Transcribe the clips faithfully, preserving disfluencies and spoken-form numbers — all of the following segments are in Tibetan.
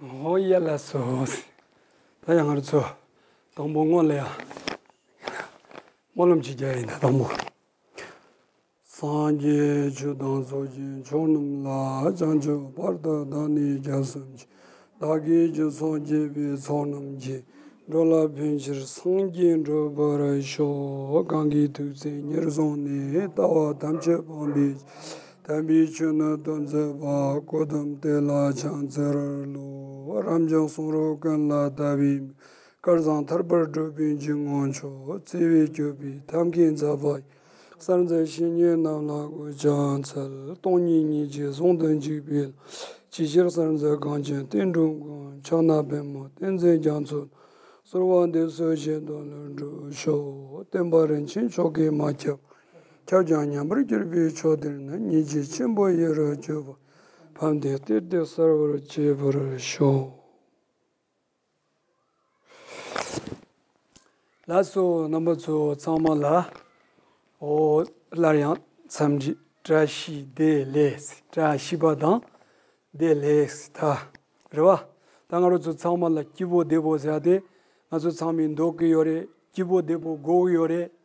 ཧོ་ཡ་ལ་སོ། ད་ཡང་ང་རང་ཚོ་དང་པོ་སྔོན་ལ་ཡང་སྨོན་ལམ་ཅིག་རྒྱག་ཡིན་ད་དང་པོ། སངས་རྒྱས་ཆོས་དང་ཚོགས་ཀྱི་མཆོག་རྣམས་ལ། བྱང་ཆུབ་བར་དུ་བདག་ནི་སྐྱབས་སུ་མཆི། བདག་གིས་ཆོས་ཚོགས་བགྱིས་པའི་ཚོགས་རྣམས་ཀྱིས། འགྲོ་ལ་ཕན་ཕྱིར་སངས་རྒྱས་འགྲུབ་པར་ཤོག། གང་གིས་ཐུགས་བརྩེ་ཉེར་བཟུང་ནས། ལྟ་བ་ཐམས་ཅད་སྤང་བའི་ཕྱིར། དམ་པའི་ཆོས་ནི་སྟོན་མཛད་པ། གོའུ་ཏམ་དེ་ལ་ཕྱག་འཚལ་ལོ། རབ་འབྱམས་གསུང་རབ་ཀུན་ལ་ལྟ་བའི་མིག། སྐལ་བཟང་ཐར་པར་སྒྲུབ་པའི་འཇུག་ངོགས་མཆོག། བརྩེ་བས་སྤྱོད་པའི་ཐབས་མཁས་མཛད་པ་ཡི། གསར་མཛད་བཤེས་གཉེན་རྣམས་ལ་གུས་ཕྱག་འཚལ། སྟོང་ཉིད་སྙིང་རྗེ་ཟུང་དུ་འཇུག་པའི་བླ། ཇི་ཕྱིར་གསར་མཛད་གངས་ཅན་བསྟན་འགྲོའི་མགོན། ཕྱག་ན་པདྨོ་བསྟན་འཛིན་རྒྱ་མཚོ། གསོལ་བ་འདེབས་སོ་བཞེད་དོན་ལ་འགྲུབ་ཤོག། བསྟན་པ་རིན་ཆེན་མཆོག་གིས་མ་ཁྱབ། ཁྱབ་ཀྱང་ཉམས་པར་གྱུར་པའི་ཕྱོགས་དེར་ནི། སྙིང་རྗེ་ཆེན་པོ་ཡིད་རུ་གྱུར་པ། ཕན་བདེའི་གཏེར་དེ་གསལ་བར་བྱེད་པར་ཤོག། ལགས་སོ། རྣམ་པ་ཚོ་ཚང་མ་ལ། ཨོ། སླར་ཡང་འཚམས་འདྲི་བཀྲ་ཤིས་བདེ་ལེགས། བཀྲ་ཤིས་པ་དང་བདེ་ལེགས་ད། རེད་བ། ད་ང་རང་ཚོ་ཚང་མ་ལ་སྐྱིད་པོ་བདེ་པོ་ཟེར་ཡ་དེ་ང་ཚོ་ཚང་མས་འདོད་ཀྱི་ཡོད་རེད། སྐྱིད་པོ་བདེ་པོ་དགོས་ཀྱི་ཡོད་རེད།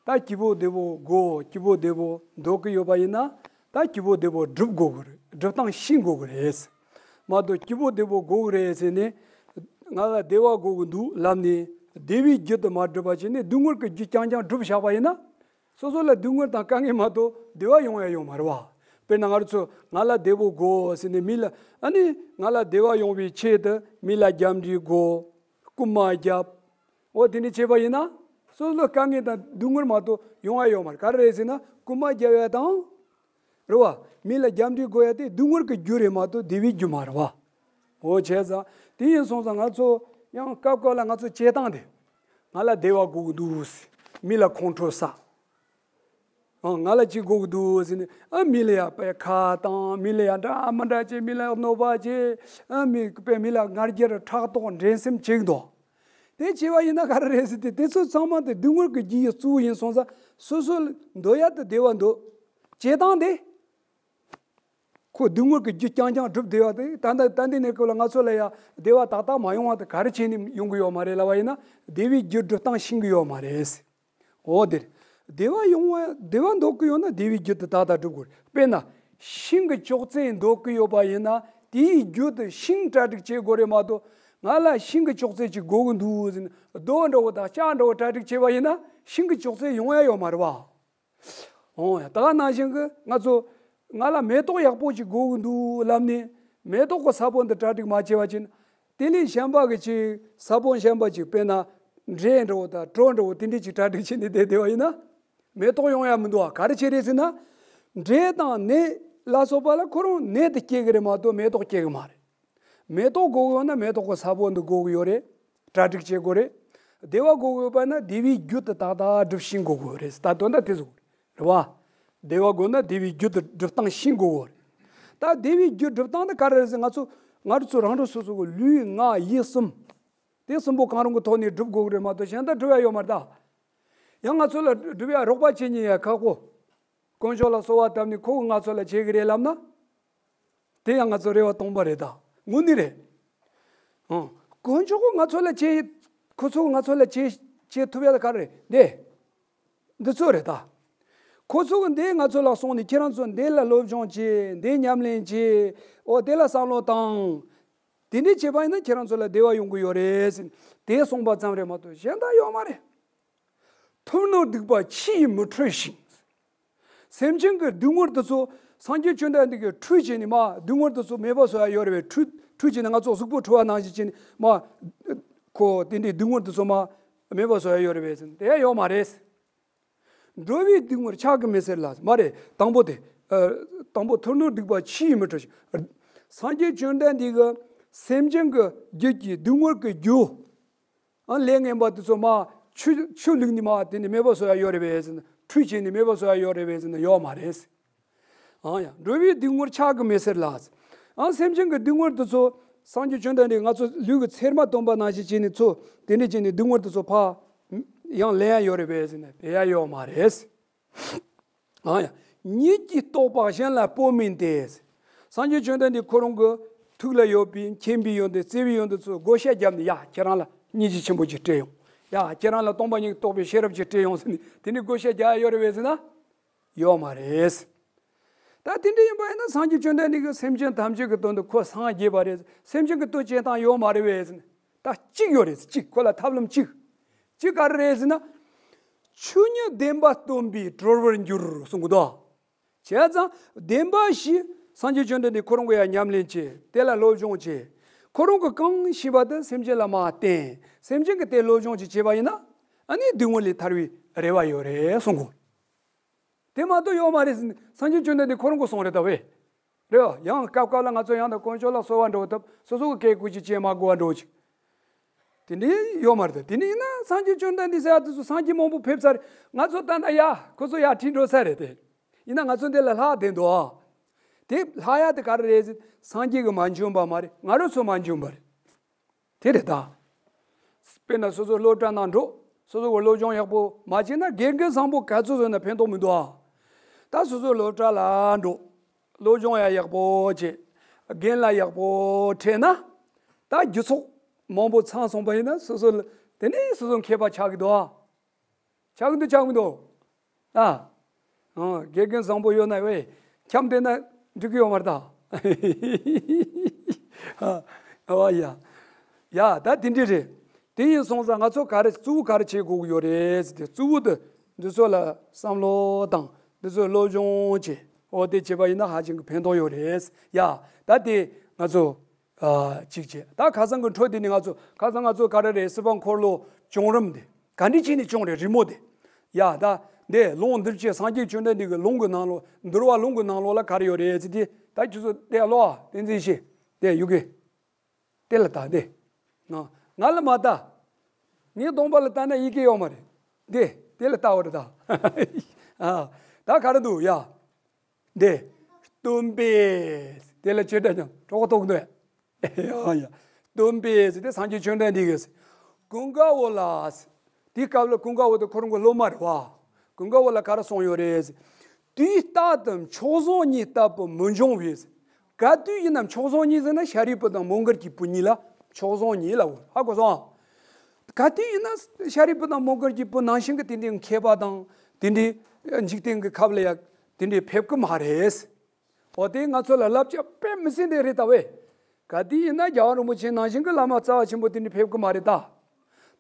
ད་སྐྱིད་པོ་བདེ་པོ་དགོས། སྐྱིད་པོ་བདེ་པོ་འདོད་ཀྱི་ཡོད་པ་ཡིན་ན། ད་སྐྱིད་པོ་བདེ་པོ་སྒྲུབ་དགོས་ཀྱི་རེད། སྒྲུབ་སྟངས་ཤེས་དགོས་ཀྱི་རེད། མ་གཏོགས་སྐྱིད་པོ་བདེ་པོ་དགོས་ཀྱི་རེད་ཟེར་ནས། ང་ལ་བདེ་བ་དགོས་ཀྱི་འདུག་ལབ་ནས་བདེ་བའི་རྒྱུ་དེ་མ་སྒྲུབ་པ་བྱས་ནས་སྡུག་བསྔལ་གྱི་རྒྱུ་རྐྱང་རྐྱང་སྒྲུབ་བཞག་པ་ཡིན་ན། སོ་སོ་ལ་སྡུག་བསྔལ་དང་དཀའ་ངལ་མ་གཏོགས་བདེ་བ་ཡོང་ཡ་ཡོད་མ་རེད་བ། དཔེར་ན་ང་རང་ཚོ་ང་ལ་བདེ་པོ་དགོས་ཟེར་ནས་མི་ལ། ཨ་ནི་ང་ལ་བདེ་བ་ཡོང་བའི་ཆེད་དུ་མི་ལ་རྒྱབ་འདྲི་དགོས། རྐུན་མ་རྒྱབ། འོ་དེ་འདྲ་བྱས་པ་ཡིན་ན། སོ་སོ་ལ་དཀའ་ངལ་དང་སྡུག་བསྔལ་མ་གཏོགས་ཡོང་ཡ་ཡོད་མ་རེད། ག་རེ་རེད་ཟེར་ན་རྐུན་མ་རྒྱབ་ཡ་དང་། རེད་བ། མི་ལ་རྒྱབ་འདྲི་དགོས་ཡ་དེ་སྡུག་བསྔལ་གྱི་རྒྱུ་རེད་མ་གཏོགས་བདེ་བའི་རྒྱུ་མ་རེད་བ། འོ་བྱས་ཙང་དེ་ཡིན་སོང་ཙང་ང་ཚོ་ཡང་སྐབས་སྐབས་ལ་ང་ཚོ་བྱེད་སྟངས་དེ། ང་ལ་བདེ་བ་དགོས་ཀྱི་འདུག་ཟེར། མི་ལ་ཁོང་ཁྲོ་ཟ། ཨང་། ང་ལ་ཅིག་དགོས་ཀྱི་འདུག་ཟེར་ནས། ཨ། མི་ལ་ཡ་དཔེ་ཁ་བཏང་། མི་ལ་ཡ་འདྲ་མི་འདྲ་བྱས། མི་ལ་གནོད་པ་བྱས། ཨ། མི་དཔེ་མི་ལ་ང་རྒྱལ་ཕྲག་དོག་འགྲན་སེམས་བྱེད་ཀྱི་འདུག་དེ་བྱས་པ་ཡིན་ན་ག་རེ་རེད་ཟེར་ཏེ། དེ་ཚོ་ཚང་མ་དེ་སྡུག་བསྔལ་གྱི་རྒྱུ་ཡི་གཙོ་བོ་ཡིན་སོང་ཙང་། སོ་སོ་ལ་འདོད་ཡ་དེ་བདེ་བ་འདོད། བྱེད་སྟངས་དེ། ཁོ་སྡུག་བསྔལ་གྱི་རྒྱུ་རྐྱང་རྐྱང་སྒྲུབ་བསྡད་པ་དེ། ད་ལྟ་ད་ལྟའི་གནས་སྐབས་ལ་ང་ཚོ་ལ་ཡ་བདེ་བ་ཏག་ཏག་མ་ཡོང་བ་དེ་ག་རེ་བྱས་ནས་ཡོང་གི་ཡོད་མ་རེད་ལབ་པ་ཡིན་ན། བདེ་བའི་རྒྱུ་སྒྲུབ་སྟངས་ཤེས་ཀྱི་ཡོད་མ་རེད། འོ་དེ་རེད། བདེ་བ་ཡོང་བ། བདེ་བ་འདོད་ཀྱི་ཡོད་ན་བདེ་བའི་རྒྱུ་དེ་ཏག་ཏག་སྒྲུབ་དགོས་རེད། དཔེར་ན་ཤིང་གི་ཅོག་ཙེ་འདོད་ཀྱི་ཡོད་པ་ཡིན་ན། དེའི་རྒྱུ་དེ་ཤིང་གྲ་སྒྲིག་བྱེད་དགོས་རེད་མ་གཏོགས། ང་ལ་ཤིང་གི་ཅོག་ཙེ་ཅིག་དགོས་ཀྱི་འདུག་ཟེར་ནས་རྡོ་འདྲ་བོ་དང་ལྕགས་འདྲ་བོ་གྲ་སྒྲིག་བྱས་པ་ཡིན་ན་ཤིང་གི་ཅོག་ཙེ་ཡོང་ཡ་ཡོད་མ་རེད་བ། འོ་ཡ། ད་ག་ནང་བཞིན་གྱི་ང་ཚོ་ང་ལ་མེ་ཏོག་ཡག་པོ་ཅིག་དགོས་ཀྱི་འདུག་ལབ་ནས་མེ་ཏོག་གི་ས་བོན་འདི་གྲ་སྒྲིག་མ་བྱས་པ་ཅིན། དེ་ལས་གཞན་པ་གི་ཅིག་ས་བོན་གཞན་པ་ཅིག་དཔེར་ན་འབྲས་འདྲ་བོ་དང་གྲོ་འདྲ་བོ་དེ་འདྲས་ཅིག་གྲ་སྒྲིག་བྱས་ནས་བསྡད་བསྡད་པ་ཡིན་ན། མེ་ཏོག་ཡོང་ཡ་མི་འདུག་བ། ག་རེ་བྱས་རེད་ཟེར་ན། འབྲས་དང་ནས་ལ་སོགས་པ་ལ་ཁོ་རང་ནས་དེ་སྐྱེ་གི་རེད་མ་གཏོགས་མེ་ཏོག་སྐྱེ་གི་མ་རེད། མེ་ཏོག་དགོས་ཀྱི་ཡོད་ན་མེ་ཏོག་གི་ས་བོན་འདི་དགོས་ཀྱི་ཡོད་རེད། གྲ་སྒྲིག་བྱེད་དགོས་རེད། བདེ་བ་དགོས་ཀྱི་ཡོད་པ་ན་བདེ་བའི་རྒྱུ་དེ་ཏག་ཏག་སྒྲུབ་ཤེས་དགོས་ཀྱི་ཡོད་རེད། ད་དོན་དག་དེ་ཚོ་རེད་བ། བདེ་བ་དགོས་ན་བདེ་བའི་རྒྱུ་དེ་སྒྲུབ་སྟངས་ཤེས་དགོས་ཀྱི་ཡོད་རེད། ད་བདེ་བའི་རྒྱུ་སྒྲུབ་སྟངས་དེ་ག་རེ་རེད་ཟེར། ང་ཚོ་ང་རང་ཚོ་རང་རང་སོ་སོ་གི་ལུས་ངག་ཡིད་གསུམ། དེ་གསུམ་པོ་གང་རུང་གི་ཐོག་ནས་སྒྲུབ་དགོས་ཀྱི་རེད་མ་གཏོགས་གཞན་དག་སྒྲུབ་ཡ་ཡོད་མ་རེད་ད། ཡང་ང་ཚོ་ལ་སྒྲུབ་ཡ་རོགས་པ་བྱེད་མཁན་ཡ་ཁག་པོ། དཀོན་མཆོག་ལ་གསོལ་བ་བཏབ་ནས་ཁོ་གིས་ང་ཚོ་ལ་བྱེད་ཀྱི་རེད་ལབ་ན། དེ་ཡང་ང་ཚོ་རེ་བ་སྟོང་པ་རེད་ད། དངོས་གནས་རེད། ཨང་། དཀོན་མཆོག་གིས་ང་ཚོ་ལ་བྱེད། ཁོ་ཚོ་གིས་ང་ཚོ་ལ་བྱེད། བྱེད་ཐུབ་ཡ་ད་ག་རེ་རེད། འདི། འདི་ཚོ་རེད་ད། ཁོ་ཚོ་གིས་འདི་ང་ཚོ་ལ་གསུངས་ནས། ཁྱེད་རང་ཚོ་འདི་ལ་སློབ་སྦྱོང་བྱེད། འདི་ཉམས་ལེན་བྱེད། འོ་དེ་ལ་བསམ་བློ་བཏང་། དེ་འདྲས་བྱས་པ་ཡིན་ན་ཁྱེད་རང་ཚོ་ལ་བདེ་བ་ཡོང་གི་ཡོད་རེད་ཟེར། དེ་གསུངས་པ་ཙམ་རེད་མ་གཏོགས་གཞན་དག་ཡོད་མ་རེད། ཐུབ་རྣམས་སྡིག་པ་ཆུ་ཡིས་མི་འཁྲུ་ཞིང་། སེམས་ཅན་གྱི་སྡུག་བསྔལ་དེ་ཚོ་སངས་རྒྱས་བཅོམ་ལྡན་འདས་ཀྱིས་ཁྲུས་བྱས་ནས་མར་སྡུག་བསྔལ་དེ་ཚོ་མེད་པ་བཟོ་ཡ་ཡོད་རེད་པས། ཁྲུས་ཁྲུས་བྱས་ནས་ང་ཚོ་གཟུགས་པོ་འཁྲུ་བ་ནང་བཞིན་བྱས་ནས་མར། ཁོ་དེ་འདྲའི་སྡུག་བསྔལ་དེ་ཚོ་མར་མེད་པ་བཟོ་ཡ་ཡོད་རེད་པས་ཟེར་ན་དེ་ཡང་ཡོད་མ་རེད། འགྲོ་བའི་སྡུག་བསྔལ་ཕྱག་གིས་མི་སེལ་ལ། མ་རེད། དང་པོ་དེ། ཨ། དང་པོ་ཐུབ་རྣམས་སྡིག་པ་ཆུ་ཡིས་མི་འཁྲུ་ཞིང་། སངས་རྒྱས་བཅོམ་ལྡན་འདས་ཀྱིས་སེམས་ཅན་གྱི་རྒྱུད་ཀྱི་སྡུག་བསྔལ་གྱི་རྒྱུ། ཨ། ལས་ངན་པ་དེ་ཚོ་མར་ཆུ་ཆུ་བླུགས་ནས་མར་དེ་ནས་མེད་པ་བཟོ་ཡ་ཡོད་རེད་པས་ཟེར་ན། ཁྲུས་བྱས་ནས་མེད་པ་བཟོ་ཡ་ཡོད་རེད་པས་ཟེར་ན་ཡོད་མ་རེད། ཨང་། ཡང་འགྲོ་བའི་སྡུག་བསྔལ་ཕྱག་གིས་མི་སེལ་ལ། ཨང་། སེམས་ཅན་གྱི་སྡུག་བསྔལ་དེ་ཚོ་སངས་རྒྱས་བཅོམ་ལྡན་འདས་ང་ཚོ་ལུས་ཀྱི་ཚེར་མ་བཏོན་པ་ནང་བཞིན་བྱས་ནས་ཚོ་དེ་འདྲས་བྱས་ནས་སྡུག་བསྔལ་དེ་ཚོ་ཕར་ཡང་ལེན་ཡ་ཡོད་རེད་པས་ཟེར་ན་དེ་ཡང་ཡོད་མ་རེད། ཨང་། ཡང་ཉིད་ཀྱིས་རྟོགས་པ་གཞན་ལ་སྤོ་མིན་ཏེ། སངས་རྒྱས་བཅོམ་ལྡན་འདས་ཁོ་རང་གིས་ ཐུགས་ལ་ཡོད་པའི་མཁྱེན་པའི་ཡོན་ཏན་བརྩེ་བའི་ཡོན་ཏན་ཚོས་བགོ་བཤའ་བརྒྱབ་ནས། ཡ། ཁྱེད་རང་ལ་སྙིང་རྗེ་ཆེན་པོ་ཅིག་སྤྲད་ཡོང་། ཡ། ཁྱེད་རང་ལ་སྟོང་པ་ཉིད་རྟོགས་པའི་ཤེས་རབ་ཅིག་སྤྲད་ཡོང་ཟེར་ནས། དེ་འདྲའི་བགོ་བཤའ་རྒྱག་ཡ་ཡོད་རེད་པས་ཟེར་ན། ཡོད་མ་རེད། ད་དེ་འདྲ་ཡིན་པ་ཡིན་ན། སངས་རྒྱས་བཅོམ་ལྡན་འདས་ཀྱིས་སེམས་ཅན་ཐམས་ཅད་ཀྱི་དོན་དུ་ཁོ་སངས་རྒྱས་པ་རེད། སེམས་ཅན་གྱི་དོན་བྱེད་སྟངས་ཡོད་མ་རེད་པས་ཟེར་ན། ད་གཅིག་ཡོད་རེད། གཅིག་ཁོ་ལ་ཐབས་ལམ་གཅིག་གཅིག་ག་རེ་རེད་ཟེར་ན། ཆོས་ཉིད་བདེན་པ་སྟོན་པས་གྲོལ་བར་འགྱུར་གསུང་གི་འདུག་བྱས་ཙང་བདེན་པ་བཞི་སངས་རྒྱས་བཅོམ་ལྡན་འདས་ཁོ་རང་གིས་ཡང་ཉམས་ལེན་བྱས། དེ་ལ་སློབ་སྦྱོང་བྱས། ཁོ་རང་གིས་གང་ཤེས་པ་དེ་སེམས་ཅན་ལ་མར་བསྟན། སེམས་ཅན་གྱིས་དེ་སློབ་སྦྱོང་ཅིག་བྱས་པ་ཡིན་ན། ཨ་ནི་སྡུག་བསྔལ་ལས་ཐར་བའི་རེ་བ་ཡོད་རེད་གསུང་གོ། དེ་མ་གཏོགས་ཡོད་མ་རེད་ཟེར་ནས་སངས་རྒྱས་བཅོམ་ལྡན་འདས་ཁོ་རང་གིས་གསུངས་རེད་ད་བས། རེད་བ། ཡང་སྐབས་སྐབས་ལ་ང་ཚོ་ཡང་དག་དཀོན་མཆོག་ལ་གསོལ་བ་འདེབས་སྟབས་སོ་སོ་གི་སྐད་ཀོ་ཅིག་བྱེད་མ་དགོས་པ་འདྲ་བོ་ཅིག་དེ་འདྲའི་ཡོད་མ་རེད་ད། དེ་འདྲ་ཡིན་ན་སངས་རྒྱས་བཅོམ་ལྡན་འདས་ཟེར་ཡ་དེ་ཚོ་སངས་རྒྱས་མང་པོ་ཕེབས་ཚར་རེད། ང་ཚོ་ད་ལྟ་ཡ་ཁོ་ཚོ་ཡར་ཁྲིད་འགྲོ་ས་རེད་དེ། ཡིན་ན་ང་ཚོ་འདི་ལ་ལྷག་བསྡད་འདུག་ཨ། དེ་ལྷག་ཡ་དེ་ག་རེ་རེད་ཟེར། སངས་རྒྱས་ཀྱིས་མ་འཇོན་པ་མ་རེད། ང་རང་ཚོ་མ་འཇོན་པ་རེད། དེ་རེད་ད། དཔེར་ན་སོ་སོ་སློབ་གྲྭ་ནང་འགྲོ། སོ་སོ་གི་སློབ་སྦྱོང་ཡག་པོ་མ་བྱས་ན་དགེ་རྒན་བཟང་པོ་ག་ཚོད་བཟོས་ན་ཕན་ཐོགས་མི་འདུག་ཨ། ད་སོ་སོ་སློབ་གྲྭ་ལ་འགྲོ། སློབ་སྦྱོང་ཡང་ཡག་པོ་བྱས། རྒན་ལ་ཡག་པོ་ཁྲིད་ན། ད་རྒྱུ་ཚོགས་མང་པོ་ཚང་སོང་པ་ཡིན་ན་སོ་སོ་ལ་དེ་ནས་སོ་སོ་མཁས་པ་ཆགས་ཀྱི་འདུག་ཨ། ཆགས་ཀྱི་འདུག་ཆགས་ཀྱི་འདུག་ཨ། ཨ། དགེ་རྒན་བཟང་པོ་ཡོད་ན་ཝེ། འཁྱམས་བསྡད་ན་འགྲིག་གི་ཡོད་མ་རེད་ད། ཨ། ཨ་བ་ཡ། ཡ་ད་དེ་འདྲ་རེད། དེ་ཡིན་སོང་ཙང་ང་ཚོ་ག་རེ་གཙོ་བོ་ག་རེ་བྱེད་དགོས་ཀྱི་ཡོད་རེད་ཟེར་ཏེ། གཙོ་བོ་དེ་འདི་ཚོ་ལ་བསམ་བློ་དང་འདི་ཚོ་སློབ་སྦྱོང་བྱེད། འོ་དེ་བྱེད་པ་ཡིན་ན་ཧ་ཅང་གི་ཕན་ཐོགས་ཡོད་རེད། ཡ་ད་དེ་ང་ཚོ། ཨ། གཅིག་བྱས། ད་ཁ་སང་གི་འཕྲོ་དེ་ནི་ང་ཚོ་ཁ་སང་ང་ཚོ་ག་རེ་རེད། སྲིད་པ་འཁོར་ལོ་བཅོམ་རིམ་དེ་ག་འདྲ་བྱས་ནས་བཅོམ་རེད། རི་མོ་དེ། ཡ་ད་འདི་ལུང་འདི་བྱས། སངས་རྒྱས་བཅོམ་ལྡན་འདས་ཀྱི་ལུང་གི་ནང་ལོགས། འདུལ་བ་ལུང་གི་ནང་ལོགས་ལ་ག་རེ་ཡོད་རེད་ཟེར་དུས། ད་ཁྱོད་ཚོ་དེ་ཀློག་ཨ། བསྟན་འཛིན་ཤེས། དེ་ཡུ་གེ། དེ་ལ་ལྟ་དེ། ང་ང་ལ་མ་ལྟ། ངའི་གདོང་པ་ལ་ལྟ་ན་ཡི་གེ་ཡོད་མ་རེད། དེ་དེ་ལ་ལྟ་བ་རེད་ད། ཨ། ད་ག་རེ་འདུག་ཡ། འདི། སྟོན་པས། དེ་ལ་ཅི་འདྲ་ཀྱང་གྲོགས་ཐོགས་འདུག་ཡ་ཡ། སྟོན་པས་ཟེར་ཏེ་སངས་རྒྱས་བཅོམ་ལྡན་འདས་ཀྱིས། ཀུན་དགའ་བོ་ལ། དེའི་སྐབས་ལ་ཀུན་དགའ་བོ་དེ་ཁོ་རང་གི་སློབ་མ་རེད་བ། ཀུན་དགའ་བོ་ལ་ག་རེ་གསུངས་ཡོད་རེད། དུས་རྟག་ཏུ་མཆོག་བཟང་གཉིས་ལྟ་བུ་མི་འབྱུང་བས། ག་དུས་ཡིན་ན། མཆོག་བཟང་གཉིས་ཟེར་ན་ཤཱ་རིའི་བུ་དང་མོའུ་འགལ་གྱི་བུ་གཉིས་ལ་མཆོག་བཟང་གཉིས་ལབ་དགོས། ཧ་གོ་སོང་ཨ། ག་དུས་ཡིན་ན་ཤཱ་རིའི་བུ་དང་མོའུ་འགལ་གྱི་བུ་ནང་བཞིན་གྱི་དེ་འདྲའི་མཁས་པ་དང་དེ་འདྲའི་འཇིག་རྟེན་གྱི་ཁབ་ལ་ཡང་དེ་འདྲའི་ཕེབས་ཀྱི་མ་རེད། འོ་དེ་ང་ཚོ་ལ་བསླབ་བྱ་དཔེ་མི་སྲིད་དེ་རེད་ད་ཝེ། ག་དུས་ཡིན་ན་རྒྱལ་བ་རིན་པོ་ཆེ་ནང་བཞིན་གྱི་བླ་མ་རྩ་བ་ཆེན་པོ་དེ་འདྲའི་ཕེབས་ཀྱི་མ་རེད་ད།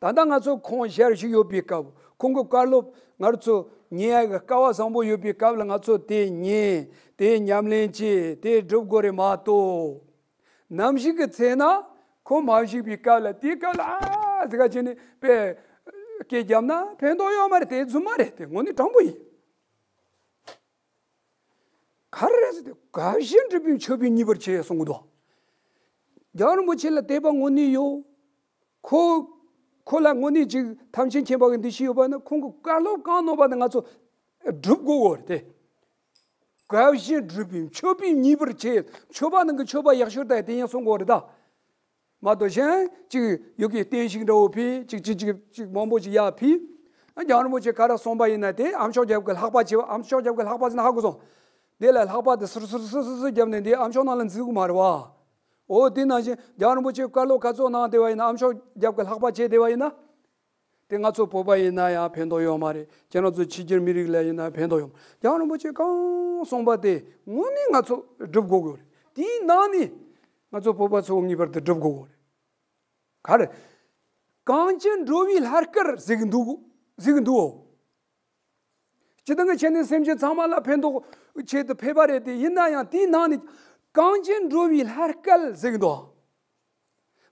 ད་ལྟ་ང་ཚོ་ཁོང་ཞལ་བཞུགས་ཡོད་པའི་སྐབས། ཁོང་གི་བཀའ་སློབ་ང་ཚོ་ཉན་ཡ་གི་སྐལ་བ་བཟང་པོ་ཡོད་པའི་སྐབས་ལ་ང་ཚོ་དེ་ཉན། དེ་ཉམས་ལེན་བྱེད། དེ་སྒྲུབ་དགོས་རེད་མ་གཏོགས། ནམ་ཞིག་གི་ཚེ་ན་ཁོང་མ་བཞུགས་པའི་སྐབས་ལ། དེའི་སྐབས་ལ་ཨ་ཟེར་ག་བྱས་ནས་དཔེ་སྐད་བརྒྱབ་ན་ཕན་ཐོགས་ཡོད་མ་རེད། དེ་རྫུན་མ་རེད། དེ་དངོས་གནས་དྲང་པོ་ཡིན། ག་རེ་རེད་ཟེར་ཏེ། དགའ་བཞིན་སྒྲུབ་པས་མཆོད་པས་མཉེས་པར་བྱེད་གསུང་གི་འདུག་རྒྱལ་བ་རིན་པོ་ཆེ་ལ་དད་པ་དངོས་གནས་ཡོད། ཁོ་ཁོ་ལ་དངོས་གནས་ཅིག་ཐམས་ཅད་མཁྱེན་པ་གི་འདུ་ཤེས་ཡོད་པ་ན། ཁོང་གི་བཀའ་སློབ་གང་གནང་བ་དེ་ང་ཚོ་སྒྲུབ་དགོས་གོ་རེད་དེ། དགའ་བཞིན་སྒྲུབ་པས་མཆོད་པས་མཉེས་པར་བྱེད། མཆོད་པ་ནང་གི་མཆོད་པ་ཡག་ཤོས་དེ་དེ་ཡང་གསུང་དགོས་རེད་ད། མ་གཏོགས་གཞན་ཅིག་ཡོ་གའི་རྟེན་ཞིག་འདྲ་བོ་ཕུལ། ཅིག་ཅིག་ཅིག་ཅིག་མང་པོ་ཅིག་ཡར་ཕུལ། ཨ། རྒྱལ་བ་རིན་པོ་ཆེ་ག་རེ་གསུངས་པ་ཡིན་ན། དེ་ཨ་མཆོག་རྒྱལ་པོ་གི་ལྷག་པ་བྱེད་པ། ཨ་མཆོག་རྒྱལ་པོ་གི་ལྷག་པ་ཟེར་ན་ཧ་གོ་སོང་། དེ་ལ་ལྷག་པ་དེ་སུར་སུར་སུར་སུར་སུར་བརྒྱབ་ནས་འདི་ཨ་མཆོག་ནང་ལ་འཛུལ་གི་མ་རེད་བ། འོ་དེ་ནང་བཞིན་རྒྱལ་བ་རིན་པོ་ཆེ་བཀའ་སློབ་ག་ཚོད་གནང་བསྡད་པ་ཡིན་ན། ཨ་མཆོག་རྒྱལ་པོ་གི་ལྷག་པ་བྱས་བསྡད་པ་ཡིན་ན། དེ་ང་ཚོ་བོད་པ་ཡིན་ན་ཡང་ཕན་ཐོགས་ཡོད་མ་རེད། ཁྱེད་རང་ཚོ་ཕྱི་རྒྱལ་མི་རིགས་ལ་ཡིན་ན་ཕན་ཐོགས་ཡོད་མ་རེད། རྒྱལ་བ་རིན་པོ་ཆེ་གང་གསུངས་པ་དེ་དངོས་གནས་ང་ཚོ་སྒྲུབ་དགོས་ཀྱི་ཡོད་རེད། དེའི་ནང་ནས་ང་ཚོ་བོད་པ་ཚོ་ངེས་པར་དུ་སྒྲུབ་དགོས་ཀྱི་ཡོད་རེད། ག་རེ། གངས་ཅན་འགྲོ་བའི་ལྷ་སྐལ་ཟེར་གི་འདུག་ཟེར་གི་འདུག་སྤྱིར་བཏང་གི་ཆ་ནས་སེམས་ཅན་ཚང་མ་ལ་ཕན་ཐོགས་ཆེད་དུ་ཕེབས་པ་རེད་དེ། ཡིན་ན་ཡང་དེའི་ནང་ནས་གངས་ཅན་འགྲོ་བའི་ལྷ་སྐལ་ཟེར་གི་འདུག་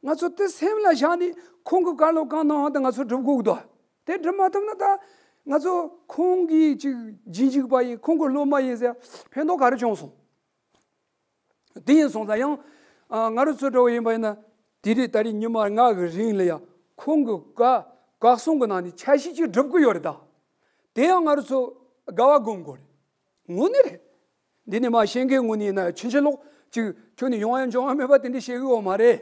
ང་ཚོ་དེ་སེམས་ལ་བཞག་ནས་ཁོང་གི་བཀའ་སློབ་གང་གནང་བ་དེ་ང་ཚོ་སྒྲུབ་དགོས་ཀྱི་འདུག་དེ་སྒྲུབ་མ་ཐུབ་ན་ད་ང་ཚོ་ཁོང་གི་ཅིག་རྗེས་འཇུག་པ་ཡིན། ཁོང་གི་སློབ་མ་ཡིན་ཟེར་ཕན་ཐོགས་ག་རེ་བྱུང་སོང་། དེ་ཡིན་སོང་ཙང་ཡང་། ཨ། ང་རང་ཚོ་འདྲ་བོ་ཡིན་པ་ཡིན་ན། དེ་རིང་ད་རེས་ཉི་མ་ལྔ་གི་རིང་ལ་ཡང་ཁོང་གི་བཀའ་བཀའ་གསུང་གི་ནང་ནས་ཆ་ཤས་ཅིག་སྒྲུབ་ཀྱི་ཡོད་རེད་ད། དེ་ཡང་ང་རང་ཚོ་དགའ་བ་སྒོམ་དགོས་རེད། དངོས་གནས་རེད། འདི་ནི་མ་ཤེས་མཁན་ངོ་ནས་ཡིན་ན་ཕྱིན་ཆད་ལོག་ཅིག་ཁྱོན་ནས་ཡོང་ཡ་འབྱུང་ཡ་མེད་པ་དེ་འདྲ་བཤད་གི་ཡོད་མ་རེད།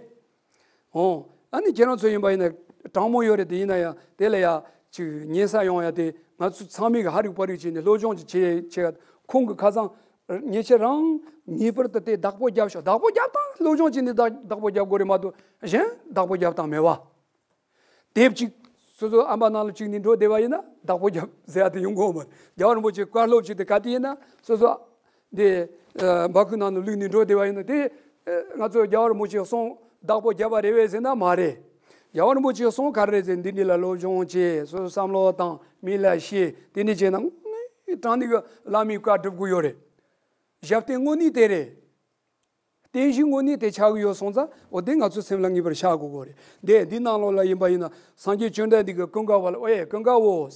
འོ། ཨ་ནི་ཁྱེད་རང་ཚོ་ཡིན་པ་ཡིན་ན་དྲང་མོ་ཡོད་རེད་དེ། ཡིན་ན་ཡང་དེ་ལ་ཡ་ཅིག་ཉན་ས་ཡོང་ཡ་དེ། ང་ཚོ་ཚང་མས་གི་ཧ་རིག་པ་རིག་བྱས་ནས་སློབ་སྦྱོང་ཅིག་བྱེད་བྱེད། ཁོང་གི་ཁ་སང་ ཉེ་ཆར་རང་ངེས་པར་དུ་དེ་བདག་པོ་རྒྱབ་ཤོག་བདག་པོ་རྒྱབ་སྟངས་སློབ་སྦྱོང་བྱས་ནས་བདག་བདག་པོ་རྒྱབ་དགོས་རེད་མ་གཏོགས་གཞན་བདག་པོ་རྒྱབ་སྟངས་མེད་བ། དེབ་གཅིག་སོ་སོ་ཨམ་པ་ནང་ལ་བཅུག་ནས་འགྲོ་བསྡད་པ་ཡིན་ན་བདག་པོ་རྒྱབ་ཟེར་ཡ་དེ་ཡོང་གི་ཡོད་མ་རེད། རྒྱལ་བ་རིན་པོ་ཆེ་བཀའ་སློབ་ཅིག་དེ་ག་དུས་ཡིན་ན་སོ་སོ་དེ་འབའ་ཁུག་ནང་ལ་བླུགས་ནས་འགྲོ་བསྡད་པ་ཡིན་ན་དེ་ང་ཚོ་རྒྱལ་བ་རིན་པོ་ཆེའི་གསུང་བདག་པོ་རྒྱབ་པ་རེད་བས་ཟེར་ན་མ་རེད། རྒྱལ་བ་རིན་པོ་ཆེའི་གསུང་ག་རེ་རེད་ཟེར་འདི་འདྲ་ལ་སློབ་སྦྱོང་བྱེད། སོ་སོ་བསམ་བློ་བཏང་། མི་ལ་བཤད། དེ་འདྲ་བྱས་ན་དངོས་གནས་དྲང་གནས་ཀྱི་བླ་མའི་བཀའ་སྒྲུབ་དགོས་ཡོད་རེད། ཞབས་བརྟན་དངོས་གནས་དེ་རེད། བརྟན་བཞུགས་དངོས་གནས་དེ་ཆགས་ཀྱི་ཡོད་སོང་ཙང་འོ་དེ་ང་ཚོའི་སེམས་ལ་ངེས་པར་བཞག་དགོས་ཀྱི་རེད། དེ་འདི་ནང་ལོགས་ལ་ཡིན་པ་ཡིན་ན་སངས་རྒྱས་བཅོམ་ལྡན་འདས་ཀྱིས་ཀུན་དགའ་བོ་ལ་ཨོའེ་ཀུན་དགའ་བོ།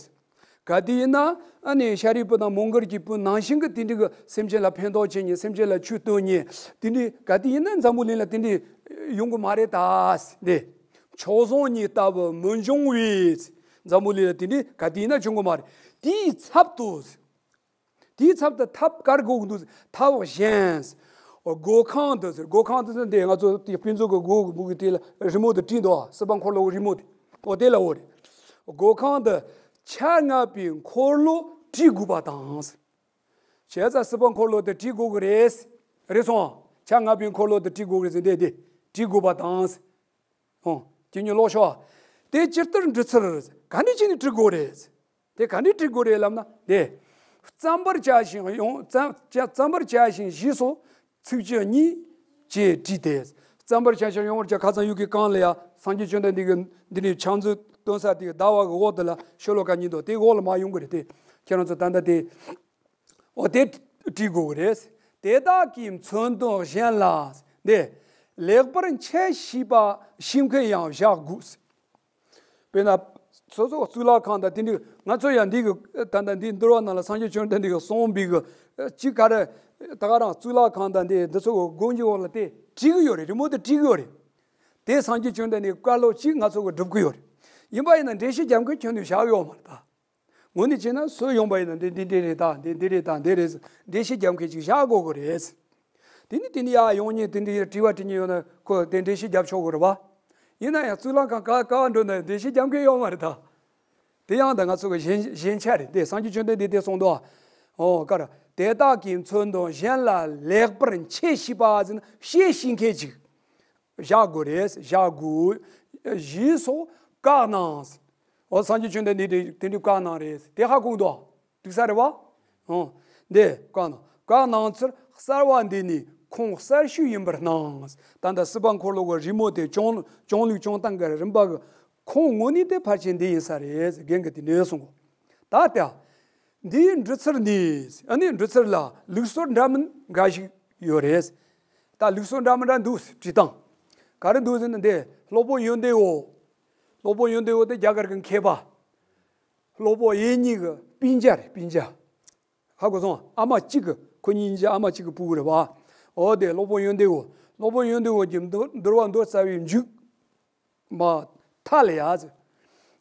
ག་དུས་ཡིན་ན་ཨ་ནི་ཤཱ་རིའི་བུ་དང་མོའུ་འགལ་གྱི་བུ་ནང་བཞིན་གྱི་དེ་འདྲའི་གི་སེམས་ཅན་ལ་ཕན་ཐོགས་བྱེད་མཁན་སེམས་ཅན་ལ་ཆོས་སྟོན་མཁན་དེ་འདྲའི་ག་དུས་ཡིན་ན་འཛམ་བུ་གླིང་ལ་དེ་འདྲའི་ཡོང་གི་མ་རེད་ད། འདི་མཆོག་ཟུང་ཉིད་ལྟ་བུ་མི་འབྱུང་བས། འཛམ་བུ་གླིང་ལ་དེ་འདྲའི་ག་དུས་ཡིན་ན་བྱུང་གི་མ་རེད། དེའི་ཚབ་ཏུ། དེའི་ཚབ་ཏུ་ཐབས་ག་རེ་དགོས་ཀྱི་འདུག་ཐབས་གཞན། སྒོ་ཁང་དུ་ཟེར། སྒོ་ཁང་དུ་ཟེར་འདི་ང་ཚོ་དེ་ཕུན་ཚོགས་ཀྱི་སྒོ་གི་སྦུག་གི་དེ་ལ་རི་མོ་དེ་བྲིས་འདུག་སྲིད་པ་འཁོར་ལོའི་རི་མོ་དེ། ཨོ་དེ་ལ་འོ་རེད། སྒོ་ཁང་དུ་ཆ་ལྔ་པའི་འཁོར་ལོ་བྲིས་དགོས་པ་དང་། བྱས་ཙང་སྲིད་པ་འཁོར་ལོ་དེ་བྲིས་དགོས་ཀྱི་རེད། རེད་སོང་། ཆ་ལྔ་པའི་འཁོར་ལོ་དེ་བྲིས་དགོས་ཀྱི་རེད་ཟེར་འདི་དེ་བྲིས་དགོས་པ་དང་། ཨོ། ཁྱེད་ཉིད་ཀློག་ཤོག་དེ་ཇི་ལྟར་འབྲི་ཚུལ་ག་འདྲ་བྱས་ནས་འབྲི་དགོས་རེད། དེ་ག་འདྲ་འབྲི་དགོས་རེད་ལབ་ན་དེ། བརྩམ་པར་བྱ་ཞིང་ཡོང་བརྩམ་བརྩམ་པར་བྱ་ཞིང་བཞི་སོགས་ཚིགས་བཅད་གཉིས་བཅས་བྲིས་ཏེ། བརྩམ་པར་བྱ་ཞིང་ཡོང་བར་བྱ། ཁ་སང་ཡུལ་གྱི་གང་ལ་ཡ་སངས་རྒྱས་བཅོམ་ལྡན་འདས་ཀྱི་འདི་ནས་ཕྱག་མཛོད་སྟོན་ས་དེ་གི་ཟླ་བ་གི་འོག་དེ་ལ་ཤོ་ལོ་ཀ་གཉིས་འདུག་དེ་འོག་ལ་མ་ཡོང་གི་རེད་དེ། ཁྱེད་རང་ཚོ་ད་ལྟ་དེ། འོ་དེ་བྲིས་དགོས་ཀྱི་རེད། དེ་དག་གི་མཚོན་དོན་གཞན་ལ་འདི་ལེགས་པར་འཆད་ཤེས་པ་ཤེས་མཁན་ཡང་བཞག་དགོས། དཔེར་ན་སོ་སོ་གཙུག་ལག་ཁང་དང་དེ་འདྲའི་ང་ཚོ་ཡང་འདི་གི་ད་ལྟ་འདིའི་འདུལ་བ་ནང་ལ་སངས་རྒྱས་བཅོམ་ལྡན་འདས་ཀྱིས་གསུངས་པའི་གི་ཅིག་ག་རེ་ད་ག་རང་གཙུག་ལག་ཁང་དང་འདི་འདི་ཚོ་གི་སྒོ་འགྱིག་འོག་ལ་དེ་བྲིས་གི་ཡོད་རེད། རི་མོ་དེ་བྲིས་གི་ཡོད་རེད། དེ་སངས་རྒྱས་བཅོམ་ལྡན་འདས་ཀྱི་བཀའ་སློབ་ཅིག་ང་ཚོ་གི་སྒྲུབ་གི་ཡོད་རེད། ཡིན་པ་ཡིན་ན་འགྲེལ་བཤད་རྒྱབ་མཁན་ཁྱོན་ནས་བཞག་ཡོད་མ་རེད་ད། དངོས་གནས་བྱས་ན་སུ་ཡོང་པ་ཡིན་ན་འདི་འདི་འདི་རེད་ད། འདི་འདི་རེད་ད། འདི་རེད། འགྲེལ་བཤད་རྒྱབ་མཁན་ཅིག་བཞག་དགོས་ཀྱི་རེད། དེ་ནི་དེ་ནི་ཡར་ཡོང་མཁན་དེ་འདྲའི་དྲི་བ་དྲི་མཁན་ཡོད་ན་ཁོ་དེ་འགྲེལ་བཤད་རྒྱབ་ཆོག་གི་རེད་བ། ཡིན་ན་ཡང་གཙུག་ལག་ཁང་ག་ག་བ་འགྲོ་ན་འགྲེལ་བཤད་རྒྱབ་མཁན་ཡོད་མ་རེད་ད། དེ་ཡང་ད་ང་ཚོ་གི་ཞན་ཞན་ཆ་རེད་དེ། སངས་རྒྱས་བཅོམ་ལྡན་འདས་དེ་གསུངས་འདུག་ཨོ་ཀར་དེ་དག་གི་མཚོན་དོན་གཞན་ལ་ལེགས་པར་འཆད་ཤེས་པ་ཟེར་ན་བཤད་ཤེས་མཁན་ཅིག་བཞག་དགོས་རེད། བཞག་དགོས། ཞེས་སོགས་བཀའ་གནང་། འོ་སངས་རྒྱས་བཅོམ་ལྡན་འདས་དེ་དེ་འདྲའི་བཀའ་གནང་རེད། དེ་ཧ་གོ་འདུག་འགྲིག་ས་རེད་བ། འོ། འདི་བཀའ་གནང་། བཀའ་གནང་ཚུལ་གསར་བ་འདི་ནི་ཁུངས་གསར་ཤོས་ཡིན་པར་སྣང་། ད་ལྟ་སྲིད་པ་འཁོར་ལོ་གི་རི་མོ་དེ་བྱུང་བྱུང་ལུགས་བྱུང་སྟངས་ཀྱི་རིམ་པ་གི་ཁུངས་དངོས་གནས་དེ་ཕལ་ཆེར་འདི་ཡིན་ས་རེད། རྒན་གྱིས་དེ་འདྲ་གསུངས་གོ། ད་ལྟ་འདིའི་འབྲི་ཚུལ་ནི་ཨ་ནི་འབྲི་ཚུལ་ལ་ལུགས་སྲོལ་འདྲ་མིན་འགའ་ཞིག་ཡོད་རེད། ད་ལུགས་སྲོལ་འདྲ་མི་འདྲ་འདུག་བྲིས་སྟངས་ག་རེ་འདུག་ཟེར་ན་འདི་སློབ་དཔོན་ཡོན་ཏན་འོད། སློབ་དཔོན་ཡོན་ཏན་འོད་དེ་རྒྱ་གར་གྱི་མཁས་པ། སློབ་དཔོན་ཡེ་གཉིས་ཀྱི་སྤུན་ཀྱག་རེད། སྤུན་ཀྱག་ཧ་གོ་སོང་། ཨ་མ་གཅིག་གི་ཁོ་གཉིས་ཀྱི་ཨ་མ་གཅིག་གི་སྤུ་གུ་རེད་བ། འོ་དེ་སློབ་དཔོན་ཡོན་ཏན་འོད། སློབ་དཔོན་ཡོན་ཏན་འོད་ཀྱིས་འདུལ་འདུལ་བ་མདོ་རྩ་བའི་མཇུག་མ་མཐའ་ལ་ཡ་ཟེར།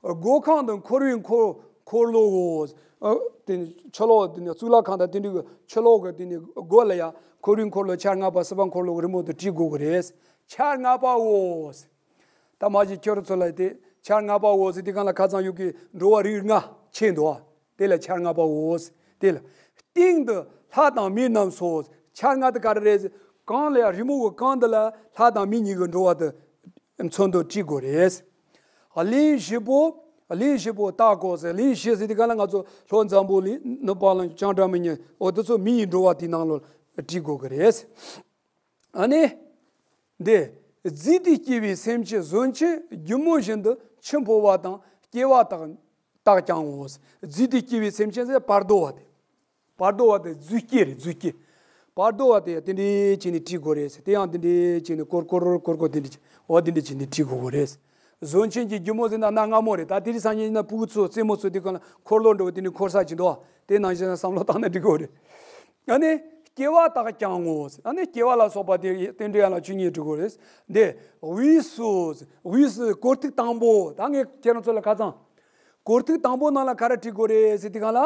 སྒོ་ཁང་དུ་འཁོར་བའི་འཁོར་འཁོར་ལོའོ། ཨ་དེ་ནི་ཕྱི་ལོགས་དེ་ནི་གཙུག་ལག་ཁང་དང་དེ་འདྲའི་གི་ཕྱི་ལོགས་ཀྱི་དེ་ནི་སྒོ་ལ་ཡ་འཁོར་བའི་འཁོར་ལོ་ཆ་ལྔ་པ་སྲིད་པ་འཁོར་ལོ་གི་རི་མོ་དེ་བྲིས་དགོས་ཀྱི་རེད། ཆ་ལྔ་པའོ། ད་མ་གཞི་ཁྱོད་རང་ཚོ་ལ་དེ་ཆ་ལྔ་པའོ་ཟེར་དུས་སྒང་ལ་ཁ་སང་ཡུལ་གྱི་འགྲོ་བ་རིགས་ལྔ་ཕྱེ་འདུག་བ། དེ་ལ་ཆ་ལྔ་པའོ། དེ་ལ་སྟེང་དུ་ལྷ་དང་མི་རྣམས་སོ། ཆ་ལྔ་དེ་ག་རེ་རེད། གང་ལ་ཡང་རི་མོ་གི་གང་དེ་ལ་ལྷ་དང་མི་གཉིས་ཀྱི་འགྲོ་བ་དེ་མཚོན་དོན་བྲིས་དགོས་རེད། གླིང་བཞི་པོ། གླིང་བཞི་པོ་བརྟག་གོ་ཟེར། གླིང་བཞི་ཟེར་དུས་སྒང་ལ་ང་ཚོ་ལྷོ་འཛམ་བུ་གླིང་། ནུབ་བ་ལང་། བྱང་སྒྲ་མི་སྙན། འོ་དེ་ཚོ་མི་ཡི་འགྲོ་བ་དེའི་ནང་ལོགས་བྲིས་དགོས་ཀྱི་རེད། ཨ་ནི། འདི། རྫས་དེས་སྐྱེ་བའི་སེམས་ཅན་བཟོ་ཆེན་སྒྱུ་མ་བཞིན་དུ་འཆི་འཕོ་བ་དང་སྐྱེ་བ་དག་དག་ཀྱང་ངོ་། རྫས་དེས་སྐྱེ་བའི་སེམས་ཅན་ཟེར་བར་དོ་བ་དེ། བར་དོ་བ་དེ་རྫུས་སྐྱེས་རེད། རྫུས་སྐྱེས། བར་དོ་བ་དེ་དེ་འདྲའི་བྱས་ནས་བྲིས་དགོས་རེད་ཟེར། དེ་ཡང་དེ་འདྲའི་བྱས་ནས་སྐོར་སྐོར་སྐོར་སྐོར་དེ་འདྲ་བྱས། འོ་དེ་འདྲ་བྱས་ནས་བྲིས་དགོས་ཀྱི་རེད། བཟོ་ཆེན་གྱི་སྒྱུ་མ་ཟེར་ན་གནའ་སྔ་མོ་རེད། ད་དེ་རིང་སང་ཉིན་ཡིན་ན་ཕྲུ་གུ་ཚོ་རྩེད་མོ་རྩེ་དུས་སྒང་ལ་འཁོར་ལོ་འདྲ་བོ་དེ་འདྲ་འཁོར་ས་ཅིག་འདུག་བ། དེ་ནང་བཞིན་བསམ་བློ་བཏང་ནས་འབྲི་དགོས་རེད། ཨ་ནི། སྐྱེ་བ་དག་ཀྱང་ངོ་། ཨ་ནི་སྐྱེ་བ་ལ་སོགས་པ་དེ་རྟེན་འབྲེལ་ཡན་ལག་བཅུ་གཉིས་འབྲི་དགོས་རེད། འདི་དབུས་སུ། དབུས་སུ་སྐོར་ཐིག་དང་པོ། ད་ངས་ཁྱེད་རང་ཚོ་ལ་ཁ་སང་སྐོར་ཐིག་དང་པོ་ནང་ལ་ག་རེ་བྲིས་དགོས་རེད་ཟེར་དུས་སྒང་ལ།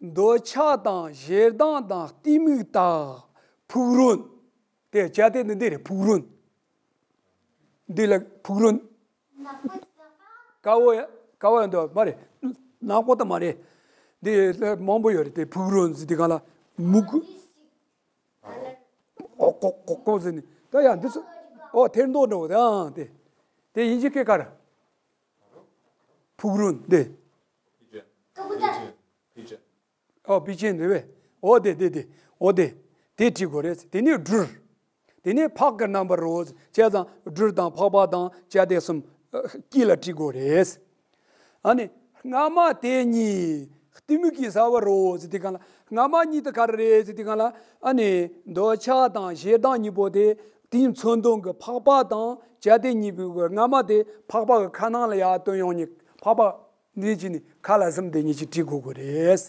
འདོད་ཆགས་དང་ཞེ་སྡང་དང་གཏི་མུག་དག་ཕུག་རོན། དེ་བྱ་དེ་འདི་འདི་རེད། ཕུག་རོན། འདི་ལ་ཕུག་རོན། དཀར་པོ་ཡ། དཀར་པོ་ཡང་འདུག་མ་རེད། ནག་པོ་ད་མ་རེད། འདི་ལ་མང་པོ་ཡོད་རེད། དེ་ཕུག་རོན་ཟེར་དུས་སྒང་ལ། མུ་གུ། ཀོ་ཀོ་ཀོ་ཀོ་ཟེར་ནས་ད་ཡང་འདི་ཚོ། ཨོ་ཐེར་མདོག་འདྲ་བོ་དེ་ཨང་དེ། དེ་དབྱིན་ཇི་སྐད་ག་རེ། ཕུག་རོན་དེ། ཨོ་པི་ཅན་རེད་པས། ཨོ་དེ་དེ་དེ། ཨོ་དེ། དེ་བྲིས་དགོས་རེད། དེ་ནས་སྦྲུལ། དེ་ནས་ཕག་གི་རྣམ་པར་རོ། བྱས་ཙང་སྦྲུལ་དང་ཕག་པ་དང་བྱ་དེ་གསུམ་དཀྱིལ་ལ་བྲིས་དགོས་རེད། ཨ་ནི། སྔ་མ་དེ་གཉིས་གཏི་མུག་གིས་ཟ་བར་རོ་ཟེར་དུས་སྒང་ལ། སྔ་མ་གཉིས་དེ་ག་རེ་རེད་ཟེར་དུས་སྒང་ལ། ཨ་ནི། འདོད་ཆགས་དང་ཞེ་སྡང་གཉིས་པོ་དེ། དེའི་མཚོན་དོན་གྱི་ཕག་པ་དང་བྱ་དེ་གཉིས་པོའི་སྔ་མ་དེ་ཕག་པ་གི་ཁ་ནང་ལ་ཡར་བཏོན་ཡོང་ནི། ཕག་པ་འདི་གཉིས་ནི་ཁ་ལ་ཟུམ་དེ་གཉིས་ཀྱིས་བྲིས་དགོས་དགོས་རེད།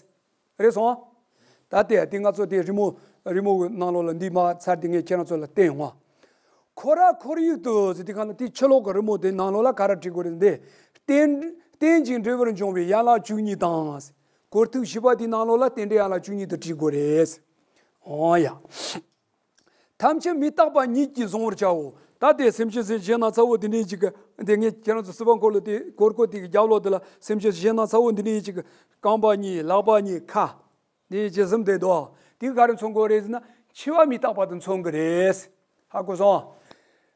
རེད་སོང་། ད་ལྟའི་དེ་ང་ཚོ་དེ་རི་མོ། རི་མོ་གི་ནང་ལོགས་ལ་འདི་མ་ཚར་དེ་ངས་ཁྱེད་རང་ཚོ་ལ་བསྟན་ཡོང་ང་། ཁོ་ར་ཁོར་ཡུག་ཏུ་ཟེར་དུས་སྒང་ལ། དེ་ཕྱི་ལོགས་ཀྱི་རི་མོ་དེ་ནང་ལོགས་ལ་ག་རེ་བྲིས་དགོས་རེད་འདི། རྟེན། རྟེན་ཅིང་འབྲེལ་བར་འབྱུང་བའི་ཡན་ལག་བཅུ་གཉིས་དང་། སྐོར་ཐིག་བཞི་པ་དེའི་ནང་ལོགས་ལ་རྟེན་འབྲེལ་ཡན་ལག་བཅུ་གཉིས་དེ་བྲིས་དགོས་རེད། འོ་ཡ། ཐམས་ཅད་མི་རྟག་པ་ཉིད་ཀྱིས་གཟུང་བར་བྱའོ། ད་ལྟའི་སེམས་ཅན་སེམས་ཅན་སྣ་ཚོགས་པོ་དེ་འདྲའི་ཅིག་གི་དེ་ངས་ཁྱེད་རང་ཚོ་སྲིད་པ་འཁོར་ལོ་དེ་སྐོར་སྐོར་དེ་གི་རྒྱབ་ལོགས་དེ་ལ་སེམས་ཅན་སེམས་ཅན་སྣ་ཚོགས་པོ་དེ་འདྲའི་ཅིག་གི་རྐང་པ་གཉིས། ལག་པ་གཉིས། ཁ། དེ་ཇི་བཟུམ་དེ་འདུག་དེ་ག་རེ་མཚོན་དགོས་རེད་ཟེར་ན། འཆི་བ་མི་རྟག་པ་དེ་མཚོན་གི་རེད། ཧ་གོ་སོང་།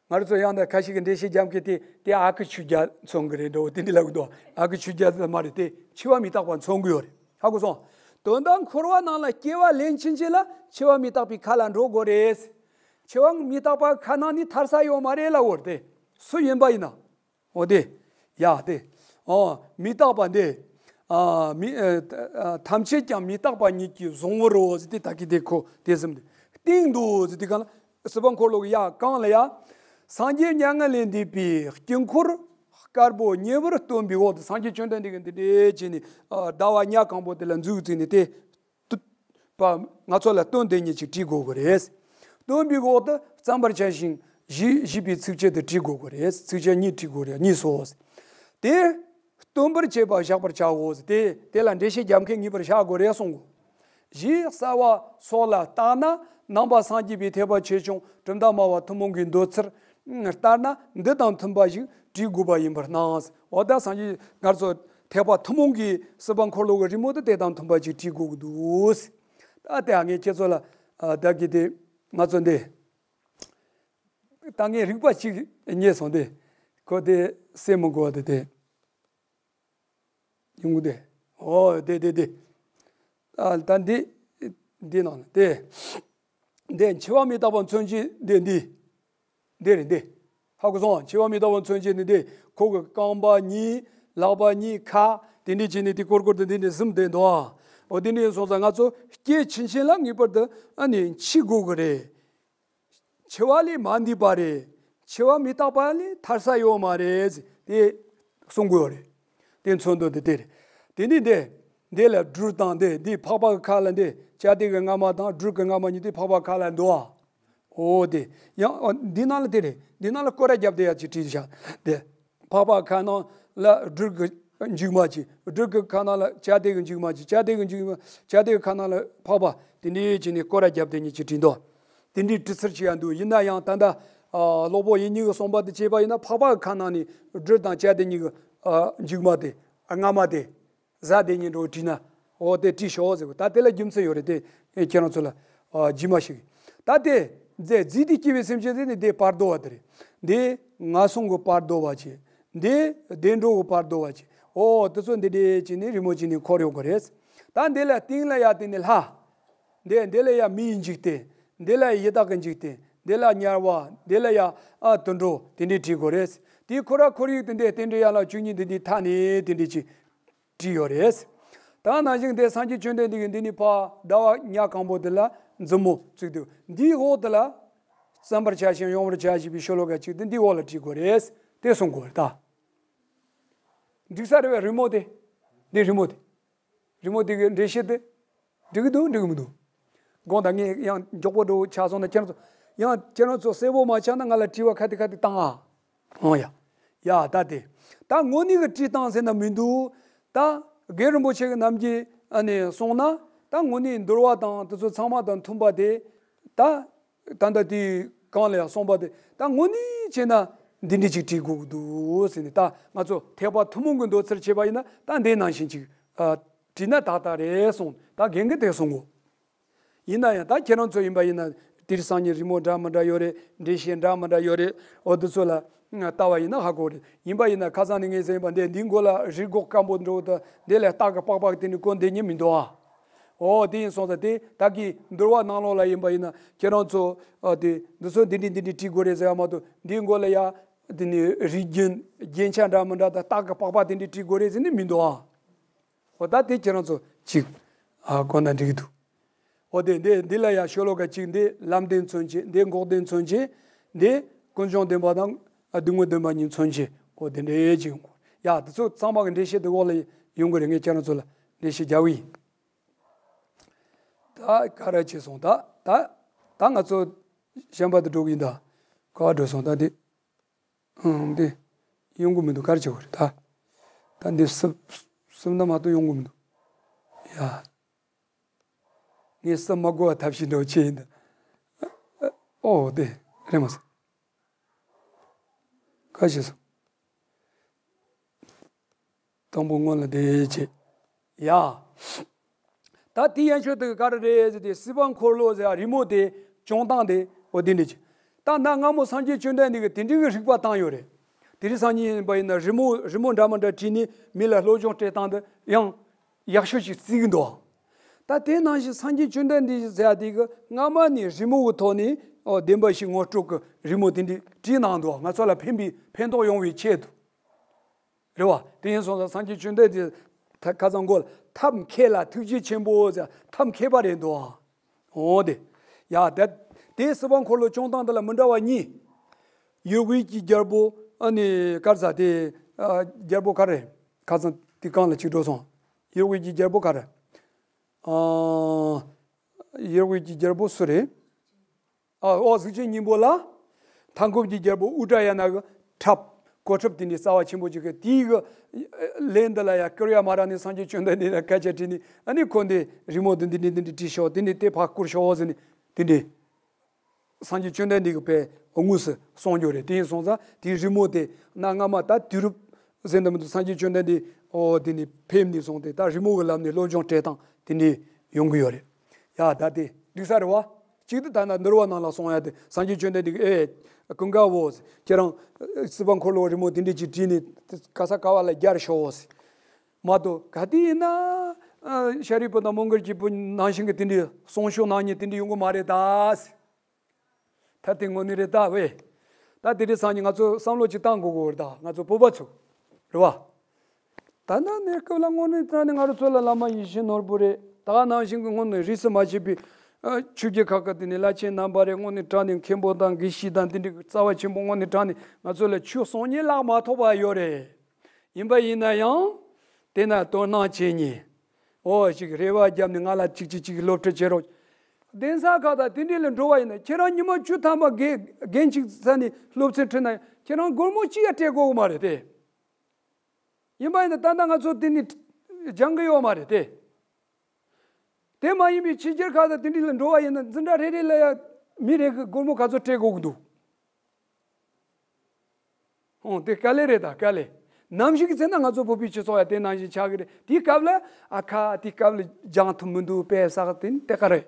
ང་རང་ཚོ་ཡང་ན་ཁ་ཤས་ཀྱིས་འགྲེལ་བཤད་རྒྱབ་མཁན་དེ། དེ་ཨ་ཁུ་ཆོས་རྒྱལ་མཚོན་གི་རེད་འགྲོ་དེ་འདྲ་ལབ་གི་འདུག་ཨ་ཁུ་ཆོས་རྒྱལ་ལ་མ་རེད། དེ་འཆི་བ་མི་རྟག་པ་མཚོན་གི་ཡོད་རེད། ཧ་གོ་སོང་། དོན་དམ་འཁོར་བ་ནང་ལ་སྐྱེ་བ་ལེན་ཕྱིན་ཆད་ལ་འཆི་བ་མི་རྟག་པའི་ཁ་ལ་འགྲོ་དགོས་རེད། འཆི་བ་མི་རྟག་པ་ཁ་ནང་ནས་ཐར་ས་ཡོད་མ་རེད་ལབ་ཡོད་རེད། དེ་སུ་ཡིན་པ་ཡིན་ན། འོ་དེ། ཡ་དེ། ཨོ་མི་རྟག་པ་འདི། ཨ་མི་ཨ་ཐམས་ཅད་ཀྱང་མི་རྟག་པ་ཉིད་ཀྱིས་གཟུང་བར་རོ་ཟེར་དུས་ད་གི་དེ་ཁོ་དེ་བཟུམ་དེ། སྟེང་དུ་ཟེར་དུས་སྒང་ལ། སྲིད་པ་འཁོར་ལོ་གི་ཡ་གང་ལ་ཡ། སངས་རྒྱས་མྱ་ངན་ལས་འདས་པའི་དཀྱིལ་འཁོར་དཀར་པོ་ཉེ་བར་སྟོན་པའི་འོག་ཏུ། སངས་རྒྱས་བཅོམ་ལྡན་འདས་ཀྱིས་འདི་འདྲས་བྱས་ནས་ཟླ་བ་ཉ་གང་པོ་དེ་ལ་འཛུགས་བཙུགས་ནས་དེ། པ་ང་ཚོ་ལ་སྟོན་དེ་ཉིད་ཅིག་བྲིས་དགོས་དགོས་རེད། སྟོན་པའི་འོག་ཏུ་བརྩམ་པར་བྱ་ཞིང་བཞི། བཞི་པའི་ཚིགས་བཅད་དེ་བྲིས་དགོས་དགོས་རེད། ཚིགས་བཅད་གཉིས་བྲིས་དགོས་རེད། གཉིས་སོ། དེ་སྟོན་པར་བྱེད་པ་བཞག་པར་བྱའོ། དེ་དེ་ལ་འགྲེལ་བཤད་རྒྱབ་མཁན་ངེས་པར་བྱ་དགོས་རེད་གསུང་གོ། གཞི་གསར་བ་སོགས་ལ་བརྟགས་ན། ནང་པ་སངས་རྒྱས་པའི་ཐེག་པ་ཆེ་ཆུང་གྲུབ་མཐའ་སྨྲ་བ་ཐུན་མོང་གི་འདོད་ཚུལ་ལྟར་ན། འདི་དང་མཐུན་པ་ཞིག་བྲིས་དགོས་པ་ཡིན་པར་སྣང་། འོ་ད་སངས་རྒྱས་ང་ཚོ་ཐེག་པ་ཐུན་མོང་གི་སྲིད་པ་འཁོར་ལོ་གི་རི་མོ་དེ་དེ་དང་མཐུན་པ་ཅིག་བྲིས་དགོས་ཀྱི་འདུག་ད་དེ་ངས་ཁྱེད་ཚོ་ལ་ཨ་ད་གི་དེ་ང་ཚོ་འདི་ད་ངས་རིག་པ་གཅིག་རྙེད་སོང་། དེ་ཁོ་དེ་སེམས་མི་དགོས་པ་དེ་དེ་ཡོང་གི་དེ། ཨོ་དེ་དེ་དེ། ཨ་ད་འདི་འདི་ནང་ལ་དེ། འདི་འཆི་བ་མི་རྟག་པ་མཚོན་བྱེད་འདི་འདི། འདི་རེད་འདི། ཧ་གོ་སོང་། འཆི་བ་མི་རྟག་པ་མཚོན་བྱེད་ནི་འདི། ཁོ་གི་རྐང་པ་གཉིས། ལག་པ་གཉིས། ཁ། དེ་འདྲས་བྱས་ནས་དེ་སྐོར་སྐོར་དུ་འདི་འདྲས་ཟུམ་བསྡད་འདུག་ཨ། འོ་དེ་འདྲས་སོང་ཙང་ང་ཚོ་སྐྱེ་ཕྱིན་ཕྱིན་ལ་ངེས་པར་དུ་ཨ་ནི་འཆི་དགོས་ཀྱི་རེད། འཆི་བ་ལས་མ་འདས་པ་རེད། འཆི་བ་མི་རྟག་པ་ལས་ཐར་ས་ཡོད་མ་རེད། དེ་གསུང་དགོས་རེད། དེ་མཚོན་དོན་དེ་དེ་རེད། དེ་ནས་འདི། འདི་ལ་སྦྲུལ་དང་འདི། འདི་ཕག་པ་གི་ཁ་ལ་འདི། བྱ་དེ་གི་རྔ་མ་དང་སྦྲུལ་གི་རྔ་མ་གཉིས་དེ་ཕག་པ་ཁ་ལ་འདུག་ཨ། འོ་དེ། ཡང་འདི་ནང་ལ་དེ་རེད། འདི་ནང་ལ་སྐོར་ར་རྒྱབ་དེ་ཡ་ཅིག་བྲིས་བཞག་དེ། ཕག་པ་ཁ་ནང་ལ་སྦྲུལ་གི་མཇུག་མ་ཅིག་སྦྲུལ་གི་ཁ་ནང་ལ་བྱ་དེ་གི་མཇུག་མ་ཅིག་བྱ་དེ་གི་མཇུག་མ། བྱ་དེ་གི་ཁ་ནང་ལ་ཕག་པ། དེ་འདྲས་བྱས་ནས་སྐོར་ར་རྒྱབ་དེ་གཉིས་ཅིག་བྲིས་འདུག་དེ་འདྲའི་བྲིས་ཚུལ་ཅིག་ཡང་འདུག་ཡིན་ན་ཡང་ད་ལྟ་ཨ་སློབ་དཔོན་དབྱིག་གཉེན་གྱི་གསུངས་པ་དེ་བྱས་པ་ཡིན་ན། ཕག་པ་གི་ཁ་ནང་ནས་སྦྲུལ་དང་བྱ་དེ་གཉིས་ཀྱི་ཨ་མཇུག་མ་དེ། ཨ་རྔ་མ་དེ། གཟའ་དེ་གཉིས་འགྲོ་བྲིས་ན། འོ་དེ་བྲིས་ཤོག་ཟེར་གོ། ད་དེ་ལ་རྒྱུ་མཚན་ཡོད་རེད། དེ་ཁྱེད་རང་ཚོ་ལ་ཨ་རྗེས་མ་ཞིག་ད་དེ་རྫས་རྫས་དེ་སྐྱེ་བའི་སེམས་ཅན་དེ་ནི་དེ་བར་དོ་བ་དེ་རེད། འདི་ངན་སོང་གི་བར་དོ་བ་བྱས། འདི་བདེ་འགྲོ་གི་བར་དོ་བ་བྱས། འོ་དེ་ཚོ་འདི་འདྲས་བྱས་ནས་རི་མོ་བྱས་ནས་འཁོར་ཡོང་གི་རེད། ད་འདི་ལ་སྟེང་ལ་ཡ་དེ་ནི་ལྷ། འདི་འདི་ལ་ཡ་མི་ཡི་འཇིག་རྟེན། འདི་ལ་ཡི་དྭགས་ཀྱི་འཇིག་རྟེན། འདི་ལ་དམྱལ་བ། འདི་ལ་ཡ་ཨ་དུད་འགྲོ་དེ་འདྲས་བྲིས་དགོས་རེད། དེའི་ཁོ་ར་ཁོར་ཡུག་དེ་འདྲས་རྟེན་འབྲེལ་ཡན་ལག་བཅུ་གཉིས་འདི་འདྲས་མཐའ་ནས་དེ་འདྲས་ཅིག་བྲིས་ཡོད་རེད། ད་ནང་བཞིན་དེ་སངས་རྒྱས་བཅོམ་ལྡན་འདས་ཀྱིས་འདི་ནས་ཕར་ཟླ་བ་ཉ་གང་པོ་དེ་ལ་མཛུབ་མོ་བཙུགས་འདུག་འདིའི་འོག་དེ་ལ་བརྩམ་པར་བྱ་ཞིང་ཡོང་བར་བྱ་ཞེས་པའི་ཤོ་ལོ་ཀ་གཅིག་དེ་འདིའི་འོག་ལ་བྲིས་དགོས་རེད། དེ་གསུང་དགོས་རེད་ད། འགྲིག་ས་རེད་པས། རི་མོ་དེ། འདི་རི་མོ་དེ། རི་མོ་དེ་གི་འགྲེལ་བཤད་དེ། འགྲིག་གི་འདུག་འགྲིག་གི་མི་འདུག་དགོངས་དག་ངས་ཡང་མགྱོགས་པོ་འགྲོ་ཆགས་སོང་ན། ཁྱེད་རང་ཚོ་ཡང་ཁྱེད་རང་ཚོ་གསལ་པོ་མ་ཆགས་ན་ང་ལ་དྲི་བ་ཁ་ཐིག་ཁ་ཐིག་བཏང་ཨ། ཨང་ཡ། ཡ་ད་དེ། ད་དངོས་གནས་ཀྱི་བྲིས་སྟངས་ཟེར་ན་མི་འདུག་ད་རྒན་རིན་པོ་ཆེ་གི་རྣམ་རྒྱལ་ཨ་ནི་སོང་ན། ད་དངོས་གནས་འདུལ་བ་དང་དེ་ཚོ་ཚང་མ་དང་མཐུན་པ་དེ། ད། ད་ལྟ་དེའི་གང་ལ་ཡང་གསུངས་པ་དེ། ད་དངོས་གནས་བྱས་ན་འདི་འདྲ་ཅིག་བྲིས་དགོས་ཀྱི་འདུག་ཟེར་ནས། ད་ང་ཚོ་ཐེག་པ་ཐུན་མོང་གི་འདོད་ཚུལ་བྱས་པ་ཡིན་ན། ད་འདི་ནང་བཞིན་ཅིག་ཨ་བྲིས་ན་ཏག་ཏག་རེད་གསུངས། ད་རྒན་གྱིས་དེ་གསུང་གོ། ཡིན་ན་ཡང་ད་ཁྱེད་རང་ཚོ་ཡིན་པ་ཡིན་ན་དེ་རིང་སང་ཉིན་རི་མོ་འདྲ་མི་འདྲ་ཡོད་རེད། འགྲེལ་བཤད་འདྲ་མི་འདྲ་ཡོད་རེད། འོ་འདི་ཚོ་ལ་ལྟ་བ་ཡིན་ན་ཧ་གོ་རེད། ཡིན་པ་ཡིན་ན་ཁ་སང་ནས་ངས་ཟེར་ཡིན་པ་འདི་འདིའི་མགོ་ལ་རི་སྒོ་སྐམ་པོ་འདྲ་བོ་དང་འདི་ལ་སྟག་གི་པགས་པ་དེ་ནི་བཀོད་འདེད་ཉན་མི་འདུག་ཨ། འོ་དེ་ཡིན་སོང་ཙང་དེ་ད་གི་འདུལ་བ་ནང་ལོགས་ལ་ཡིན་པ་ཡིན་ན་ཁྱེད་རང་ཚོ་ཨ་དེ་འདི་ཚོ་འདི་འདྲི་འདི་འདྲི་བྲིས་དགོས་རེད་ཟེར་ཡ་མ་གཏོགས་འདིའི་མགོ་ལ་ཡ་དེ་ནི་རིགས་རྒྱུན་རྒྱན་ཆ་འདྲ་མི་འདྲ་དང་སྟག་གི་པགས་པ་དེ་འདྲི་བྲིས་དགོས་རེད་ཟེར་ནི་མི་འདུག་ཨ། འོ་ད་དེ་ཁྱེད་རང་ཚོ་གཅིག་ཨ་གོ་ན་འགྲིག་གི་འདུག་འོ་དེ་འདི་འདི་ལ་ཡང་ཤོ་ལོ་ཀ་གཅིག་འདི་ལམ་བདེན་མཚོན་བྱེད། འདི་འགོག་བདེན་མཚོན་བྱེད། འདི་ཀུན་འབྱུང་བདེན་པ་དང་སྡུག་བསྔལ་བདེན་པ་གཉིས་མཚོན་བྱེད། འོ་དེ་འདྲའི་གཅིག་ཡོང་གོ། ཡ་དེ་ཚོ་ཚང་མ་གི་འགྲེལ་བཤད་དེ་འོག་ལ་ཡོང་གི་རེད། ངས་ཁྱེད་རང་ཚོ་ལ་འགྲེལ་བཤད་རྒྱག་གི་ཡིན། ད་ག་རེ་བྱས་སོང་། ད་ད་ད་ང་ཚོ་གཞན་པ་དུ་འགྲོ་གི་ཡིན། ད་ག་བ་འགྲོ་སོང་། ད་འདི་ཨང་འདི་ཡོང་གི་མི་འདུག་ག་རེ་བྱེད་དགོས་རེད། ད་ད་འདི་སུབ་སུབ་ན་མ་གཏོགས་ཡོང་གི་མི་འདུག་ཡ། ངས་སུབ་མ་དགོས་པ་ཐབས་ཤེས་འདྲ་བོ་བྱས་ཡིན་ད། ཨོ་དེ་རེད་མ་སོང་། ག་བྱས་སོང་། དང་པོ་སྔོན་ལ་དེ་བྱས། ཡ། ད་དེ་ཡན་ཆོད་དེ་ག་རེ་རེད་ཟེར་ཏེ་སྲིད་པ་འཁོར་ལོ་ཟེར་རི་མོ་དེ་བྱུང་སྟངས་དེ་འོ་དེ་འདྲ་ཅིག་ད་གནའ་སྔ་མོ་སངས་རྒྱས་བཅོམ་ལྡན་འདས་ཀྱིས་དེ་འདྲའི་རིགས་པ་བཏང་ཡོད་རེད། དེ་རིང་སང་ཉིན་ཡིན་པ་ཡིན་ན་རི་མོ་རི་མོ་འདྲ་མི་འདྲ་བྲིས་ནས་མི་ལ་སློབ་སྦྱོང་སྤྲད་སྟངས་དེ་ཡང་ཡག་ཤོས་ཤིག་བརྩི་གི་འདུག་ད་དེ་ནང་བཞིན་སངས་རྒྱས་བཅོམ་ལྡན་འདས་ཟེར་ཡ་དེ་གི་སྔ་མ་ནས་རི་མོ་གི་ཐོག་ནས་ཨོ་བདེན་པ་བཞི་ངོ་སྤྲོད་ཀྱི་རི་མོ་དེ་འདྲ་བྲིས་གནང་འདུག་ང་ཚོ་ལ་ཕན་པའི་ཕན་ཐོགས་ཡོང་བའི་ཆེད་དུ། རེད་བ། དེ་ཡིན་སོང་ཙང་སངས་རྒྱས་བཅོམ་ལྡན་འདས་ད་ཁ་སང་མགོ་ལ་ཐབས་མཁས་ལ་ཐུགས་རྗེ་ཆེན་པོ་ཟེར་ཐབས་མཁས་པ་རེད་འདུག་འོ་དེ། ཡ་དེ་དེ་སྲིད་པ་འཁོར་ལོ་བྱུང་སྟངས་དེ་ལ་མི་འདྲ་བ་གཉིས། ཡུལ་དབུས་ཀྱི་རྒྱལ་པོ་ཨ་ནི་ག་རེ་ཟ་དེ་ཨ་རྒྱལ་པོ་ག་རེ། ཁ་སང་དེ་གང་ལ་ཅིག་འགྲོ་སོང་། ཡུལ་དབུས་ཀྱི་རྒྱལ་པོ་ག་རེ། ཨ། ཡུལ་དབུས་ཀྱི་རྒྱལ་པོ་སུ་རེད། ཨ་ཨོ་གཟུགས་ཅན་སྙིང་པོ་ལ། མཐའ་འཁོབ་ཀྱི་རྒྱལ་པོ་ཨུ་ཏྲ་ཡ་ན་གི་ཁྲབ་གོ་ཁྲབ་དེ་འདྲའི་རྩ་བ་ཆེན་པོ་ཅིག་གི་དེའི་གི་ལན་འདི་ལ་ཡ་ཀུ་རི་ཡ་མ་ར་ནས་སངས་རྒྱས་བཅོམ་ལྡན་འདས་ལ་སྐད་ཆ་དྲིས་ནས་ཨ་ནི་ཁོ་འདི་རི་མོ་འདི་འདི་འདི་འདི་འདྲ་བྲིས་ཤོག་དེ་འདྲ་དེ་ཕར་བསྐུར་ཤོག་ཟེར་ནས་དེ་འདྲ། སངས་རྒྱས་བཅོམ་ལྡན་འདས་ཀྱིས་དཔེ་དངོས་སུ་གསུངས་ཡོད་རེད། དེ་ཡིན་སོང་ཙང་དེའི་རི་མོ་དེ་གནའ་སྔ་མ་ད་དུས་རབས་ཟེར་འདི་མི་འདུག་སངས་རྒྱས་བཅོམ་ལྡན་འདས་ཨོ་དེ་ནས་ཕེབས་ནས་སོང་སྟེ་ད་རི་མོ་གི་ལམ་ནས་སློབ་སྦྱོང་སྤྲད་སྟངས་དེ་འདྲ་ཡོང་གི་ཡོད་རེད། ཡ་ད་དེ་འགྲིག་ས་རེད་བ། གཅིག་ཏུ་ད་ན་འདུལ་བ་ནང་ལ་གསུངས་ཡ་དེ་སངས་རྒྱས་བཅོམ་ལྡན་འདས་ཀྱིས་ཨེ་ཀུན་དགའ་བོ་ཁྱེད་རང་སྲིད་པ་འཁོར་ལོ་རི་མོ་དེ་འདྲ་ཅིག་བྲིས་ནས་ག་ས་ག་བ་ལ་སྦྱར་ཤོག་ཟེར། མ་གཏོགས་ག་དུས་ཡིན་ན་ཨ་ཤཱ་རིའི་བུ་དང་མོའུ་འགལ་གྱི་བུ་ནང་བཞིན་གྱི་དེ་འདྲའི་གསུང་ཤོག་ནང་ཉིད་དེ་འདྲའི་ཡོང་གི་མ་རེད་ད་ཟེར། ད་དེ་དངོས་གནས་རེད་ད་བས། ད་དེ་རིང་སང་ཉིན་ང་ཚོ་བསམ་བློ་ཅིག་བཏང་དགོས་དགོས་རེད་ད་ང་ཚོ་བོད་པ་ཚོ། རེད་བ། ད་ལྟ་གནས་སྐབས་ལ་དངོས་གནས་དྲང་ནས་ང་རང་ཚོ་ལ་བླ་མ་ཡིད་བཞིན་ནོར་བུ་རེད། ད་ག་ནང་བཞིན་གྱི་དངོས་གནས་རིས་སུ་མ་ཆད་པའི་ཨ་ཆོས་བརྒྱུད་ཁག་གི་དེ་ནས་བླ་ཆེན་རྣམ་པ་རེད། དངོས་གནས་དྲང་ནས་མཁན་པོ་དང་དགེ་བཤེས་དང་དེ་འདྲའི་རྩ་བ་ཆེན་པོ་དངོས་གནས་དྲང་ནས་ང་ཚོ་ལ་ཆོས་གསུང་མཁན་ལག་མ་ཐོགས་པ་ཡོད་རེད། ཡིན་པ་ཡིན་ན་ཡང་དེ་ན་དོ་སྣང་བྱེད་མཁན། འོ་ཞིག་རེ་བ་བརྒྱབ་ནས་ང་ལ་ཅིག་ཅིག་ཅིག་སློབ་ཁྲིད་བྱེད་རོགས། གདན་ས་ཁག་དང་དེ་འདྲ་ལ་འགྲོ་བ་ཡིན་ན་ཁྱེད་རང་ཉི་མ་བཅུ་ཐམ་པ་རྒན་རྒན་གཅིག་ས་ནས་སློབ་ཚན་ཁྲིད་ན་ཁྱེད་རང་སྒོར་མོ་གཅིག་ཡང་སྤྲད་དགོས་མ་རེད་དེ། ཡིན་པ་ཡིན་ན་ད་ལྟ་ང་ཚོ་དེ་ནི་སྦྱང་གི་ཡོད་མ་རེད་དེ། དེ་མ་ཡིན་པའི་ཕྱི་རྒྱལ་ཁག་དང་དེ་འདྲ་ལ་འགྲོ་བ་ཡིན་ན་འཛིན་གྲྭ་རེ་རེ་ལ་ཡང་མི་རེ་གི་སྒོར་མོ་ག་ཚོད་སྤྲད་དགོས་ཀྱི་འདུག་ཨོ་དེ་དཀའ་ལས་རེད་ད་དཀའ་ལས། ནམ་ཞིག་གི་ཚེ་ན་ང་ཚོ་བོད་པའི་སྤྱི་ཚོགས་ཡ་དེ་ནང་བཞིན་ཆགས་ཀྱི་རེད། དེའི་སྐབས་ལ་ཨ་ཁ་དེའི་སྐབས་ལ་སྦྱང་ཐུབ་མི་འདུག་པས་ཟེར་དེ་ནི་དེ་ག་རེད།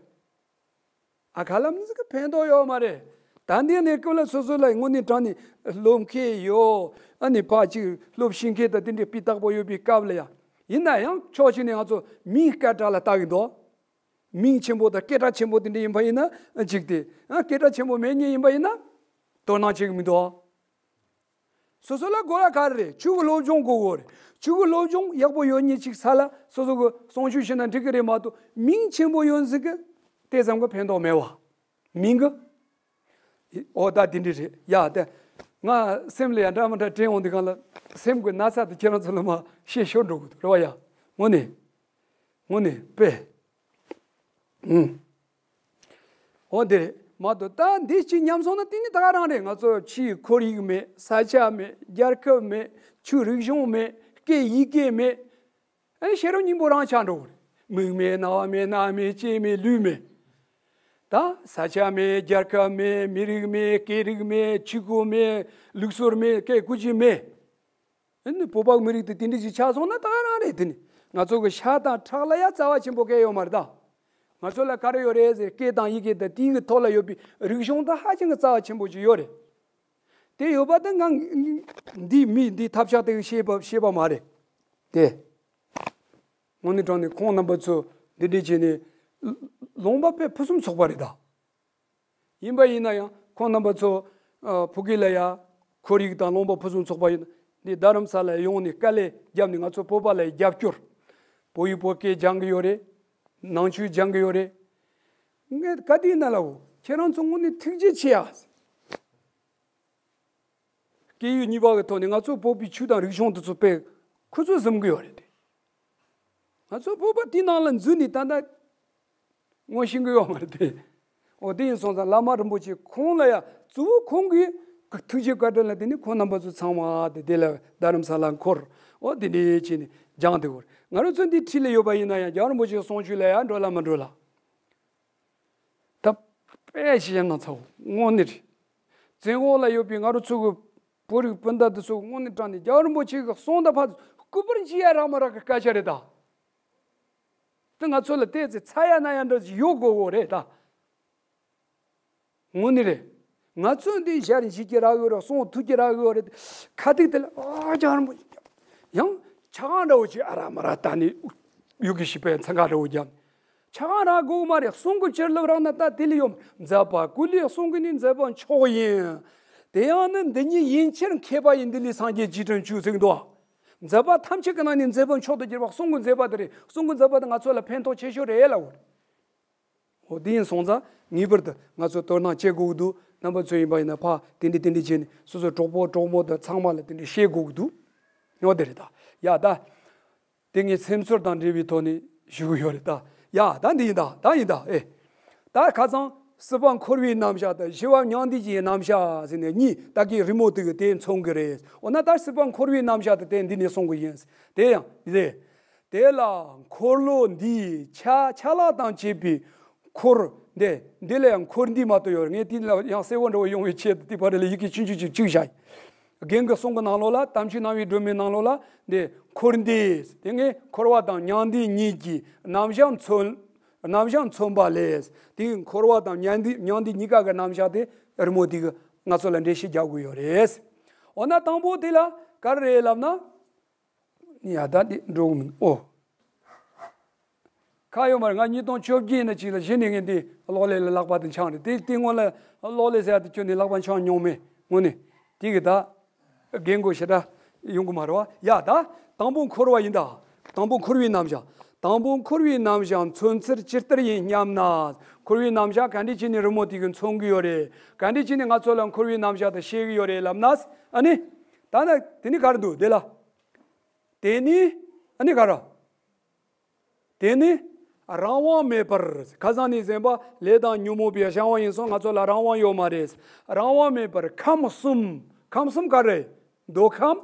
ཨ་ཁ་ལབ་ནི་ཟིག་གི་ཕན་ཐོགས་ཡོད་མ་རེད། ད་འདི་ནས་སྐབས་ལ་སོ་སོ་ལ་དངོས་གནས་དྲང་ནས་སློབ་མཁན་ཡོད། ཨ་ནི་ཕ་གཅིག་སློབ་ཤེས་མཁན་དང་དེ་འདྲའི་སྤུས་དག་པོ་ཡོད་པའི་སྐབས་ལ་ཡ། ཡིན་ན་ཡང་ཕྱོགས་གཅིག་ནས་ང་ཚོ་མིང་སྐད་གྲགས་ལ་ལྟ་གི་འདུག་མིང་ཆེན་པོ་དང་སྐད་གྲགས་ཆེན་པོ་དེ་འདྲ་ཡིན་པ་ཡིན་ན་གཅིག་དེ། ཨ་སྐད་གྲགས་ཆེན་པོ་མེད་མཁན་ཡིན་པ་ཡིན་ན་དོ་སྣང་བྱེད་གི་མི་འདུག་སོ་སོ་ལ་དགོས་ལ་ག་རེ་རེད། ཆོས་ཀྱི་སློབ་སྦྱོང་དགོས་གོ་རེད། ཆོས་ཀྱི་སློབ་སྦྱོང་ཡག་པོ་ཡོད་མཁན་ཅིག་ས་ལ་སོ་སོ་གི་གསུང་ཆོས་བྱས་ན་འགྲིག་གི་རེད་མ་གཏོགས་མིང་ཆེན་པོ་ཡོད་ཟིག་གི་དེ་ཙམ་གི་ཕན་ཐོགས་མེད་བ། མིང་གི། ཨོ་ད་དེ་འདྲ་རེད་ཡ་དེ། ང་སེམས་ལ་ཡ་འདྲ་མི་འདྲ་དྲན་འོང་དུས་སྒང་ལ་སེམས་ཀྱི་ན་ཚ་དེ་ཁྱེད་རང་ཚོ་ལ་མ་བཤད་ཤོར་འགྲོ་གི་འདུག་རེད་བ་ཡ། དངོས་གནས། དངོས་གནས་དཔེ། ཨུམ། འོ་དེ་རེད་མ་གཏོགས་ད་འདི་གཅིག་ཉམས་སོང་ན་དེ་ནི་ད་ག་རང་རེད། ང་ཚོ་ཕྱིའི་ཁོར་ཡུག་མེད། ས་ཆ་མེད། རྒྱལ་ཁབ་མེད། ཆོས་རིག་གཞུང་མེད། སྐད་ཡི་གེ་མེད། ཨེ་ཤེས་རབ་སྙིང་པོ་རང་ཆགས་འགྲོ་གི་རེད། མིག་མེད། རྣ་བ་མེད། སྣ་མེད། ལྕེ་མེད། ལུས་མེད། ད་ས་ཆ་མེད། རྒྱལ་ཁབ་མེད། མི་རིགས་མེད། སྐད་རིགས་མེད། ཆོས་སྐོར་མེད། ལུགས་སྲོལ་མེད། སྐད་དགུ་ཅི་མེད། ཨ་ནི་བོད་པ་མི་རིགས་དེ་དེ་འདྲ་ཞིག་ཆགས་སོང་ན་ད་ག་རང་རེད། དེ་ནི་ང་ཚོ་གི་ཤ་དང་ཁྲག་ལ་ཡ་རྩ་བ་ཆེན་པོ་གང་ཡང་ཡོད་མ་རེད་ད། ང་ཚོ་ལ་ག་རེ་ཡོད་རེད་ཟེར། སྐད་དང་ཡི་གེ་དང་དེའི་གི་ཐོག་ལ་ཡོད་པའི་རིག་གཞུང་དེ་ཧ་ཅང་གི་རྩ་བ་ཆེན་པོ་ཅིག་ཡོད་རེད། དེ་ཡོད་པ་དེ་ང་འདི་མི་འདི་ཐབས་ཆག་དེ་གི་ཤེས་པ་ཤེས་པ་མ་རེད། དེ་དངོས་གནས་དྲང་གནས་ཁོང་རྣམ་པ་ཚོ་འདི་འདྲས་བྱས་ནས་ལུང་པ་དཔེ་ཕུན་སུམ་ཚོགས་པ་རེད་ད། ཡིན་པ་ཡིན་ན་ཡང་ཁོང་རྣམ་པ་ཚོ་ཨ་ཕ་གི་ལ་ཡ་ཁོར་ཡུག་དང་ལུང་པ་ཕུན་སུམ་ཚོགས་པ་ཡིན། འདི་རྡ་རམ་ས་ལ་ཡོང་ནས་དཀའ་ལས་བརྒྱབ་ནས་ང་ཚོ་བོད་པ་ལ་ཡ་རྒྱབ་སྐྱོར། བོད་ཡིག་བོད་སྐད་སྦྱང་གི་ཡོད་རེད། ནང་ཆོས་སྦྱང་གི་ཡོད་རེད། ངས་ག་དུས་ཡིན་ན་ལབ། ཁྱེད་རང་ཚོ་དངོས་གནས་ཐུགས་རྗེ་ཆེ་ཡ། སྐད་ཡིག་གཉིས་པ་གི་ཐོག་ནས་ང་ཚོ་བོད་པའི་ཆོས་དང་རིག་གཞུང་དེ་ཚོ་དཔེ་ཁོ་ཚོས་བཟུང་གི་ཡོད་རེད་དེ། ང་ཚོ་བོད་པ་དེའི་ནང་ལ་འཛུལ་ནས་ད་ལྟ་ངོ་ཤེས་གི་ཡོད་མ་རེད་དེ། འོ་དེ་ཡིན་སོང་ཙང་བླ་མ་རིན་པོ་ཆེ་ཁོང་ལ་ཡ་གཙོ་བོ་ཁོང་གི་ཐུགས་རྗེ་བཀའ་དྲིན་ལ་བརྟེན་ནས་ཁོང་རྣམ་པ་ཚོ་ཚང་མ་དེ་དེ་ལ་རྡ་རམ་ས་ལ་འཁོར། འོ་དེ་འདྲས་བྱས་ནས་སྦྱངས་དེ་འཁོར། ང་རང་ཚོ་འདི་འཁྲིས་ལ་ཡོད་པ་ཡིན་ན་ཡང་རྒྱལ་བ་རིན་པོ་ཆེའི་གསུང་ཆོས་ལ་ཡ་འགྲོ་ལ་མི་འགྲོ་ལ། ད་དཔེ་ཞིག་ཡང་ན་ཚ་བོ་དངོས་གནས་རེད། བཙན་འོག་ལ་ཡོད་པའི་ང་རང་ཚོ་གི་བོད་རིགས་སྤུན་ཟླ་དེ་ཚོ་དངོས་གནས་དྲང་ནས་རྒྱལ་བ་རིན་པོ་ཆེ་གི་གསུང་དང་ཕར་སྐུ་པར་འཇིག་ཡ་རག་མ་རག་གི་སྐད་ཆ་རེད་ད། དེ་ང་ཚོ་ལ་བལྟས་ཚེ་ཚ་ཡ་ན་ཡ་འདྲ་ཞིག་ཡོད་དགོས་གོ་རེད་ད། དངོས་གནས་རེད། ང་ཚོ་འདི་ཞལ་འཇིགས་ཀྱི་རག་ཡོད་རེད། གསུང་ཐོས་ཀྱི་རག་ཡོད་རེད། ཁ་ཐུག་དེ་ལ་ཨ་ཅང་རིན་པོ་ཆེ་ཡང་ཆ་གང་འདྲ་བོ་ཅིག་ཨ་ར་མ་ར་ད་ནི་ཡུ་གི་ཤི་པའི་མཚན་ག་འདྲ་བོ་རྒྱབ། ཆ་གང་རག་དགོས་མ་རེད། གསུང་གི་ཕྱིར་ལབ་རག་ན་ད་དེ་ལ་ཡོང་། མཛད་པ་ཀུན་ལས་གསུང་གི་ནི་མཛད་པ་མཆོག་ཡིན། དེ་ཡང་ནི་འདི་ཉིད་ཡིན་ཕྱིར་མཁས་པ་ཡི། འདི་ལས་སངས་རྒྱས་རྗེས་དྲན་བྱུང་ཟེར་གི་འདུག། མཛད་པ་ཐམས་ཅད་ཀྱི་ནང་ནས་མཛད་པ་མཆོག་ཏུ་གྱུར་པ་གསུང་གི་མཛད་པ་དེ་རེད། གསུང་གི་མཛད་པ་དེ་ང་ཚོ་ལ་ཕན་ཐོགས་ཆེ་ཤོས་རེད་ལབ་པ་རེད། འོ་དེ་ཡིན་སོང་ཙང་ངེས་པར་དུ་ང་ཚོ་དོ་སྣང་བྱེད་དགོས་ཀྱི་འདུག། རྣམ་པ་ཚོ་ཡིན་པ་ཡིན་ན་ཕ་དེ་འདྲས་དེ་འདྲས་བྱས་ནས་སོ་སོ་གྲོགས་པོ་གྲོགས་མོ་དང་ཚང་མ་ལ་དེ་འདྲས་བཤད་དགོས་ཀྱི་འདུག། འོ་དེ་རེད་ད། ཡ་ད། དེ་ངས་སེམས་ཚོར་དང་འབྲེལ་བའི་ཐོག་ནས་ཞུ་གི་ཡོད་རེད་ད། ཡ་ད་འདི་ཡིན་ད། ད་ཡིན་ད། ཨེ། ད་ཁ་སང་སྲིད་པ་འཁོར་བའི་རྣམ་གཞག་དང་ཞི་བ་མྱང་འདས་ཀྱི་རྣམ་གཞག་ཟེར་ནས་གཉིས་ད་གི་རི་མོ་དེ་གི་དེ་མཚོན་གི་རེད། འོ་ན་ད་སྲིད་པ་འཁོར་བའི་རྣམ་གཞག་དེ་དེ་འདི་ནས་གསུང་གི་ཡིན། དེ་ཡང་རེད། དེ་ལ་འཁོར་ལོ་འདིའི་ཆ་ཆ་ལག་དང་བཅས་པའི་འཁོར་འདི་འདི་ལ་ཡང་འཁོར་འདས་མ་གཏོགས་ཡོད་རེད། ངས་དེ་ལ་ཡང་གསལ་བོ་འདྲ་བོ་ཡོང་བའི་ཆེད་དུ་དེ་བར་ལ་ཡི་གེ་ཆུང་ཆུང་ཅིག་བཅུག་བཞག། རྒན་གྱི་གསུང་གི་ནང་ལོགས་ལ་དམ་ཆོས་སྣང་བའི་སྒྲོན་མེའི་ནང་ལོགས་ལ་འདི་འཁོར་འདས་དེ་ངས་འཁོར་བ་དང་མྱང་འདས་གཉིས་ཀྱི་རྣམ་གཞག་མཚོན་རྣམ་གཞག་མཚོན་པ་ལས་དེ་འཁོར་བ་དང་མྱང་འདས་མྱང་འདས་གཉིས་ཀ་གི་རྣམ་གཞག་དེ་རི་མོ་དེ་གི་ང་ཚོ་ལ་འགྲེལ་བཤད་རྒྱག་དགོས་ཡོད་རེད། འོ་ན་དང་པོ་དེ་ལ་ག་རེ་རེད་ལབ་ན། ཡ་ད་འདི་འགྲོ་གི་མིན། ཨོ། ཁ་ཡོད་མ་རེད། ང་ཉིས་སྟོང་བཅོ་བརྒྱད་ནས་ཅིག་ལ་གཞི་ནས་ངས་འདི་གློག་ཀླད་ལ་ལག་པ་དེ་འཆང་རེད། དེ་དེ་སྔོན་ལ་གློག་ཀླད་ཟེར་ཡ་དེ་ཁྱོན་ནས་ལག་པ་འཆང་མྱོང་མེད། དངོས་གནས་དེ་གི་ད་རྒན་གོ་ཞེ་དྲག་ཡོང་གི་མ་རེད་བ། ཡ་ད་དང་པོ་འཁོར་བ་ཡིན་ད། དང་པོ་འཁོར་བའི་རྣམ་གཞག། དང་པོ་འཁོར་བའི་རྣམ་གཞག་མཚོན་ཚུལ་ཇི་ལྟར་ཡིན་སྙམ་ན། འཁོར་བའི་རྣམ་གཞག་ག་འདྲས་བྱས་ནས་རི་མོ་དེ་གི་མཚོན་གི་ཡོད་རེད། ག་འདྲས་བྱས་ནས་ང་ཚོ་ལ་འཁོར་བའི་རྣམ་གཞག་དེ་བཤད་གི་ཡོད་རེད་ལབ་ན། ཨ་ནི། ད་ནི་དེ་ནི་ག་རེ་འདུག་དེ་ལ། དེ་ནི་ཨ་ནི་ག་རེ། དེ་ནི་རང་དབང་མེད་པར། ཁ་སང་ནས་ཟིན་པ་ལས་དང་ཉོན་མོངས་པའི་བྱ་བ་ཡིན་སོང་། ང་ཚོ་ལ་རང་དབང་ཡོད་མ་རེད། རང་དབང་མེད་པར་ཁམས་གསུམ། ཁམས་གསུམ་ག་རེ། མདོ་ཁམས།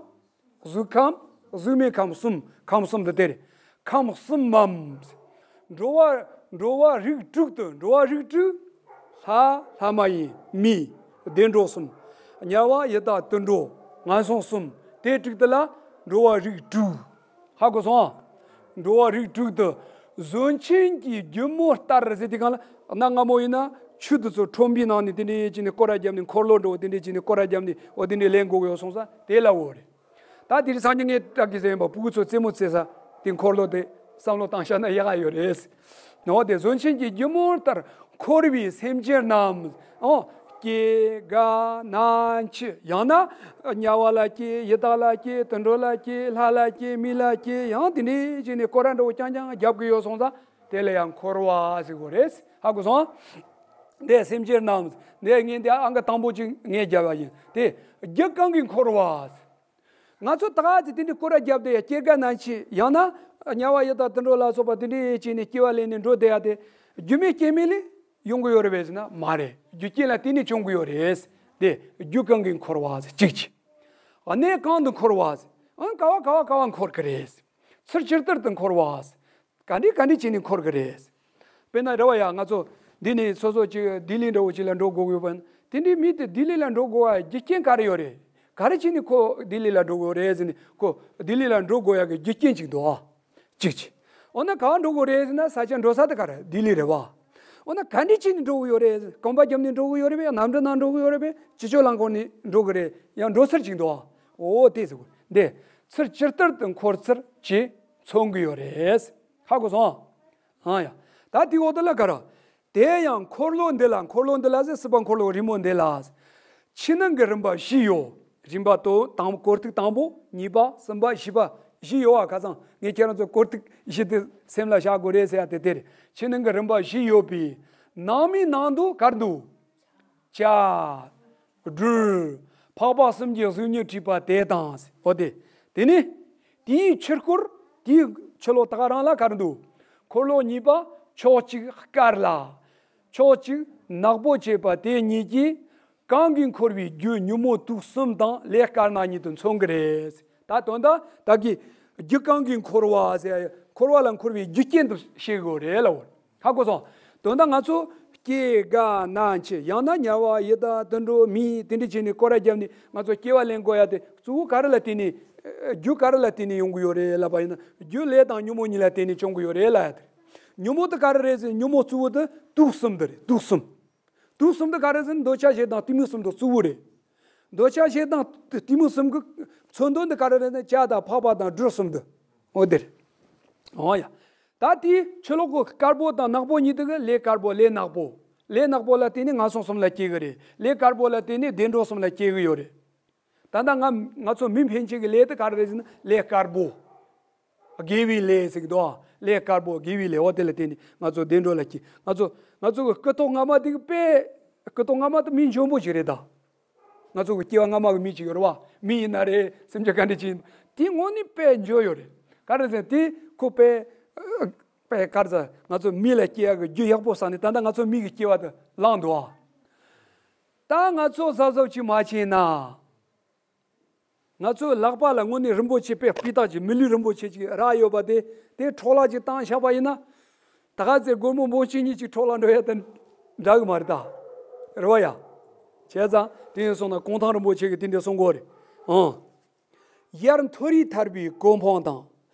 གཟུགས་ཁམས། གཟུགས་མེད་ཁམས་གསུམ། ཁམས་གསུམ་དུ་དེ་རེད། ཁམས་གསུམ་མམ། འགྲོ་བ་འགྲོ་བ་རིགས་དྲུག་ཏུ། འགྲོ་བ་རིགས་དྲུག། ལྷ་ལྷ་མ་ཡིན་མི་བདེ་འགྲོ་གསུམ། དམྱལ་བ་ཡི་དྭགས་དུད་འགྲོ་ངན་སོང་གསུམ། དེ་དྲུག་དེ་ལ་འགྲོ་བ་རིགས་དྲུག། ཧ་གོ་སོང་ཨ། འགྲོ་བ་རིགས་དྲུག་ཏུ་ཟོན་ཆེན་གྱི་རྒྱུ་མོ་ལྟར་ཟེར་དེ་གང་ལ་གནའ་སྔ་མོ་ཡིན་ན་ཆུ་དེ་ཚོ་ཁྲོན་པའི་ནང་ནས་དེ་འདྲས་བྱས་ནས་སྐོར་ར་བརྒྱབ་ནས་འཁོར་ལོ་འགྲོ་དེ་འདྲས་བྱས་ནས་སྐོར་ར་བརྒྱབ་ནས་འོ་དེ་འདྲས་ལེན་དགོས་ཡོད་སོང་ས་དེ་ལ་འོ་རེད། ད་དེ་རིང་སང་ཉིན་ངས་བཀྲ་གི་ཟེར་ཡིན་པ་ཕྲུ་གུ་ཚོ་རྩེད་མོ་རྩེ་ས་དེ་འཁོར་ལོ་དེ་བསམ་བློ་བཏང་བཞག་ན་ཡག་ག་ཡོད་རེད། ནོ་དེ་ཟོན་ཆེན་གྱི་རྒྱུ་མོ་ལྟར་འཁོར་བའི་སེམས་ཅན་རྣམས། ཨོ། སྐྱེ་རྒ་ན་འཆི་ཡང་ན་དམྱལ་བ་ལ་སྐྱེ། ཡི་དྭགས་ལ་སྐྱེ། དུད་འགྲོ་ལ་སྐྱེ། ལྷ་ལ་སྐྱེ། མི་ལ་སྐྱེ། ཡང་དེ་འདྲས་བྱས་ནས་སྐོར་ར་འདྲ་བོ་རྐྱང་རྐྱང་རྒྱབ་ཀྱི་ཡོད་སོང་ཙང་དེ་ལ་ཡང་འཁོར་བ་ཟེར་དགོས་རེད། ཧ་གོ་སོང་། དེ་སེམས་ཅན་རྣམས་དེ་ངས་འདི་ཨང་ཀི་དང་པོ་གཅིག་ངས་རྒྱབ་པ་ཡིན། དེ་རྒྱུ་གང་གིས་འཁོར་བ། ང་ཚོ་ད་ག་ཚོད་དེ་འདྲའི་སྐོར་ར་བརྒྱབ་བསྡད་ཡ། སྐྱེ་རྒ་ན་འཆི་ཡང་ན་དམྱལ་བ་ཡི་དྭགས་དུད་འགྲོ་ལ་སོགས་པ་དེ་འདྲའི་བྱས་ནས་སྐྱེ་བ་ལེན་ནས་འགྲོ་བསྡད་ཡ་དེ་རྒྱུ་མེད་རྐྱེན་མེད་ལས་ཡོང་གི་ཡོད་རེད་པས་ཟེར་ན་མ་རེད། རྒྱུ་རྐྱེན་ལ་བརྟེན་ནས་བྱུང་གི་ཡོད་རེད། དེ་རྒྱུ་གང་གིས་འཁོར་བ་ཟེར་གཅིག་བྱས། གནས་གང་དུ་འཁོར་བ་ཟེར། ཨང་ག་བ་ག་བ་ག་བ་འཁོར་གི་རེད། ཚུལ་ཇི་ལྟར་དུ་འཁོར་བ་ཟེར། ག་འདྲས་ག་འདྲས་བྱས་ནས་འཁོར་གི་རེད། དཔེར་ན་རེ་བ་ཡ་ང་ཚོ་འདི་ནས་སོ་སོ་ཅིག་ལྡི་ལི་འདྲ་བོ་ཅིག་ལ་འགྲོ་དགོས་ཡོད་པ་ན་དེ་འདྲའི་མི་དེ་ལྡི་ལི་ལ་འགྲོ་དགོས་པ་རྒྱུ་རྐྱེན་ག་རེ་ཡོད་རེད། ག་རེ་བྱས་ནས་ཁོ་ལྡི་ལི་ལ་འགྲོ་དགོས་རེད་ཟེར་ནས་ཁོ་ལྡི་ལི་ལ་འགྲོ་དགོས་ཡ་གི་རྒྱུ་རྐྱེན་ཅིག་འདུག་ཨ། གཅིག་བྱས། འོ་ན་གང་འགྲོ་དགོས་རེད་ཟེར་ན་ས་ཆ་འགྲོ་ས་དེ་ག་རེ་ལྡི་ལི་རེད་བ། འོ་ན་ག་འདྲ་བྱས་ནས་འགྲོ་གི་ཡོད་རེད། གོམ་པ་བརྒྱབ་ནས་འགྲོ་གི་ཡོད་རེད་པས། གནམ་གྲུ་ནང་འགྲོ་གི་ཡོད་རེད་པས། ཕྱི་ཕྱོགས་རླངས་འཁོར་ནས་འགྲོ་གི་རེད། ཡང་འགྲོ་ས་ཅིག་འདུག་ཨ། འོ་དེ་ཟེར་གོ་འདི་ཚུར་ཇི་ལྟར་དུ་འཁོར་ཚུལ་གྱིས་མཚོན་གི་ཡོད་རེད། ཧ་གོ་སོང་། ཨ་ཡ། ད་དེའི་འོག་ཏུ་ལ་ག་རེ། དེ་ཡང་འཁོར་ལོ་འདི་ལ། འཁོར་ལོ་འདི་ལ་ཟེར། སྲིད་པ་འཁོར་ལོ་རིང་མོ་འདི་ལ། ཕྱི་ནང་གི་རིམ་པ་བཞི་ཡོད། རིམ་པ་དང་དང་པོ། སྐོར་ཐིག་དང་པོ། གཉིས་པ། གསུམ་པ། བཞི་པ། བཞི་ཡོད་བ། ཁ་སང་ངས་ཁྱེད་རང་ཚོ་སྐོར་ཐིག་བཞི་དེ་སེམས་ལ་བཞག་དགོས་རེད་ཟེར་ཡ་དེ་དེ་རེད། ཕྱི་ནང་གི་རིམ་པ་བཞི་ཡོད་པའི་ནང་མིའི་ནང་དུ་ག་རེ་འདུག་བྱ། སྦྲུལ། འཕགས་པ་གསུམ་གྱི་གཟུགས་བརྙན་བྲིས་པ་དེ་དང་། འོ་དེ། དེ་ནི། དེའི་ཕྱིར་འཁོར། དེའི་ཕྱི་ལོགས་ད་ག་རང་ལ་ག་རེ་འདུག་འཁོར་ལོ་གཉིས་པ་ཕྱོགས་གཅིག་དཀར་ལ། ཕྱོགས་གཅིག་ནག་པོ་བྱས་པ་དེ་གཉིས་ཀྱིས་གང་གིས་འཁོར་བའི་རྒྱུ་ཉོན་མོངས་དུག་གསུམ་དང་ལས་དཀར་ནག་གཉིས་དུ་མཚོན་གྱི་རེད། ད་དོན་དག་ད་གི་རྒྱུ་གང་གིས་འཁོར་བ་ཟེར། འཁོར་བ་ལ་འཁོར་བའི་རྒྱུ་རྐྱེན་དུ་བཤད་དགོས་རེད་ལབ། ཧ་གོ་སོང་། དོན་དག་ང་ཚོ་སྐྱེ་རྒ་ན་འཆི། ཡང་ན་དམྱལ་བ་ཡི་དྭགས་དུད་འགྲོ་མི་དེ་འདྲ་བྱས་ནས་སྐོར་ར་བརྒྱབ་ནས་ང་ཚོ་སྐྱེ་བ་ལེན་དགོས་ཡ་དེ་གཙོ་བོ་ག་རེ་ལ་བརྟེན་ནས། རྒྱུ་ག་རེ་ལ་བརྟེན་ནས་ཡོང་གི་ཡོད་རེད་ལབ་པ་ཡིན་ན། རྒྱུ་ལས་དང་ཉོན་མོངས་གཉིས་ལ་བརྟེན་ནས་བྱུང་གི་ཡོད་རེད་ལབ་ཡ་དེ་རེད། ཉོན་མོངས་དེ་ག་རེ་རེད་ཟེར། ཉོན་མོངས་གཙོ་བོ་དེ་དུག་གསུམ་དེ་རེད། དུག་གསུམ། དུག་གསུམ་དེ་ག་རེ་ཟེར་ན། འདོད་ཆགས་ཞེ་སྡང་གཏི་མུག་གསུམ་དེ་གཙོ་བོ་རེད། འདོད་ཆགས་ཞེ་སྡང་གཏི་མུག་གསུམ་གྱི་མཚོན་དོན་དེ་ག་རེ་རེད་ཟེར་ན། བྱ་དང་འཕགས་པ་དང་སྦྲུལ་གསུམ་དེ། འོ་དེ་རེད། འོ་ཡ། ད་དེའི་ཕྱི་ལོགས་ཀྱི་དཀར་པོ་དང་ནག་པོ་གཉིས་དེ་གི་ལས་དཀར་པོ་ལས་ནག་པོ། ལས་ནག་པོ་ལ་བརྟེན་ནས་ངན་སོང་གསུམ་ལ་སྐྱེ་གི་རེད། ལས་དཀར་པོ་ལ་བརྟེན་ནས་བདེ་འགྲོ་གསུམ་ལ་སྐྱེ་གི་ཡོད་རེད། ད་ལྟ་ང་ང་ཚོ་མི་ཕན་ཆད་ཀྱི་ལས་དེ་ག་རེ་རེད་ཟེར་ན། ལས་དཀར་པོ། དགེ་བའི་ལས་ཟེར་གི་འདུག་ཨ། ལས་དཀར་པོ་དགེ་བའི་ལས། འོ་དེ་ལ་བརྟེན་ནས་ང་ཚོ་བདེ་འགྲོ་ལ་སྐྱེ། ང་ཚོ་ང་ཚོ་གི་སྐུ་ཐོག་སྔ་མ་དེ་གི་དཔེ། སྐུ་ཐོག་སྔ་མ་དེ་མི་འཇོན་པོ་ཞིག་རེད་ད། ང་ཚོ་གི་སྐྱེ་བ་སྔ་མ་གི་མི་ཅིག་ཡོད་རེད་བ། མི་ཡིན་ན་རེད། སེམས་ཅན་ག་འདྲ་ཅིག་ཡིན། དེ་དངོས་གནས་དཔེ་འཇོན་ཡོད་རེད། ག་རེ་ཟེར་ན་དེ་ཁོ་དཔེ། དཔེ་ག་རེ་ཟེར། ང་ཚོ་མི་ལ་སྐྱེ་ཡག་གི་རྒྱུ་ཡག་པོ་བསགས་ནས་ད་ལྟ་ང་ཚོ་མི་གི་སྐྱེ་བ་དེ་བླངས་འདུག་ཨ། ད་ང་ཚོ་གཟབ་གཟབ་ཅིག་མ་བྱས་ན། ང་ཚོའི་ལག་པ་ལ་དངོས་གནས་རིན་པོ་ཆེ་དཔེ་སྤུས་དག་ཅིག་མི་ལུས་རིན་པོ་ཆེ་ཅིག་རག་ཡོད་པ་དེ། དེ་འཕྲོ་བརླག་ཅིག་བཏང་བཞག་པ་ཡིན་ན། ད་ག་ཚོད་སྒོར་མོ་འབུམ་གཅིག་གཉིས་ཅིག་འཕྲོ་བརླག་འགྲོ་ཡ་དེ་འདྲ་གི་མ་རེད་ད། རེད་བ་ཡ། བྱས་ཙང་དེ་ཡིན་སོང་ན་གུང་ཐང་རིན་པོ་ཆེ་གིས་དེ་འདྲ་གསུང་གི་ཡོད་རེད། ཨང་། ཡར་མཐོ་རིས་ཐར་པའི་གོ་འཕང་དང་།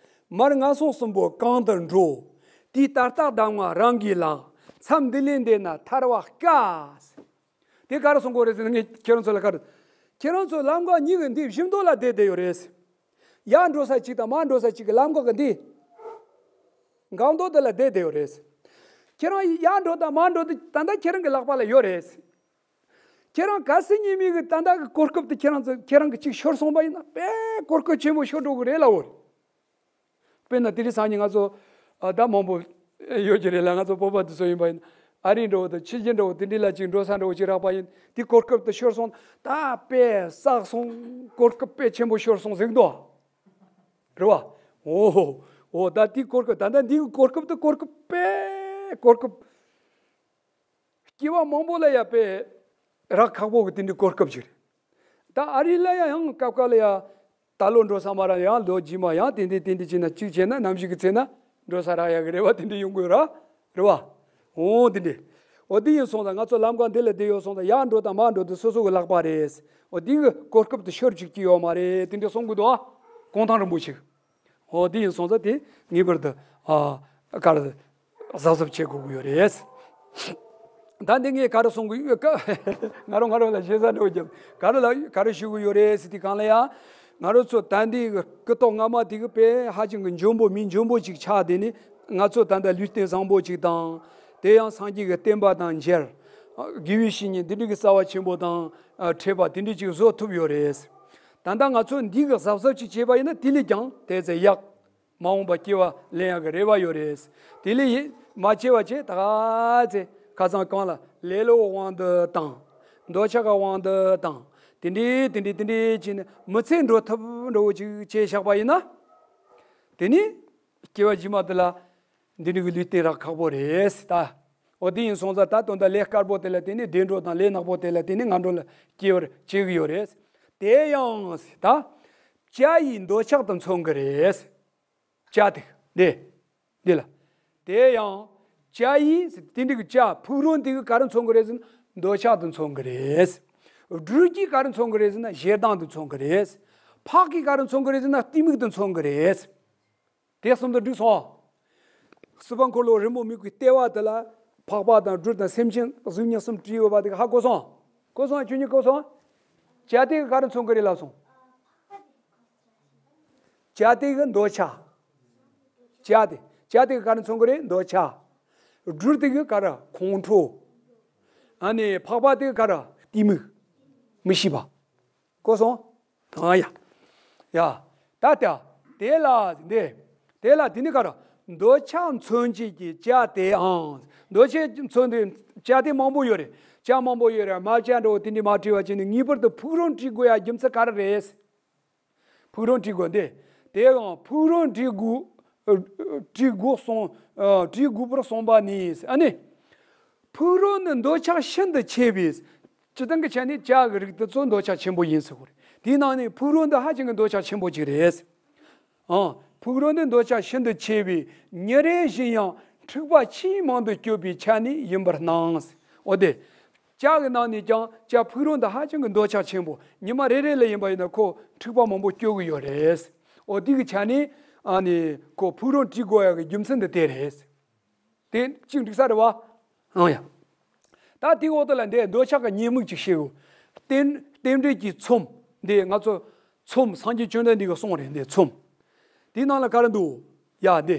མར་ངན་སོང་གསུམ་པོ་གང་དུ་འགྲོ། དེའི་ལྟར་རྟགས་གདམས་ངག་རང་གིས་བླང་། མཚམས་འདི་ལས་འདས་ན་ཐར་བ་དཀའ། དེ་ག་རེ་གསུང་གི་ཡོད་རེད་ཟེར་ན། ངས་ཁྱེད་རང་ཚོ་ལ་ག་རེ། ཁྱེད་རང་ཚོ་ལམ་ཀ་གཉིས་ཀྱི་འདི་བཞི་མདོ་ལ་བསྡད་བསྡད་ཡོད་རེད། ཡར་འགྲོ་ས་གཅིག་དང་མར་འགྲོ་ས་གཅིག་གི་ལམ་ཀ་གི་འདི། འགག་མདོ་དེ་ལ་བསྡད་བསྡད་ཡོད་རེད། ཁྱེད་རང་ཡར་འགྲོ་དང་མར་འགྲོ་དེ་ད་ལྟ་ཁྱེད་རང་གི་ལག་པ་ལ་ཡོད་རེད། ཁྱེད་རང་གལ་སྲིད་ཉི་མའི་གི་ད་ལྟ་གི་གོ་སྐབས་དེ་ཁྱེད་རང་ཚོ་ཁྱེད་རང་གི་གཅིག་ཤོར་སོང་པ་ཡིན་ན། དཔེ་གོ་སྐབས་ཆེན་པོ་ཤོར་འགྲོ་གི་རེད་ལབ་ཡོད་རེད། དཔེར་ན་དེ་རིང་སང་ཉིན་ང་ཚོ་ཨ་ད་མང་པོ་ཡོད་ཀྱི་རེད་ལ། ང་ཚོ་བོད་པ་དེ་ཚོ་ཡིན་པ་ཡིན། ཨ་རི་འདྲ་བོ་དང་ཕྱི་རྒྱལ་འདྲ་བོ་དེ་འདྲ་ལ་ཅིག་འགྲོ་ས་འདྲ་བོ་ཅིག་རག་པ་ཡིན། དེ་གོ་སྐབས་དེ་ཤོར་སོང་། ད་དཔེ་བསགས་སོང་། གོ་སྐབས་དཔེ་ཆེན་པོ་ཤོར་སོང་ཟེར་གི་འདུག་ཨ། རེད་བ། འོ་ཧོ། འོ་ད་དེ་གོ་སྐབས། ད་ལྟ་འདི་གི་གོ་སྐབས་དེ་གོ་སྐབས་དཔེ་གོ་སྐབས། སྐྱེ་བ་མང་པོ་ལ་ཡ་དཔེ་རག་ཁག་པོ་གི་དེ་འདྲའི་གོ་སྐབས་ཅིག་རེད། ད་ཨ་རི་ལ་ཡ་ཡང་སྐབས་སྐབས་ལ་ཡ། ད་ལོ་འགྲོ་ས་མ་རག། ཡང་ལོ་རྗེས་མ། ཡང་དེ་འདྲ་དེ་འདྲ་བྱས་ན། གཅིག་བྱས་ན་གནམ་གཤིས་ཀྱི་ཚེ་ན་འགྲོ་ས་རག་ཡ་གི་རེ་བ་དེ་འདྲ་ཡོང་གི་ཡོད་ར། རེད་བ། འོ་དེ་འདྲ། འོ་དེ་ཡིན་སོང་ཙང་ང་ཚོ་ལམ་ཀ་འདི་ལ་བསྡད་ཡོད་སོང་ཙང་། ཡར་འགྲོ་དང་མར་འགྲོ་དེ་སོ་སོ་གི་ལག་པ་རེད། འོ་དེ་གི་གོ་སྐབས་དེ་ཤོར་ཅིག་ཅིག་ཡོད་མ་རེད། དེ་འདྲ་གསུང་གི་འདུག་ཨ། གུང་ཐང་རིན་པོ་ཆེ། འོ་དེ་ཡིན་སོང་ཙང་དེ་ངེས་པར་དུ་ཨ་ག་རེ་གཟབ་གཟབ་བྱེད་དགོས་ཀྱི་ཡོད་རེད། ད་འདི་ངས་ག་རེ་གསུང་གི་ཡོད་ཀ། ང་རང་ང་རང་ལ་ཞེ་ས་འགྲོ་རྒྱབ། ག་རེ་ལ་ག་རེ་ཞུ་གི་ཡོད་རེད་ཟེར་དུས་སྒང་ལ་ཡ། ང་རང་ཚོ་ད་འདི་སྐུ་ཐོག་སྔ་མ་དེ་གི་དཔེ་ཧ་ཅང་གི་འཇོན་པོ་མི་འཇོན་པོ་ཅིག་ཆགས་བསྡད་ནས། ང་ཚོ་ད་ལྟ་ལུས་རྟེན་བཟང་པོ་ཅིག་དང་། དེ་ཡང་སངས་རྒྱས་ཀྱི་བསྟན་པ་དང་མཇལ། དགེ་བའི་བཤེས་གཉེན་འདི་འདྲ་གི་རྩ་བ་ཆེན་པོ་དང་འཕྲད་པ་དེ་འདྲ་ཅིག་བཟོ་ཐུབ་ཡོད་རེད། ད་ལྟ་ང་ཚོ་འདི་གི་གཟབ་གཟབ་ཅིག་བྱས་པ་ཡིན་ན། དེ་ལས་ཀྱང་དེ་ཚེ་ཡག། མ་འོངས་པ་སྐྱེ་བ་ལེན་ཡག་གི་རེ་བ་ཡོད་རེད། དེ་ལས་ཡིན་མ་བྱས་པ་བྱས། ད་ག་ཚེ་ཁ་སང་གང་ལ་ལེ་ལོའི་དབང་དུ་བཏང་། འདོད་ཆགས་ཀྱི་དབང་དུ་བཏང་། དེ་འདྲའི་དེ་འདྲའི་དེ་འདྲའི་བྱས་ནས་མི་ཚེ་འགྲོ་ཐབས་འདྲ་བོ་ཅིག་བྱས་བཞག་པ་ཡིན་ན། དེ་ནི་སྐྱེ་བ་རྗེས་མ་དེ་ལ་འདི་འདྲ་གི་ལུས་རྟེན་རག་ཁག་པོ་རེད་ད། འོ་དེ་ཡིན་སོང་ཙང་ད་དོན་དག་ལས་དཀར་པོ་དེ་ལ་བརྟེན་ནས་བདེ་འགྲོ་དང་། ལས་ནག་པོ་དེ་ལ་བརྟེན་ནས་ངན་འགྲོ་ལ་སྐྱེ་བར་བྱེད་ཀྱི་ཡོད་རེད། དེ་ཡང་ད་བྱ་ཡི་འདོད་ཆགས་དུ་མཚོན་གྱི་རེད། བྱ་དེ་འདི་འདི་ལ། དེ་ཡང་བྱ་ཡི་དེ་འདྲ་གི་བྱ་ཕུག་རོན་དེ་གི་ག་རེ་མཚོན་གྱི་རེད་ཟེར་ན། འདོད་ཆགས་དུ་མཚོན་གྱི་རེད། སྦྲུལ་གྱིས་ག་རེ་མཚོན་གྱི་རེད་ཟེར་ན། ཞེ་སྡང་དུ་མཚོན་གྱི་རེད། ཕག་གིས་ག་རེ་མཚོན་གྱི་རེད་ཟེར་ན། གཏི་མུག་དུ་མཚོན་གྱི་རེད། དེ་གསུམ་དུ་འགྲིག་སོང་ སྲིད་པ་འཁོར་ལོ་རི་མོ་མིག་གི་ལྟེ་བ་དེ་ལ་འཕགས་པ་དང་སྦྲུལ་དང་སེམས་ཅན་གཟུགས་བརྙན་གསུམ་བྲིས་ཡོད་པ་དེ་ག་ཧ་གོ་སོང་། གོ་སོང་། ཁྱོད་གཉིས་གོ་སོང་། བྱ་དེ་ག་ག་རེ་མཚོན་གི་རེད་ལབ་སོང་། བྱ་དེ་གི་འདོད་ཆགས། བྱ་དེ། བྱ་དེ་གི་ག་རེ་མཚོན་གི་རེད། འདོད་ཆགས། སྦྲུལ་དེ་གི་ག་རེ། ཁོང་ཁྲོ། ཨ་ནི་འཕགས་པ་དེ་གི་ག་རེ། གཏི་མུག་མི་ཤེས་པ། གོ་སོང་། ཨ་ཡ། ཡ། ད་ལྟ། དེ་ལ་འདི། དེ་ལ་དེ་ནི་ག་རེ། འདོད་ཆགས་མཚོན་བྱེད་ཀྱི་བྱ་དེའང་། འདོད་ཆགས་མཚོན་དུས་བྱ་དེ་མང་པོ་ཡོད་རེད། བྱ་མང་པོ་ཡོད་རེད། རྨ་བྱ་འདྲ་བོ་དེ་འདྲ་མ་བྲིས་པ་བྱས་ནས་ངེས་པར་དུ་ཕུག་རོན་བྲིས་དགོས་ཡ་རྒྱུ་མཚན་ག་རེ་རེད། ཕུག་རོན་བྲིས་དགོས་འདི། དེའང་ཕུག་རོན་བྲིས་དགོས། ཨ། བྲིས་དགོས་གསུངས། ཨ། བྲིས་དགོས་པར་གསུངས་པ་ནི། ཨ་ནི། ཕུག་རོན་ནི་འདོད་ཆགས་ཤིན་ཏུ་ཆེ་བས། སྤྱིར་བཏང་གི་ཆ་ནས་བྱ་གི་རིགས་དེ་ཚོ་འདོད་ཆགས་ཆེན་པོ་ཡིན་ཟེར་གོ་རེད། དེའི་ནང་ནས་ཕུག་རོན་འདི་ཧ་ཅང་གི་འདོད་ཆགས་ཆེན་པོ་ཅིག་རེད། ཨང་། ཕུག་རོན་འདི་འདོད་ཆགས་ཤིན་ཏུ་ཆེ་བས་ཉིན་རེ་བཞིན་ཡང་འཁྲུག་པ་ཆེས་མང་དུ་སྐྱོད་པའི་ཆ་ནས་ཡིན་པར་སྣང་། འོ་དེ། བྱ་གི་ནང་ནས་ཀྱང་བྱ་ཕུག་རོན་འདི་ཧ་ཅང་གི་འདོད་ཆགས་ཆེན་པོ། ཉི་མ་རེ་རེ་ལ་ཡིན་པ་ཡིན་ན་ཁོ་འཁྲུག་པ་མང་པོ་སྐྱོད་ཀྱི་ཡོད་རེད། འོ་དེ་གི་ཆ་ནས་ཨ་ནི་ཁོ་ཕུག་རོན་བྲིས་དགོས་ཡ་གི་རྒྱུ་མཚན་འདི་དེ་རེད། དེ་གཅིག་འགྲིག་ས་རེད་བ། ཨང་ཡ། ད་དེའི་འོག་ཏུ་ལ་འདི་འདོད་ཆགས་ཀྱི་ཉེས་དམིགས་ཅིག་བཤད་དགོས། རྟེན་རྟེན་འབྲེལ་གྱི་ཚོམས་འདི་ང་ཚོ་ཚོམས་སངས་རྒྱས་བཅོམ་ལྡན་འདས་ཀྱིས་གསུངས་རེད། འདི་ཚོམས། དེའི་ནང་ལ་ག་རེ་འདུག་ཡ། འདི་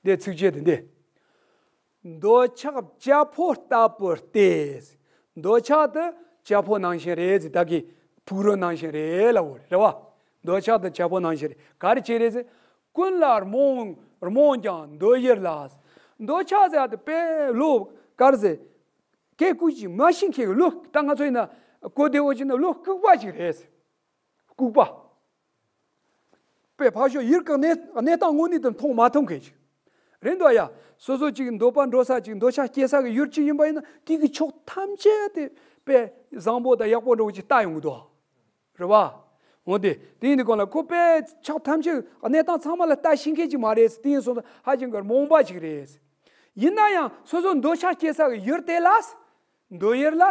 འདི་ཚིགས་བཅད་དེ་འདི། འདོད་ཆགས་བྱ་ཕོ་ལྟ་བུ་སྟེ། འདོད་ཆགས་དེ་བྱ་ཕོ་ནང་བཞིན་རེད་ཟེར། ད་གི་ཕུག་རོན་ནང་བཞིན་རེད་ལབ་དགོས་རེད་བ། འདོད་ཆགས་དེ་བྱ་ཕོ་ནང་བཞིན་རེད། ག་རེ་བྱས་རེད་ཟེར། ཀུན་ལ་རྨོངས་རྨོངས་ཀྱང་འདོད་ཡུལ་ལ། འདོད་ཆགས་ཟེར་ཡ་དེ་དཔེ་བློ་དཀར་ཟེར། སྐད་ཀུན་གྱིས་མ་ཤེས་མཁན་གྱི་བློ། ད་ང་ཚོ་ཡིན་ན་གོ་བདེ་བོ་བྱས་ན་བློ་ལྐུགས་པ་ཅིག་རེད། ལྐུགས་པ། དཔེ་ཕར་ཕྱོགས་ཡུལ་གྱི་གནས་གནས་སྟངས་དངོས་གནས་དེ་མཐོང་མ་ཐུབ་མཁན་ཅིག་རེད་འདུག་ཡ། སོ་སོ་ཅིག་འདོད་པ་འགྲོ་ས་ཅིག་འདོད་ཆགས་སྐྱེ་ས་གི་ཡུལ་ཅིག་ཡིན་པ་ཡིན་ན་དེ་གི་ཕྱོགས་ཐམས་ཅད་དེ་དཔེ་བཟང་པོ་དང་ཡག་པོ་འདྲ་བོ་ཅིག་ལྟ་ཡོང་གི་འདུག་རེད་བ། འོ་དེ་དེ་ཡིན་དུས་གང་ལ་ཁོ་དཔེ་ཕྱོགས་ཐམས་ཅད་གནས་སྟངས་ཚང་མ་ལ་ལྟ་ཤེས་མཁན་ཅིག་མ་རེད། དེ་ཡིན་སོང་ཙང་ཧ་ཅང་གི་རྨོངས་པ་ཅིག་རེད། ཡིན་ན་ཡང་སོ་སོ་འདོད་ཆགས་སྐྱེ་ས་གི་ཡུལ་དེ་ལ། འདོད་ཡུལ་ལ།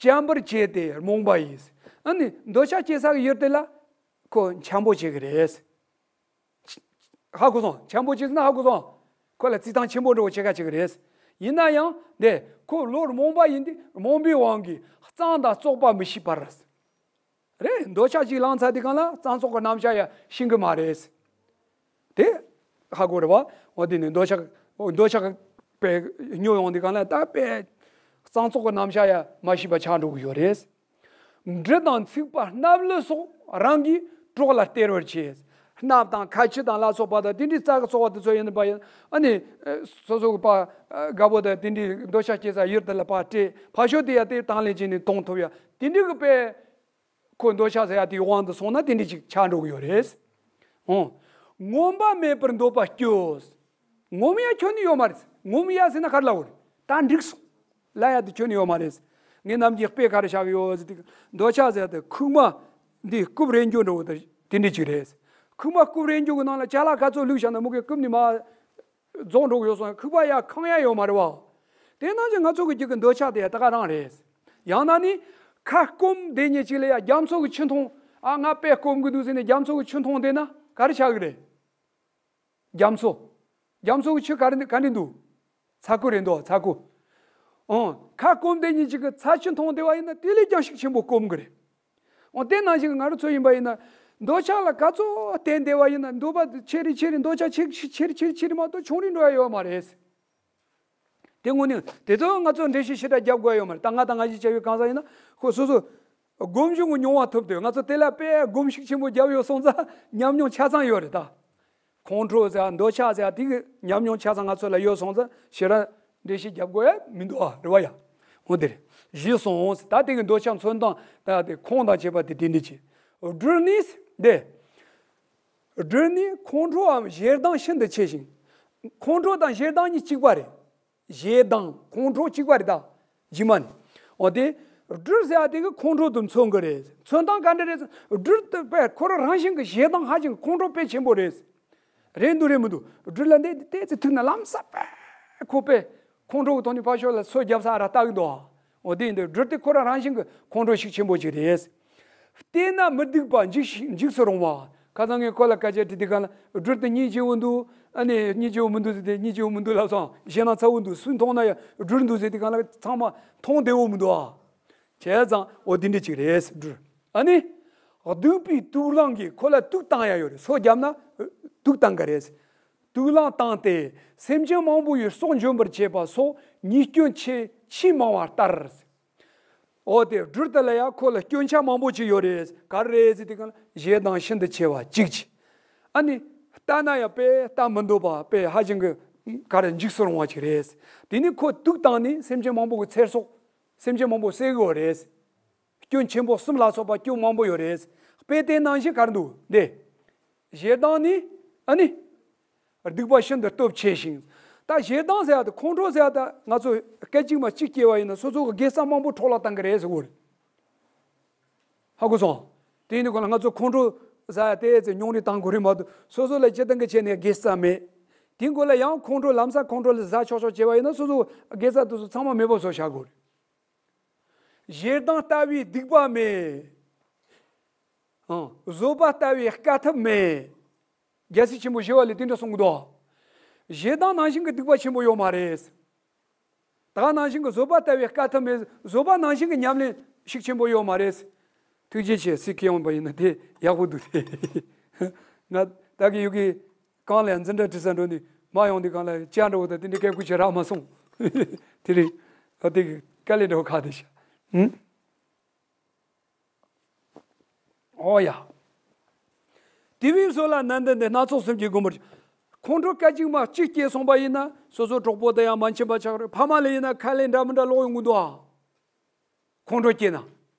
བྱམས་པར་བྱས་ཏེ་རྨོངས་པ་ཡིས། ཨ་ནི་འདོད་ཆགས་སྐྱེ་ས་གི་ཡུལ་དེ་ལ། ཁོ་འཆམ་པོ་བྱེད་ཀྱི་རེད། ཧ་གོ་སོང་། འཆམ་པོ་བྱེད་ཟེར་ན་ཧ་གོ་སོང་། ཁོ་ལ་བརྩི་སྟངས་ཆེན་པོ་འདྲ་བོ་བྱེད་ཁ་བྱེད་ཀྱི་རེད། ཡིན་ན་ཡང་འདི་ཁོ་བློ་རྨོངས་པ་ཡིན་དུས་རྨོངས་པའི་དབང་གིས་གཙང་དང་བཙོག་པ་མི་ཤེས་པར། རེད། འདོད་ཆགས་ཅིག་ལངས་ཚར་དུས་གང་ལ་གཙང་བཙོག་གི་རྣམ་གཞག་ཡང་ཤེས་ཀྱི་མ་རེད། དེ་ཧ་གོ་རེད་བ། འོ་དེ་ནི་འདོད་ཆགས་འདོད་ཆགས་དཔེ་སྨྱོ་ཡོང་དུས་གང་ལ་ད་དཔེ་གཙང་བཙོག་གི་རྣམ་གཞག་ཡང་མ་ཤེས་པ་ཆགས་འགྲོ་གི་ཡོད་རེད། འབྲུ་དང་ཚིག་པ་སྣབས་ལུད་སོགས་རང་གིས་གྲོགས་ལ་སྟེར་བར་བྱེད། སྣབས་དང་ཁ་ཆུ་དང་ལ་སོགས་པ་དང་དེ་འདྲའི་རྩ་གི་བཙོག་པ་དེ་ཚོ་ཡིན་པ་ཡིན། ཨ་ནི་སོ་སོ་གི་པ་དགའ་པོ་དང་དེ་འདྲའི་འདོད་ཆགས་སྐྱེ་ས་ཡུལ་དེ་ལ་པ་སྤྲད། ཕར་ཕྱོགས་དེ་ཡ་དེ་དང་ལེན་བྱས་ནས་གཏོང་ཐུབ་ཡ། དེ་འདྲའི་གི་དཔེ་ཁོ་འདོད་ཆགས་ཟེར་ཡ་དེའི་དབང་དུ་སོང་ན་དེ་འདྲའི་ཅིག་ཆགས་འགྲོ་གི་ཡོད་རེད། ཨོ། ངོམས་པ་མེད་པར་འདོད་པ་སྐྱོ། ངོམས་ཡ་ཁྱོན་ནས་ཡོད་མ་རེད། ངོམས་ཡ་ཟེར་ན་ག་རེ་ལབ་དགོས་རེད། ད་འགྲིག་སོང་ལབ་ཡ་དེ་ཁྱོན་ནས་ཡོད་མ་རེད། ངས་ནམ་རྒྱུན་དཔེ་ག་རེ་བཞག་གི་ཡོད་ཟེར་དུས། འདོད་ཆགས་ཟེར་ཡ་དེ་ཁུག་མ་འདི་རྐུབ་རེ་འགྱོ་འགྲོ་བ་དེ་འདྲ་ཅིག་རེད། ཁུག་མ་རྐུབ་རེ་འགྱོ་གི་ནང་ལ་ཅ་ལག་ག་ཚོད་བླུགས་བཞག་ན་མུ་གེ་རྐུབ་ནས་མར་རྫོགས་འགྲོ་གི་ཡོད་སོང་། ཁུག་པ་ཡ་ཁེངས་ཡ་ཡོད་མ་རེད་བ། དེ་ནང་བཞིན་ང་ཚོ་གི་རྒྱུད་ཀྱི་འདོད་ཆགས་དེ་ཡ་ད་ག་རང་རེད། ཡང་ན་ནི་ཁ་སྐོམ་དེ་ཉིད་ཅིག་ལ་ཡ་རྒྱ་མཚོ་གི་ཆུ་འཐུང་། ཨ་ང་དཔེ་སྐོམ་གི་འདུག་ཟེར་ནས་རྒྱ་མཚོ་གི་ཆུ་འཐུང་བསྡད་ན་ག་རེ་ཆགས་གི་རེད། རྒྱ་མཚོ། རྒྱ་མཚོ་གི་ཆུ་ག་རེ་ག་འདྲ་འདུག་ཚ་ཁུ་རེད་འདུག་ཚ་ཁུ། ཨོ། ཁ་སྐོམ་དེ་ཉིད་ཅིག་གི་ཚ་ཆུ་འཐུང་བསྡད་པ་ཡིན་ན་དེ་ལས་ཀྱང་ཤུགས་ཆེན་པོ་སྐོམ་གི་རེད། ཨོ། དེ་ནང་བཞིན་ང་རང་ཚོ་ཡིན་པ་ཡིན་ན་འདོད་ཆགས་ལ་ག་ཚོད་བརྟེན་བསྡད་པ་ཡིན་ན་འདོད་པ་ཆེ་རེ་ཆེ་རེ་འདོད་ཆགས་ཆེ་ཆེ་རེ་ཆེ་རེ་ཆེ་རེ་མ་གཏོགས་ཆུང་རེ་འགྲོ་ཡ་ཡོད་མ་རེད། དེ་དངོས་གནས་དེ་ཚོ་ང་ཚོ་འགྲེལ་བཤད་ཞེ་དྲག་རྒྱབ་དགོས་ཡ་ཡོད་མ་རེད། ད་ང་དང་ང་ཞིག་བྱ་བའི་གང་ཟག་ཡིན་ན་ཁོ་སོ་སོ་སྒོམ་གཞུང་གི་མྱོང་བ་ཐོབ་དུས་ང་ཚོ་དེ་ལ་དཔེ་སྒོམ་ཤུགས་ཆེན་པོ་རྒྱབ་ཡོད་སོང་ཙང་ཉམས་མྱོང་ཆ་ཚང་ཡོད་རེད་ད། ཁོང་ཁྲོ་ཟེར་འདོད་ཆགས་ཟེར་དེ་གི་ཉམས་མྱོང་ཆ་ཚང་ང་ཚོ་ལ་ཡོད་སོང་ཙང་ཞེ་དྲག་འགྲེལ་བཤད་རྒྱབ་དགོས་ཡ་མི་འདུག་ཨ། རེད་བ་ཡ། འོ་དེ་རེད། གཞི་སོང་ཟེར་ད་དེ་གི་འདོད་ཆགས་མཚོན་སྟངས་ད་དེ་ཁོང་དང་བཅས་པ་དེ་དེ་འདྲ་ཅིག་སྦྲུལ་ནི་དེ། སྦྲུལ་ནི་ཁོང་ཁྲོའམ་ཞེ་སྡང་ཤིན་ཏུ་ཆེ་ཞིང་། ཁོང་ཁྲོ་དང་ཞེ་སྡང་གཉིས་གཅིག་པ་རེད། ཞེ་སྡང་ཁོང་ཁྲོ་གཅིག་པ་རེད་ད། རྗེས་མ་ནི། འོ་དེ། སྦྲུལ་ཟེར་བ་དེ་གི་ཁོང་ཁྲོ་དེ་མཚོན་གི་རེད། མཚོན་སྟངས་ག་འདྲ་རེད། སྦྲུལ་དེ་དཔེ་ཁོ་རང་རང་བཞིན་གི་ཞེ་སྡང་ཧ་ཅང་ཁོང་ཁྲོ་དཔེ་ཆེན་པོ་རེད། རེད་འདུག་རེད་མི་འདུག་སྦྲུལ་ལ་འདི་ལྟས་ཚེ་ཐུག་ན་ལམ་སང་དཔེ་ཁོ་དཔེ་ཁོང་ཁྲོ་གི་ཐོག་ནས་ཕར་ཕྱོགས་ལ་སོ་རྒྱབ་ས་ར་ལྟ་གི་འདུག་འོ་དེ་ཡིན་དུས་སྦྲུལ་དེ་ཁོ་རང་རང་བཞིན་གི་ཁོང་ཁྲོ་ཤུགས་ཆེན་པོ་ཅིག་རེད། བལྟས་ན་མི་སྡུག་པ་འཇིགས་ཤིང་འཇིགས་སུ་རུང་བ། ཁ་སང་ངས་ཁོ་ལ་སྐད་ཆ་དྲིས་དུས་སྒང་ལ་སྦྲུལ་དེ་སྙིང་རྗེ་བོ་འདུག་ཨ་ནི་སྙིང་རྗེ་བོ་མི་འདུག་ཟེར་ཏེ། སྙིང་རྗེ་བོ་མི་འདུག་ལབ་སོང་། ཞེད་སྣང་ཚ་བོ་འདུག་སུས་མཐོང་ན་ཡང་སྦྲུལ་འདུག་ཟེར་དུས་སྒང་ལ་ཚང་མ་མཐོང་བདེ་བོ་མི་འདུག་ཨ། བྱས་ཙང་འོ་འདི་འདྲ་ཅིག་རེད་སྦྲུལ། ཨ་ནི་གདུག་པའི་དུག་རླངས་ཀྱིས། ཁོ་ལ་དུག་བཏང་ཡ་ཡོད་རེད། སོ་བརྒྱབ་ན་དུག་བཏང་གི་རེད། དུག་རླངས་བཏང་སྟེ་སེམས་ཅན་མང་པོ་ཡི་སྲོག་འཇོམས་པར་བྱེད་པ་སོགས་ཉེས་སྐྱོན་ཆེས་ཆེས་མང་བ་ལྟར། འོ་དེ་སྦྲུལ་དེ་ལ་ཡང་ཁོ་ལ་སྐྱོན་ཆ་མང་པོ་ཅིག་ཡོད་རེད། ག་རེ་རེད་ཟེར་དུས་སྒང་ལ་ཞེ་སྡང་ཤིན་ཏུ་ཆེ་བ་གཅིག་བྱས། ཨ་ནི་ལྟ་ན་ཡང་དཔེ་ལྟ་མི་འདོད་པ། དཔེ་ཧ་ཅང་གི་ག་རེ་འཇིགས་སུ་རུང་བ་ཅིག་རེད། དེ་ནི་ཁོ་དུག་བཏང་ནས་སེམས་ཅན་མང་པོ་གི་ཚེ་སྲོག་སེམས་ཅན་མང་པོ་བསད་གི་ཡོད་རེད། སྐྱོན་ཆེན་པོ་གསུམ་ལ་སོགས་པ་སྐྱོན་མང་པོ་ཡོད་རེད། དཔེ་དེ་ནང་བཞིན་ག་རེ་འདུག་འདི། ཞེ་སྡང་ནི་ཨ་ནི་སྡིག་པ་ཤིན་ཏུ་སྟོབས་ཆེ་ཞིང་། ད་ཞེ་སྡང་ཟེར་ཡ་དེ་ཁོང་ཁྲོ་ཟེར་ཡ་ད་ང་ཚོ་སྐད་ཅིག་མ་གཅིག་སྐྱེས་པ་ཡིན་ན་སོ་སོ་གི་དགེ་རྩ་མང་པོ་འཕྲོ་བརླག་བཏང་གི་རེད་ཟེར་གོ་རེད། ཧ་གོ་སོང་། དེ་ཡིན་དུས་སྒང་ལ་ང་ཚོ་ཁོང་ཁྲོ་ཟ་ཡ་དེ་ཚེ་སྙིང་རུས་བཏང་དགོས་རེད་མ་གཏོགས། སོ་སོ་ལ་སྤྱིར་བཏང་གི་བྱས་ནས་དགེ་རྩ་མེད། དེའི་མགོ་ལ་ཡང་ཁོང་ཁྲོ་ལམ་སང་ཁོང་ཁྲོ་ལ་ཟ་ཆོག་ཆོག་བྱས་པ་ཡིན་ན་སོ་སོ་དགེ་རྩ་དེ་ཚོ་ཚང་མ་མེད་པ་བཟོ་བཞག་དགོས་རེད། ཞེ་སྡང་ལྟ་བུའི་སྡིག་པ་མེད། ཨང་། བཟོད་པ་ལྟ་བུའི་དཀའ་ཐུབ་མེད། རྒྱལ་སྲས་ཆེན་པོ་ཞི་བ་ལྷས་དེ་འདྲ་གསུང་གི་འདུག་ཞེ་སྡང་ནང་བཞིན་གྱི་སྡིག་པ་ཆེན་པོ་ཡོད་མ་རེད། དག་ནང་བཞིན་གྱི་བཟོད་པ་ལྟ་བུའི་དཀའ་ཐུབ་མེད། བཟོད་པ་ནང་བཞིན་གྱི་ཉམས་ལེན་ཤུགས་ཆེན་པོ་ཡོད་མ་རེད། ཐུགས་རྗེ་ཆེ། སྲིད་ཀྱི་ཡོང་པ་ཡིན་ན་དེ་ཡག་པོ་འདུག་སྟེ། ང་ད་གི་ཡུ་གི་གང་ལ་འཛིན་གྲྭ་ཁྲིད་ས་འགྲོ་ནི་མ་ཡོང་དུས་སྒང་ལ་ཅ་འདྲ་བོ་དང་དེ་འདྲའི་སྐད་ཁུ་ཆེ་རག་མ་སོང་། དེ་རིང་ཨ་དེ་གི་དཀའ་ལས་འདྲ་བོ་ཁག་དེ་ཤ། ཨུ། ཨོ་ཡ། དེ་བས་སོ་ལ་ནན་ཏན་ཏན་སྣ་ཚོགས་སེམས་ཀྱིས་བསྒོམ་པར། ཁོང་ཁྲོ་སྐད་ཅིག་མ་གཅིག་སྐྱེས་སོང་པ་ཡིན་ན་སོ་སོ་གྲོགས་པོ་དང་ཡང་མ་འཆམ་པ་ཆགས་རེད། ཕ་མ་ལ་ཡིན་ན་ཁ་ལས་འདྲ་མི་འདྲ་ལོག་ཡོང་གི་འདུག་ཨ། ཁོང་ཁྲོ་སྐྱེས་ན།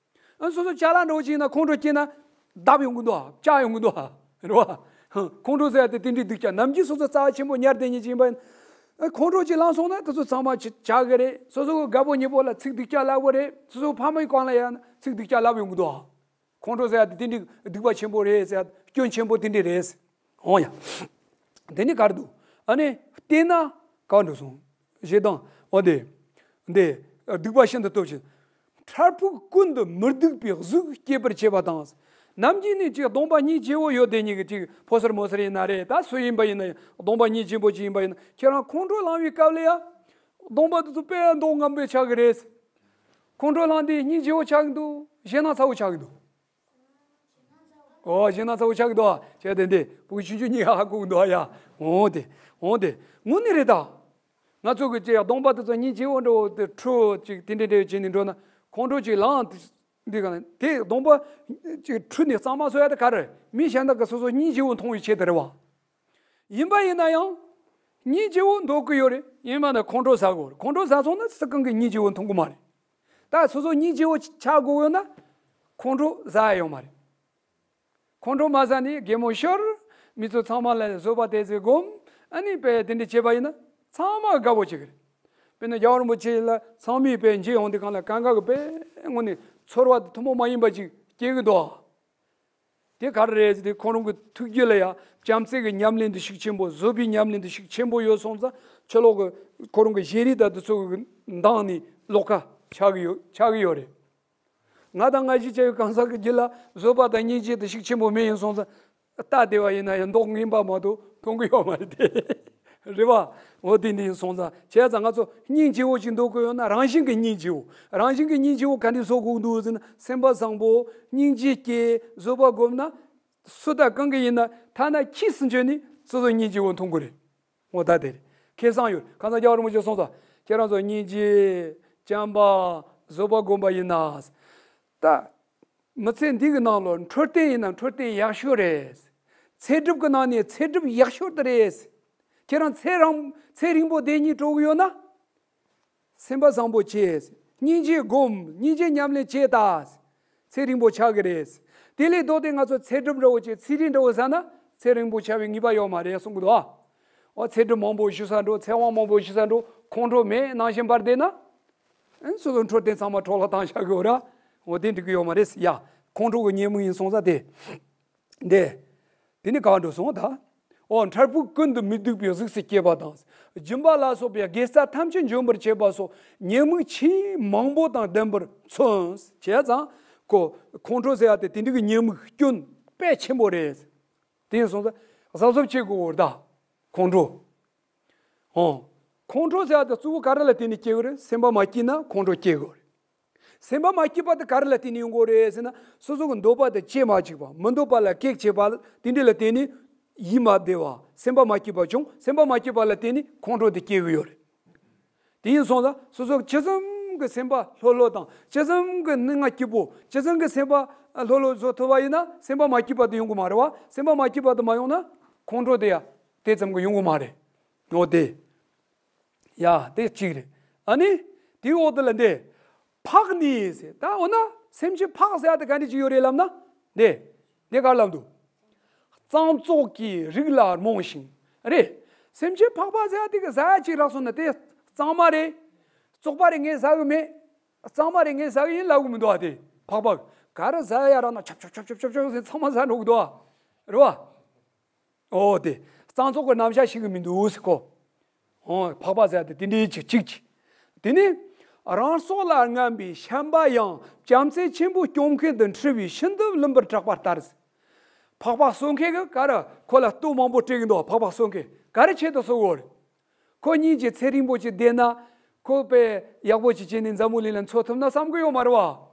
ཨ་སོ་སོ་ཅ་ལག་འདྲ་བོ་ཅིག་ཡིན་ན་ཁོང་ཁྲོ་སྐྱེས་ན་བརྡབ་ཡོང་གི་འདུག་ཨ། བཅག་ཡོང་གི་འདུག་ཨ། རེད་བ། ཁོང་ཁྲོ་ཟེར་ཡ་དེ་དེ་འདྲའི་སྡུག་ཅག་ནམ་རྒྱུན་སོ་སོ་རྩ་བ་ཆེན་པོ་ཉར་བསྡད་མཁན་ཅིག་ཡིན་པ་ཡིན། ཁོང་ཁྲོ་ཅིག་ལངས་སོང་ན་དེ་ཚོ་ཚང་མ་ཅི་བྱ་གི་རེད། སོ་སོ་གི་དགའ་པོ་ཉེ་པོ་ལ་ཚིག་སྡུག་ཅག་ལབ་དགོས་རེད། སོ་སོ་ཕ་མའི་སྒང་ལ་ཡང་ཚིག་སྡུག་ཅག་ལབ་ཡོང་གི་འདུག་ཁོང་ཁྲོ་ཟེར་ཡ་དེ་དེ་འདྲའི་སྡིག་པ་ཆེན་པོ་རེད་ཟེར་ཡ། སྐྱོན་ཆེན་པོ་དེ་འདྲ་རེད། འོང་ཡ། དེ་ནི་ག་རེ་འདུག་ཨ་ནི་བལྟས་ན་ག་འགྲོ་སོང་། ཞེ་སྡང་། འོ་དེ། འདི་སྡིག་པ་ཤིན་ཏུ་སྟོབས་ཆེ། འཕྲལ་ཕུགས་ཀུན་ཏུ་མི་སྡུག་པའི་གཟུགས་སྐྱེད་པར་བྱེད་པ་དང་། ནམ་རྒྱུན་ནས་ཅིག་གདོང་པ་སྙིང་རྗེ་བོ་ཡོད་དེ་ཉིད་ཀྱི་ཅིག་ཕོ་གསར་མོ་གསར་ཡིན་ན་རེད། ད་སུ་ཡིན་པ་ཡིན་ན་ཡང་གདོང་པ་སྙིང་རྗེ་པོ་ཅིག་ཡིན་པ་ཡིན་ན། ཁྱེད་རང་ཁོང་ཁྲོ་ལངས་པའི་སྐབས་ལ་ཡང་གདོང་པ་དེ་ཚོ་དཔེ་མདོག་ངན་པའི་ཆགས་ཀྱི་རེད། ཁོང་ཁྲོ་ལངས་དུས་སྙིང་རྗེ་བོ་ཆགས་ཀྱི་འདུག་ཞེ་སྡང་ཚ་བོ་ཆགས་ཀྱི་འདུག་ཨོ་ཞེ་སྡང་ཚ་བོ་ཆགས་ཀྱི་འདུག་ཨ། བྱས་ཏེ་འདི་བུ་ཆུང་ཆུང་གཉིས་ཧ་གོ་གི་འདུག་ཨ་ཡ། འོ་དེ། འོ་དེ། དངོས་གནས་རེད་ད། ང་ཚོ་གི་ཅིག་གདོང་པ་དེ་ཚོ་སྙིང་རྗེ་བོ་འདྲ་བོ་དེ་འཁྲུ་ཅིག་དེ་འདྲ་འདྲ་བྱས་ནས་འགྲོ་ན་ཁོང་ཁྲོ་ཅིག་ལངས་འདི་ག་ན་དེ་གདོང་པ་ཅིག་འཁྲུ་ནས་གཙང་མ་བཟོ་ཡ་དེ་ག་རེ་མི་གཞན་དག་གི་སོ་སོ་སྙིང་རྗེ་བོ་མཐོང་བའི་ཆེད་དུ་རེད་བ། ཡིན་པ་ཡིན་ན་ཡང་། སྙིང་རྗེ་བོ་འདོད་ཀྱི་ཡོད་རེད། ཡིན་པ་ན་ཁོང་ཁྲོ་ཟ་དགོས་རེད། ཁོང་ཁྲོ་ཟ་སོང་ན་སུ་གང་གི་སྙིང་རྗེ་བོ་མཐོང་གི་མ་རེད། ད་སོ་སོ་སྙིང་རྗེ་བོ་ཆགས་དགོས་ཡོད་ན། ཁོང་ཁྲོ་ཟ་ཡ་ཡོད་མ་རེད། ཁོང་ཁྲོ་མ་ཟ་ནས་གད་མོ་ཤོར། མི་ཚོ་ཚང་མ་ལ་བཟོད་པ་དེ་ཚོས་སྒོམ། ཨ་ནི་དཔེ་དེ་འདྲ་བྱས་པ་ཡིན་ན། ཚང་མ་དགའ་བོ་བྱེད་ཀྱི་རེད། དཔེར་ན་རྒྱལ་བ་རིན་པོ་ཆེ་ལ་ཚང་མས་དཔེ་མཇལ་ཡོང་དུས་སྒང་ལ་གང་ག་གི་དཔེ་དངོས་གནས་ཚོར་བ་དེ་ཐུན་མོང་མ་ཡིན་པ་ཅིག་སྐྱེ་གི་འདུག་དེ་ག་རེ་རེད་ཟེར་དུས་ཁོ་རང་གི་ཐུགས་རྒྱུད་ལ་ཡང་བྱམས་བརྩེ་གི་ཉམས་ལེན་དེ་ཤུགས་ཆེན་པོ། བཟོད་པའི་ཉམས་ལེན་དེ་ཤུགས་ཆེན་པོ་ཡོད་སོང་ཙང་ཕྱི་ལོགས་ཀྱི་ཁོ་རང་གི་ཞལ་རས་དང་དེ་ཚོ་གི་མདངས་ནི་ལོགས་ཀ་ཆགས་ཀྱི་ཡོད། ཆགས་ཀྱི་ཡོད་རེད། ང་དང་ང་ཞིག་བྱ་བའི་གང་ཟག་གི་རྒྱུད་ལ་བཟོད་པ་དང་སྙིང་རྗེ་དེ་ཤུགས་ཆེན་པོ་མེད་ཡིན་སོང་ཙང་། ལྟ་བདེ་བ་ཡིན་ན་ཡང་མདོག་ངན་པ་མ་གཏོགས་མཐོང་གི་ཡོད་མ་རེད་དེ། རེད་བ། འོ་དེ་འདྲ་ཡིན་སོང་ཙང་བྱས་ཙང་ང་ཚོ་སྙིང་རྗེ་བོ་ཞིག་འདོད་དགོས་ཡོད་ན་རང་བཞིན་གྱི་སྙིང་རྗེ་བོ། རང་བཞིན་གྱི་སྙིང་རྗེ་བོ་ག་འདྲ་བཟོ་དགོས་འདུག་ཟེར་ན་སེམས་པ་བཟང་པོ་སྙིང་རྗེ་སྐྱེ་བཟོད་པ་སྒོམ་ན། སུ་དང་གང་གི་ཡིན་ན་ཐ་ན་ཁྱི་སུ་འཇོན་ནི་སོ་སོ་སྙིང་རྗེ་བོ་མཐོང་དགོས་རེད། འོ་ད་དེ་རེད། ཁེ་བཟང་ཡོད། ཁ་སང་རྒྱལ་བ་རིན་པོ་ཆེ་གསུངས་སོང་། ཁྱེད་རང་ཚོ་སྙིང་རྗེ། བྱམས་པ། བཟོད་པ་སྒོམ་པ་ཡིན་ན། ད། མི་ཚེ་འདི་གི་ནང་ལོ་འཕྲོད་བསྟེན་ཡིན་ན་འཕྲོད་བསྟེན་ཡག་ཤོས་རེད། ཚེ་སྒྲུབ་ཀྱི་ནང་ནས་ཚེ་སྒྲུབ་ཡག་ཤོས་དེ་རེད། ཁྱེད་རང་ཚེ་རིང་ཚེ་རིང་པོ་བསྡད་སྙིང་བྲོ་གི་ཡོད་ན། སེམས་པ་བཟང་པོ་བྱེད། སྙིང་རྗེ་སྒོམ། སྙིང་རྗེ་ཉམས་ལེན་བྱེད་ད། ཚེ་རིང་པོ་ཆགས་ཀྱི་རེད། དེ་ལས་ལྡོག་སྟེ་ང་ཚོ་ཚེ་སྒྲུབ་འདྲ་བོ་བྱེད། ཚེ་རིང་འདྲ་བོ་ཟ་ན་ཚེ་རིང་པོ་ཆགས་པའི་ངེས་པ་ཡོད་མ་རེད་གསུང་གི་འདུག་ཨ། འོ་ཚེ་སྒྲུབ་མང་པོ་ཞུ་ས་འགྲོ། ཚེ་དབང་མང་པོ་ཞུ་ས་འགྲོ། ཁོང་ཁྲོ་མེད་ནང་བཞིན་འབར་བསྡད་ན། ཨན་སོ་སོ་འཕྲོད་བསྟེན་ཚང་མ་འཕྲོ་བརླག་བཏང་བཞག་གི་ཡོད་ར། འོ་དེ་འགྲིག་གི་ཡོད་མ་རེད་ཡ། ཁོང་ཁྲོ་གི་ཉེས་དམིགས་ཡིན་སོང་ཙང་དེ། འདི། དེ་ནི་གང་འགྲོ་སོང་ད། འོ་འཕྲལ་ཕུགས་ཀུན་ཏུ་མི་སྡུག་པའི་གཟུགས་སུ་སྐྱེས་པ་དང་། སྦྱིན་པ་ལ་སོགས་པའི་དགེ་རྩ་ཐམས་ཅད་འཇོམས་པར་བྱེད་པ་སོགས་ཉེས་དམིགས་ཆེས་མང་པོ་དང་ལྡན་པར་མཚོན། བྱས་ཙང་། ཁོ། ཁོང་ཁྲོ་ཟེར་ཡ་དེ་དེ་འདྲ་གི་ཉེས་དམིགས་སྐྱོན་དཔེ་ཆེན་པོ་རེད། དེ་ཡིན་སོང་ཙང་གཟབ་གཟབ་བྱེད་དགོས་འོ་ད། ཁོང་ཁྲོ། ཨོ། ཁོང་ཁྲོ་ཟེར་བ་དེ་གཙོ་བོ་ག་རེ་ལ་བརྟེན་ནས་སྐྱེ་གི་རེད། སེམས་པ་མ་སྐྱིད་ན་ཁོང་ཁྲོ་སྐྱེ་གི་རེད། སེམས་པ་མ་སྐྱིད་པ་དེ་ག་རེ་ལ་བརྟེན་ནས་ཡོང་གི་རེད་ཟེར་ན། སོ་སོ་གི་འདོད་པ་དེ་སྐྱེ་མ་བཅུག་པ། མི་འདོད་པ་ལ་གེགས་བྱེད་པ། དེ་འདྲ་ལ་བརྟེན་ནས་ཡིད་མ་བདེ་བ། སེམས་པ་མ་སྐྱིད་པ་བྱུང་། སེམས་པ་མ་སྐྱིད་པ་ལ་བརྟེན་ནས་ཁོང་ཁྲོ་དེ་སྐྱེ་གི་ཡོད་རེད། དེ་ཡིན་སོང་ཙང་སོ་སོ་ཇི་ཙམ་གྱི་སེམས་པ་ལྷོད་ལྷོད་དང་། ཇི་ཙམ་གྱི་སྣང་བ་སྐྱིད་པོ། ཇི་ཙམ་གྱི་སེམས་པ་ལྷོད་ལྷོད་བཟོ་ཐུབ་པ་ཡིན་ན། སེམས་པ་མ་སྐྱིད་པ་དེ་ཡོང་གི་མ་རེད་བ། སེམས་པ་མ་སྐྱིད་པ་དེ་མ་ཡོང་ན་ཁོང་ཁྲོ་དེ་ཡ་དེ་ཙམ་གྱི་ཡོང་གི་མ་རེད། འོ་དེ། ཡ་དེ་གཅིག་རེད། ཨ་ནི། དེའི་འོག་དེ་ལ་འདི། འཕགས་ནི་ཟེར། ད་འོ་ན་སེམས་ཅན་འཕགས་ཟེར་ཡ་དེ་ག་འདྲ་ཅིག་ཡོད་རེད་ལབ་ན། འདི། འདི་ག་ལབ་འདུག་གཙང་བཙོག་གི་རིགས་ལ་རྨོངས་ཤིང་། རེད། སེམས་ཅན་འཕགས་པ་ཟེར་ཡ་དེ་གི་ཟ་ཡ་ཅིག་རག་སོང་ན་དེ་གཙང་མ་རེད། བཙོག་པ་རེད། ངས་ཟ་གི་མེད། གཙང་མ་རེད། ངས་ཟ་གི་ཡིན་ལབ་གི་མི་འདུག་ཨ། དེ་འཕགས་པ་ག་རེ་ཟ་ཡ་རག་ན་ཆབ་ཆབ་ཆབ་ཆབ་ཆབ་ཟེར་ཚང་མ་ཟ་འགྲོ་གི་འདུག་ཨ། རེད་བ། ཨོ་དེ། གཙང་བཙོག་གི་རྣམ་གཞག་ཤེས་གི་མི་འདུག་ཟེར་ཁོ། ཨོ་འཕགས་པ་ཟེར་དེ་དེ་འདྲའི་ཅིག་ཅིག་ཅིག་དེ་ནི། རང་སྲོག་ལ་རྔམ་པའི་ཤན་པ་ཡང་བྱམས་བརྩེ་ཆེན་པོས་སྐྱོང་མཁན་དུ་འཁྲུལ་བའི་ཤིན་ཏུ་བླུན་པར་གྲགས་པ་ལྟར། འཕགས་པ་གསོད་མཁན་གི་ག་རེ་ཁོ་ལ་ལྟོ་མང་པོ་སྤྲད་གི་འདུག་འཕགས་པ་གསོད་མཁན་ག་རེ་ཆེད་དུ་གསོད་གོ་རེད། ཁོ་གཉིས་ཀྱི་ཚེ་རིང་པོ་ཅིག་བསྡད་ན། ཁོ་དཔེ་ཡག་པོ་ཅིག་བྱས་ནས་འཛམ་བུ་གླིང་ལ་འཚོ་ཐུབ་ན་བསམ་གི་ཡོད་མ་རེད་བ།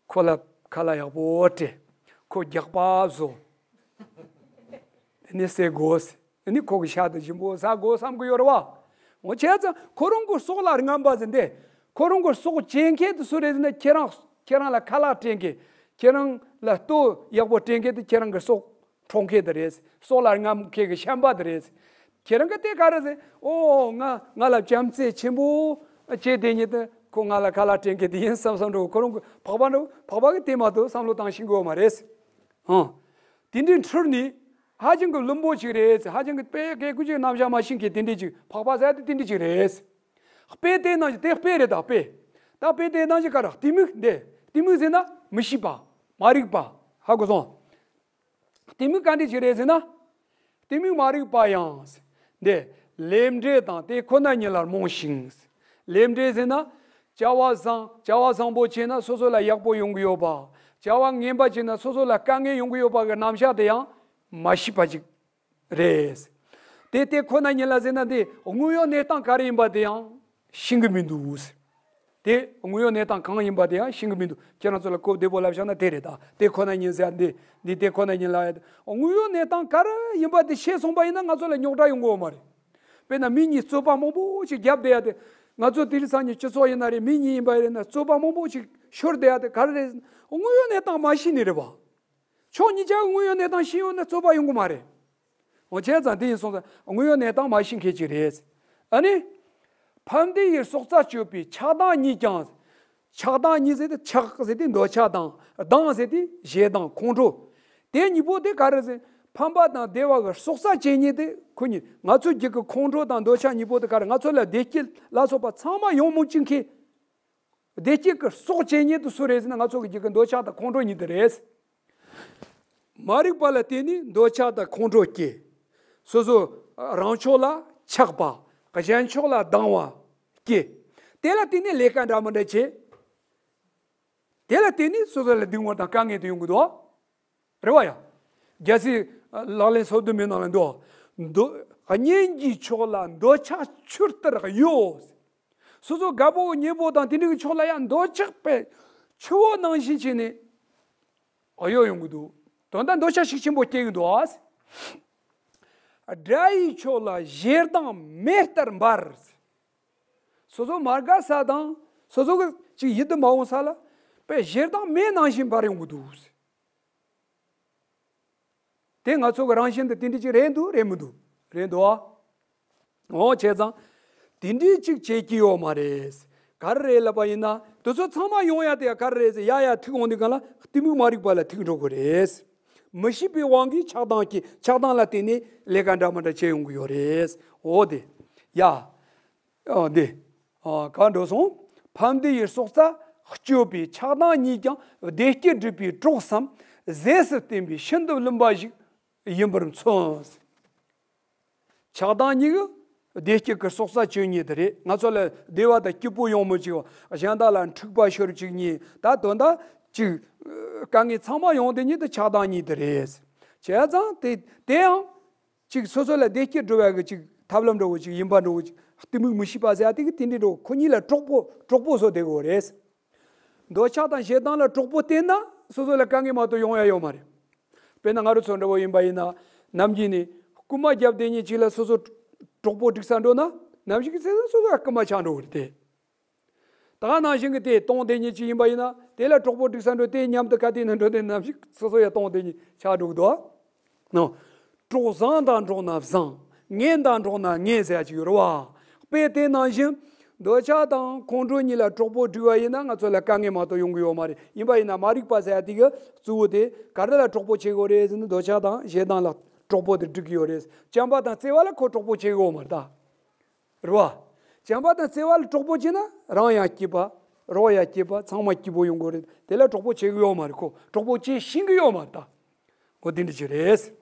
ཁོ་ལ་ཁ་ལག་ཡག་པོ་སྤྲད། ཁོ་རྒྱགས་པ་བཟོ། དེ་ནས་བསད་དགོས། དེ་ནས་ཁོ་གི་ཤ་དང་ཞིམ་པོ་ཟ་དགོས་བསམ་གི་ཡོད་རེད་བ། འོ་བྱས་ཙང་ཁོ་རང་གི་སྲོག་ལ་རྔམ་པ་ཟེར་འདི། ཁོ་རང་གི་སྲོག་བཅད་མཁན་དེ་སུ་རེད་ཟེར་ན། ཁྱེད་རང་ཁྱེད་རང་ལ་ཁ་ལག་སྤྲད་མཁན། ཁྱེད་རང་ལ་ལྟོ་ཡག་པོ་སྤྲད་མཁན་དེ་ཁྱེད་རང་གི་སྲོག་འཕྲོག་མཁན་དེ་རེད། སྲོག་ལ་རྔམ་མཁན་གི་ཤན་པ་དེ་རེད། ཁྱེད་རང་གི་དེ་ག་རེ་ཟེར། ཨོ་ང་ང་ལ་བྱམས་བརྩེ་ཆེན་པོ་བྱས་དེ་ཉིད་དུ་ཁོ་ང་ལ་ཁ་ལག་སྤྲད་མཁན་དེ་ཡིན་བསམ་བསམ་འགྲོ། ཁོ་རང་གི་འཕགས་པ་འགྲོ། འཕགས་པ་གི་དེ་མ་གཏོགས་བསམ་བློ་བཏང་ཤེས་གི་ཡོད་མ་རེད། ཧང་། དེ་འདྲའི་འཁྲུལ་ནི་ཧ་ཅང་གི་བླུན་པོ་ཅིག་རེད། ཧ་ཅང་གི་དཔེ་གལ་ཁུ་ཅིག་རྣམ་གཞག་མ་ཤེས་མཁན་དེ་འདྲའི་ཅིག་འཕགས་པ་ཟེར་དེ་དེ་འདྲའི་ཅིག་རེད། དཔེ་དེ་ནང་བཞིན་དེ་དཔེ་རེད། ད་དཔེ། ད་དཔེ་དེ་ནང་བཞིན་ག་རེ་གཏི་མུག་འདི། གཏི་མུག་ཟེར་ན་མི་ཤེས་པ། མ་རིག་པ། ཧ་གོ་སོང་། གཏི་མུག་ག་འདྲ་ཅིག་རེད་ཟེར་ན། གཏི་མུག་མ་རིག་པ་ཡང་། འདི། ལས་འབྲས་དང་དེ་ཁོ་ན་ཉིད་ལ་རྨོངས་ཤིང་། ལས་འབྲས་ཟེར་ན། བྱ་བ་བཟང་། བྱ་བ་བཟང་པོ་བྱས་ན་སོ་སོ་ལ་ཡག་པོ་ཡོང་གི་ཡོད་པ། བྱ་བ་ངན་པ་བྱས་ན་སོ་སོ་ལ་དཀའ་ངལ་ཡོང་གི་ཡོད་པ་གི་རྣམ་གཞག་དེ་ཡང་མ་ཤེས་པ་ཅིག་རེད། དེ་དེ་ཁོ་ན་ཉིད་ལ་ཟེར་ན་དེ་དངོས་ཡོད་གནས་སྟངས་ག་རེ་ཡིན་པ་དེ་ཡང་ཤེས་གི་མི་འདུག། དེ་དངོས་ཡོད་གནས་སྟངས་གང་ཡིན་པ་དེ་ཡང་ཤེས་གི་མི་འདུག། ཁྱེད་རང་ཚོ་ལ་གོ་བདེ་པོ་ལབ་བཞག་ན་དེ་རེད། ད་དེ་ཁོ་ན་ཉིད་ཟེར་འདི་འདི་དེ་ཁོ་ན་ཉིད་ལ་ཡ། དངོས་ཡོད་གནས་སྟངས་ག་རེ་ཡིན་པ་དེ་ཤེས་སོང་པ་ཡིན་ན་ང་ཚོ་ལ་རྙོག་དྲ་ཡོང་གི་ཡོད་མ་རེད། དཔེར་ན་མི་གཉིས་རྩོད་པ་མང་པོ་ཞིག་བརྒྱབ་བསྡད་ཡ་དེ། ང་ཚོ་དེ་རིང་སང་ཉིན་སྤྱི་ཚོགས་ཡིན་ན་རེད། མི་གཉིས་ཡིན་པ་རེད་ན་རྩོད་པ་མང་པོ་ཞིག་ཤོར་བསྡད་ཡ་དེ་ག་རེ་རེད། དངོས་ཡོད་གནས་སྟངས་མ་ཤེས་ནི་རེད་བ། ཕྱོགས་གཉིས་ཆ་དངོས་ཡོད་གནས་སྟངས་ཤེས་ཡོད་ན་རྩོད་པ་ཡོང་གི་མ་རེད། འོ་བྱས་ཙང་དེ་ཡིན་སོང་ཙང་དངོས་ཡོད་གནས་སྟངས་མ་ཤེས་མཁན་ཅིག་རེད། ཨ་ནི། ཕམ་བདེ་ཡི་སྲོག་རྩ་གཅོད་པའི་ཆགས་སྡང་གཉིས་ཀྱང་། ཆགས་སྡང་གཉིས་ཟེར་ཏེ་ཆགས་ཟེར་ཏེ་འདོད་ཆགས་དང་། སྡང་ཟེར་ཏེ་ཞེ་སྡང་ཁོང་ཁྲོ། དེ་གཉིས་པོ་དེ་ག་རེ་ཟེར། ཕམ་པ་དང་བདེ་བ་གི་སྲོག་རྩ་བཅད་མཁན་དེ་ཁོ་གཉིས། ང་ཚོ་རྒྱུད་ཀྱི་ཁོང་ཁྲོ་དང་འདོད་ཆགས་གཉིས་པོ་དེ་ག་རེ། ང་ཚོ་ལ་བདེ་སྐྱིད་ལ་སོགས་པ་ཚང་མ་ཡོང་མི་བཅུག་མཁན། བདེ་སྐྱིད་ཀྱི་སྲོག་བཅད་མཁན་དེ་སུ་རེད་ཟེར་ན་ང་ཚོ་གི་རྒྱུད་ཀྱི་འདོད་ཆགས་དང་ཁོང་ཁྲོ་གཉིས་དེ་རེད། མ་རིག་པ་ལ་བརྟེན་ནས་འདོད་ཆགས་དང་ཁོང་ཁྲོ་སྐྱེ། སོ་སོ་རང་ཕྱོགས་ལ་ཆགས་པ། གཞན་ཕྱོགས་ལ་སྡང་བ་སྐྱེ། དེ་ལ་བརྟེན་ནས་ལས་ཀ་འདྲ་མི་འདྲ་བྱེད། དེ་ལ་བརྟེན་ནས་སོ་སོ་ལ་སྡུག་བསྔལ་དང་དཀའ་ངལ་དེ་ཡོང་གི་འདུག། རེད་བ་ཡ། རྒྱལ་སྲས་ལག་ལེན་སོ་བདུན་མའི་ནང་ལ་འདུག། འདོད། གཉེན་གྱི་ཕྱོགས་ལ་འདོད་ཆགས་ཆུ་ལྟར་གཡོ། སོ་སོ་དགའ་པོ་མཉེས་པོ་དང་དེ་འདྲ་གི་ཕྱོགས་ལ་ཡང་འདོད་ཆགས་པའི་ཆུ་བོ་ནང་བཞིན་བྱས་ནས་གཡོ་ཡོང་གི་འདུག། དོན་དག་འདོད་ཆགས་ཤུགས་ཆེན་པོ་སྐྱེ་གི་འདུག། དགྲ་ཡི་ཕྱོགས་ལ་ཞེ་སྡང་མེ་ལྟར་འབར། སོ་སོ་མ་དགའ་ས་དང་སོ་སོ་གི་ཅིག་ཡིད་དུ་མ་འོང་ས་ལ་དཔེ་ཞེ་སྡང་མེ་ནང་བཞིན་འབར་ཡོང་གི་འདུག། དེ་ང་ཚོ་གི་རང་བཞིན་དུ་དེ་འདྲ་ཅིག་རེད་འདུག་རེད་མི་འདུག། རེད་འདུག་ཨ། འོ་བྱས་ཙང་དེ་འདྲ་ཅིག་བྱེད་ཀྱི་ཡོད་མ་རེད། ག་རེ་རེད་ལབ་པ་ཡིན་ན་དེ་ཚོ་ཚང་མ་ཡོང་ཡ་དེ་ཡ་ག་རེ་རེད་ཟེར། ཡ་ཡ་ཐུག་འོང་དུས་སྒང་ལ་གཏི་མུག་མ་རིག་པ་ལ་ཐུག་འགྲོ་གི་རེད། མི་ཤེས་པའི་དབང་གིས་ཆགས་སྡང་སྐྱེ། ཆགས་སྡང་ལ་བརྟེན་ནས་ལས་ཀ་འདྲ་མི་འདྲ་བྱེད་ཡོང་གི་ཡོད་རེད། འོ་དེ། ཡ། ཨ། འདི། ཨ། ག་འགྲོ་སོང་། ཕམ་བདེ་ཡི་སྲོག་རྩ་གཅོད་པའི་ཆགས་སྡང་གཉིས་ཀྱང་བདེ་སྐྱིད་སྒྲུབ་པའི་གྲོགས་སམ་ཟས་སུ་བསྟེན་པའི་ཤིན་ཏུ་བླུན་པ་ཞིག་ཡིན་པར་མཚོན། ཆགས་སྡང་གཉིས་ཀྱི་བདེ་སྐྱིད་ཀྱི་སྲོག་རྩ་གཅོད་མཁན་དེ་རེད། ང་ཚོ་ལ་བདེ་བ་དང་སྐྱིད་པོ་ཡོང་མི་བཅུག་པ། གཞན་དག་ལ་འཁྲུག་པ་ཤོར་བཅུག་མཁན། ད་དོན་དག་ཅིག་དཀའ་ངལ་ཚང་མ་ཡོང་དེ་ཉིད་དུ་ཆགས་སྡང་གཉིས་དེ་རེད། བྱས་ཙང་དེ་དེ་ཡང་ཅིག་སོ་སོ་ལ་བདེ་སྐྱིད་འགྲོ་བའི་གི་ཅིག་ཐབས་ལམ་འདྲ་བོ་ཅིག་ཡིན་པ་འདྲ་བོ་ཅིག་གཏི་མུག་མི་ཤེས་པ་ཟེར་ཡ་དེ་གི་དེ་འདྲའི་འདྲ་བོ་ཁོ་གཉིས་ལ་གྲོགས་པོ་གྲོགས་པོ་བཟོ་བསྡད་དགོས་རེད། འདོད་ཆགས་དང་ཞེ་སྡང་ལ་གྲོགས་པོ་བསྟེན་ན་སོ་སོ་ལ་དཀའ་ངལ་མ་གཏོགས་ཡོང་ཡ་ཡོད་མ་རེད། དཔེར་ན་ང་རང་ཚོ་འདྲ་བོ་ཡིན་པ་ཡིན་ན་ནམ་རྒྱུན་ནས་རྐུན་མ་རྒྱབ་བསྡད་མཁན་ཅིག་ལ་སོ་སོ་གྲོགས་པོ་སྒྲིག་ས་འགྲོ་ན་ནམ་ཞིག་གི་ཚེ་སོ་སོ་ཡང་རྐུན་མ་ཆགས་འགྲོ་གི་རེད་དེ། ད་ག་ནང་བཞིན་གྱི་དེ་གཏོང་བསྡད་མཁན་ཅིག་ཡིན་པ་ཡིན་ན་དེ་ལ་གྲོགས་པོ་སྒྲིག་ས་འགྲོ་དེ་མཉམ་དུ་ག་དེ་ནས་འགྲོ་དེ་ནམ་ཞིག་སོ་སོ་ཡང་གཏོང་བསྡད་མཁན་ཆགས་འགྲོ་གི་འདུག་ཨ། ནོ། གྲོགས་བཟང་དང་འགྲོགས་ན་བཟང་། ངན་དང་འགྲོགས་ན་ངན་ཟེར་ཡ་ཅིག་ཡོད་རེད་བ། དཔེ་དེ་ནང་བཞིན་འདོད་ཆགས་དང་ཁོང་ཁྲོ་གཉིས་ལ་གྲོགས་པོ་སྒྲིག་པ་ཡིན་ན་ང་ཚོ་ལ་དཀའ་ངལ་མ་གཏོགས་ཡོང་གི་ཡོད་མ་རེད། ཡིན་པ་ཡིན་ན་མ་རིག་པ་ཟེར་ཡ་དེ་གི་གཙོ་བོ་དེ་ག་རེ་ལ་གྲོགས་པོ་བྱེད་དགོས་རེད་ཟེར་ན་འདོད་ཆགས་དང་ཞེ་སྡང་ལ་གྲོགས་པོ་དེ་སྒྲིག་གི་ཡོད་རེད། བྱམས་པ་དང་བརྩེ་བ་ལ་ཁོ་གྲོགས་པོ་བྱེད་དགོས་མ་རེད་ད། རེད་བ། བྱམས་པ་དང་བརྩེ་བ་ལ་གྲོགས་པོ་བྱས་ན་རང་ཡང་སྐྱིད་པ། རོགས་ཡང་སྐྱིད་པ། ཚང་མ་སྐྱིད་པོ་ཡོང་གི་རེད། དེ་ལ་གྲོགས་པོ་བྱེད་གི་ཡོད་མ་རེད། ཁོ་གྲོགས་པོ་བྱེད་ཤེས་གི་ཡོད་མ་རེད་ད། འོ་དེ་འདྲ་ཅིག་རེད།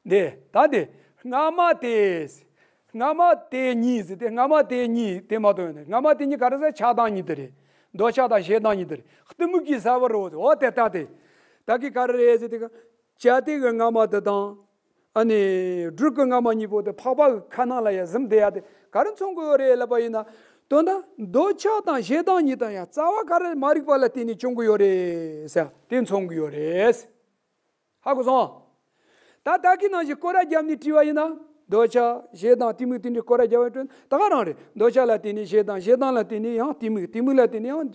འདི་ད་འདི་སྔ་མ་དེ། སྔ་མ་དེ་གཉིས་ཟེར་ཏེ་སྔ་མ་དེ་གཉིས་དེ་མ་གཏོགས་ཡོད་ནི་སྔ་མ་དེ་གཉིས་ག་རེ་ཟེར་ཆགས་སྡང་གཉིས་དེ་རེད། འདོད་ཆགས་དང་ཞེ་སྡང་གཉིས་དེ་རེད། གཏི་མུག་གི་ས་བར་རོ་འོ་དེ་ལྟ་དེ། ད་གི་ག་རེ་རེད་ཟེར་ཏེ་ག་བྱ་དེ་གི་སྔ་མ་དེ་དང་། ཨ་ནི། སྦྲུལ་གྱི་རྔ་མ་གཉིས་པོ་དེ་ཕག་པ་གི་ཁ་ནང་ལ་ཡ་ཟིམ་བསྡད་ཡ་དེ་ག་རེ་མཚོན་གི་ཡོད་རེད་ལབ་པ་ཡིན་ན། དོན་དག་འདོད་ཆགས་དང་ཞེ་སྡང་གཉིས་དང་ཡང་རྩ་བ་ག་རེ་མ་རིག་པ་ལ་བརྟེན་ནས་བྱུང་གི་ཡོད་རེད་ཟེར་དེ་མཚོན་གི་ཡོད་རེད། ཧ་གོ་སོང་། ད་ལྟ་གི་ནང་བཞིན་སྐོར་ར་བརྒྱབ་ནས་བྲིས་པ་ཡིན་ན། འདོད་ཆགས་ཞེ་སྡང་གཏི་མུག་དེ་འདྲའི་སྐོར་ར་བརྒྱབ་པ་དྲན་ད་ག་རང་རེད། འདོད་ཆགས་ལ་བརྟེན་ནས་ཞེ་སྡང་ཞེ་སྡང་ལ་བརྟེན་ནས་ཡང་གཏི་མུག་གཏི་མུག་ལ་བརྟེན་ནས་ཡང་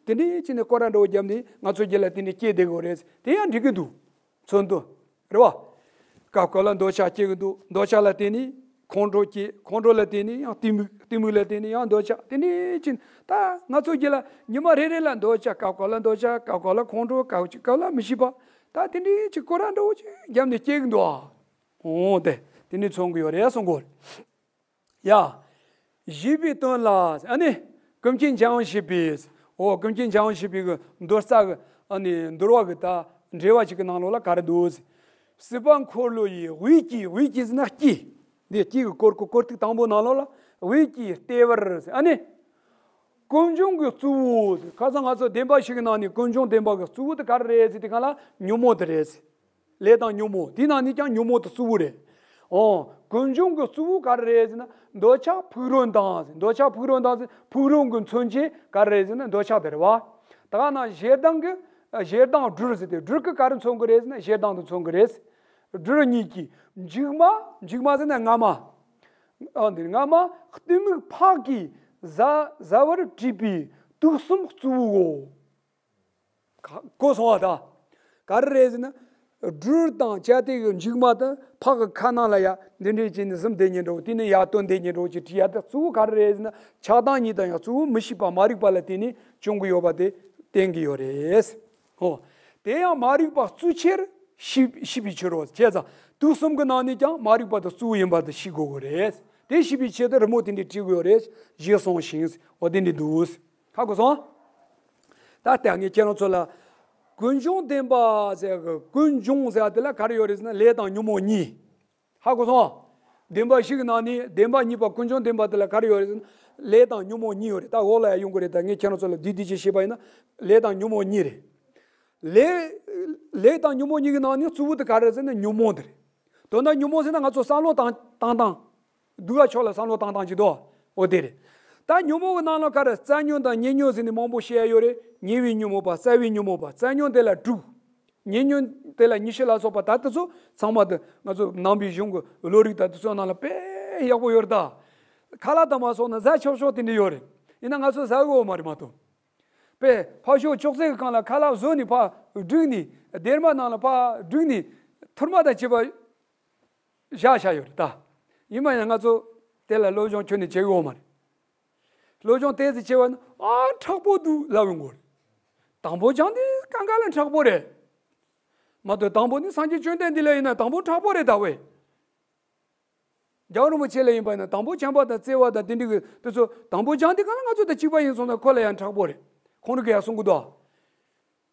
དེ་འདྲའི་བྱས་ནས་སྐོར་ར་འདྲ་བོ་བརྒྱབ་ནས་ང་ཚོ་རྒྱུད་ལ་བརྟེན་ནས་སྐྱེ་བསྡད་དགོས་རེད། དེ་ཡང་འགྲིག་གི་འདུག་མཚོན་དོན། རེད་བ། སྐབས་སྐབས་ལ་འདོད་ཆགས་སྐྱེ་གི་འདུག་འདོད་ཆགས་ལ་བརྟེན་ནས་ཁོང་ཁྲོ་སྐྱེ། ཁོང་ཁྲོ་ལ་བརྟེན་ནས་ཡང་གཏི་མུག་གཏི་མུག་ལ་བརྟེན་ནས་ཡང་འདོད་ཆགས་དེ་འདྲའི་ཕྱིན་ད་ང་ཚོ་རྒྱུད་ལ་ཉི་མ་རེ་རེ་ལ་འདོད་ཆགས་སྐབས་སྐབས་ལ་འདོད་ཆགས་སྐབས་སྐབས་ལ་ཁོང་ཁྲོ་སྐབས་ཅིག་སྐབས་ལ་མི་ཤེས་པ་ད་དེ་འདྲའི་ཅིག་སྐོར་ར་འདྲ་བོ་ཅིག་བརྒྱབ་ནས་སྐྱེ་གི་འདུག་ཨ། འོ་དེ་དེ་འདྲའི་མཚོན་གི་ཡོད་རེད་གསུང་གི་ཡོད་རེད། ཡ། བཞེད་པའི་དོན་ལ་ཨ་ནི། ཀུན་མཁྱེན་འཇམ་དབྱངས་བཞད་པས། འོ་ཀུན་མཁྱེན་འཇམ་དབྱངས་བཞད་པའི་གི་མདོ་རྩ་གི་ཨ་ནི་འདུལ་བ་གི་ད་འགྲེལ་བ་ཅིག་གི་ནང་ལོགས་ལ་ག་རེ་འདུག་ཟེར། སྲིད་པ་འཁོར་ལོ་ཡི་དབུས་ཀྱི་དབུས་ཀྱི་ཟེར་ན་དཀྱིལ། འདི་དཀྱིལ་གི་སྐོར་སྐོར་སྐོར་ཐིག་དང་པོ་ནང་ལོགས་ལ་དབུས་ཀྱི་ལྟེ་བར་ཟེར་ཨ་ནི། ཀུན་འབྱུང་གི་གཙོ་བོ་ཁ་སང་ང་ཚོ་བདེན་པ་བཞི་གི་ནང་ནས་ཀུན་འབྱུང་བདེན་པ་གི་གཙོ་བོ་དེ་ག་རེ་རེད་ཟེར་དེ་ག་ལ་ཉོན་མོངས་དེ་རེད་ཟེར། ལས་དང་ཉོན་མོངས་དེའི་ནང་ནས་ཀྱང་ཉོན་མོངས་དེ་གཙོ་བོ་རེད། འོ། ཀུན་འབྱུང་གི་གཙོ་བོ་ག་རེ་རེད་ཟེར་ན་འདོད་ཆགས་ཕུག་རོན་དང་ཟེར། འདོད་ཆགས་ཕུག་རོན་དང་ཟེར་ཕུག་རོན་གྱི་མཚོན་བྱེད་ག་རེ་རེད་ཟེར་ན་འདོད་ཆགས་དེ་རེད་བ། ད་ག་ན་ཞེ་སྡང་གི་ཞེ་སྡང་སྦྲུལ་ཟེར་ཏེ་སྦྲུལ་གྱི་ག་རེ་མཚོན་གི་རེད་ཟེར་ན་ཞེ་སྡང་དེ་མཚོན་གི་རེད། སྦྲུལ་གཉིས་ཀྱིས་མཇུག་མ་མཇུག་མ་ཟེར་ན་རྔ་མ། ཨ་འདི་རྔ་མ་གཏི་མུག་ཕག་གིས་ཟ་ཟ་བར་བྲིས་པའི་དུག་གསུམ་གཙོ་བོའོ། གོ་སོང་བ་ད། ག་རེ་རེད་ཟེར་ན། སྦྲུལ་དང་བྱ་དེ་གི་མཇུག་མ་དང་ཕག་གི་ཁ་ནང་ལ་ཡ་འདི་འདྲས་བྱས་ནས་ཟིམ་བསྡད་ཉེན་འགྲོ་དེ་ནས་ཡར་བཏོན་བསྡད་ཉེན་འགྲོ་ཅིག་བྲིས་ཡ་ད་གཙོ་བོ་ག་རེ་རེད་ཟེར་ན་ཆགས་སྡང་གཉིས་དང་ཡང་གཙོ་བོ་མི་ཤེས་པ་མ་རིག་པ་ལ་བརྟེན་ནས་བྱུང་གི་ཡོད་པ་དེ་བསྟན་གི་ཡོད་རེད། ཧོ། དེ་ཡང་མ་རིག་པ་གཙོ་ཆེར་ཤེས་ཤེས་པའི་ཕྱིར་རོ། བྱས་ཙང་དུག་གསུམ་གི་ནང་ནས་ཀྱང་མ་རིག་པ་དེ་གཙོ་བོ་ཡིན་པ་དེ་ཤེས་དགོས་གི་རེད། དེ་ཤེས་པའི་ཆེད་དུ་རི་མོ་དེ་འདྲས་བྲིས་དགོས་རེད། ཞེས་གསུངས་ཤིང་འོ་དེ་འདྲས་འདུག་ཧ་གོ་སོང་། ད་ལྟ་ངས་ཁྱེད་རང་ཚོ་ལ་ཀུན་འབྱུང་བདེན་པ་ཟེར་གི་ཀུན་འབྱུང་ཟེར་དེ་ལ་ག་རེ་ཡོད་རེད་ཟེར་ན་ལས་དང་ཉོན་མོངས་གཉིས། ཧ་གོ་སོང་། བདེན་པ་བཞི་གི་ནང་ནས་བདེན་པ་གཉིས་པ་ཀུན་འབྱུང་བདེན་པ་དེ་ལ་ག་རེ་ཡོད་རེད་ཟེར་ན་ལས་དང་ཉོན་མོངས་གཉིས་ཡོད་རེད། ད་འོག་ལ་ཡང་ཡོང་གི་རེད། ད་ངས་ཁྱེད་རང་ཚོ་ལ་བསྡུས་བསྡུས་ཅིག་བཤད་པ་ཡིན་ན་ལས་དང་ཉོན་མོངས་གཉིས་རེད། ལས་ལས་དང་ཉོན་མོངས་གཉིས་ཀྱི་ནང་ནས་གཙོ་བོ་དེ་ག་རེ་ཟེར་ན་ཉོན་མོངས་དེ་རེད། དོན་དག་ཉོན་མོངས་ཟེར་ན་ང་ཚོ་བསམ་བློ་བཏང་བཏང་སྟངས། སྡུག་ག་ཕྱོགས་ལ་བསམ་བློ་བཏང་སྟངས་ཀྱི་དོ། འོ་དེ་རེད། ད་ཉོན་མོངས་ཀྱི་ནང་ལ་ག་རེ་རྩ་ཉོན་དང་ཉེ་ཉོན་ཟེར་ནས་མང་པོ་བཤད་ཡ་ཡོད་རེད། ཉེ་བའི་ཉོན་མོངས་པ་རྩ་བའི་ཉོན་མོངས་པ་རྩ་ཉོན་དེ་ལ་དྲུག་ཉེ་ཉོན་དེ་ལ་ཉི་ཤུ་ལ་སོགས་པ་ད་དེ་ཚོ་ཚང་མ་དེ་ང་ཚོ་ནང་པའི་གཞུང་གི་བློ་རིག་དང་དེ་ཚོའི་ནང་ལ་དཔེ་ཡག་པོ་ཡོད་རེད་ད། ཁ་ལག་དང་མ་སོགས་ན་ཟ་ཆོག་ཆོག་དེ་འདྲ་ཡོད་རེད། ཡིན་ན་ང་ཚོ་ཟ་གི་ཡོད་མ་རེད་མ་གཏོགས། པས་ཕར་ཕྱོགས་ཅོག་ཙེ་གི་སྒང་ལ་ཁ་ལག་བཟོས་ནས་ཕར་བསྒྲིགས་ནས་སྡེར་མ་ནང་ལ་ཕར་བསྒྲིགས་ནས་ཐུར་མ་དང་བཅས་པ་བཞག་བཞག་ཡོད་རེད་ད། ཡིན་ན་ཡང་ང་ཚོ་དེ་ལ་སློབ་སྦྱོང་ཁྱོན་ནས་བྱེད་ཀྱི་ཡོད་མ་རེད། སློབ་སྦྱོང་ཏོག་ཙམ་བྱས་པ་ན་ཨ་མཁྲེགས་པོ་འདུག་ལབ་ཡོང་གི་རེད། དང་པོ་སྦྱངས་དེ་གང་ག་ལ་མཁྲེགས་པོ་རེད། མ་གཏོགས་དང་པོ་ནི་སངས་རྒྱས་བཅོམ་ལྡན་འདས་ལ་ཡིན་ན་དང་པོ་མཁྲེགས་པོ་རེད་ད་ཝེ། རྒྱལ་བ་རིན་པོ་ཆེ་ལ་ཡིན་པ་ཡིན་ན་དང་པོ་བྱམས་པ་དང་བརྩེ་བ་དང་དེ་འདྲ་གི་དེ་ཚོ་དང་པོ་སྦྱངས་དེ་གང་ལ་ང་ཚོ་དང་གཅིག་པ་ཡིན་སོང་ན་ཁོ་ལ་ཡང་མཁྲེགས་པོ་རེད། ཁོང་རང་གིས་ཡང་གསུང་གི་འདུག་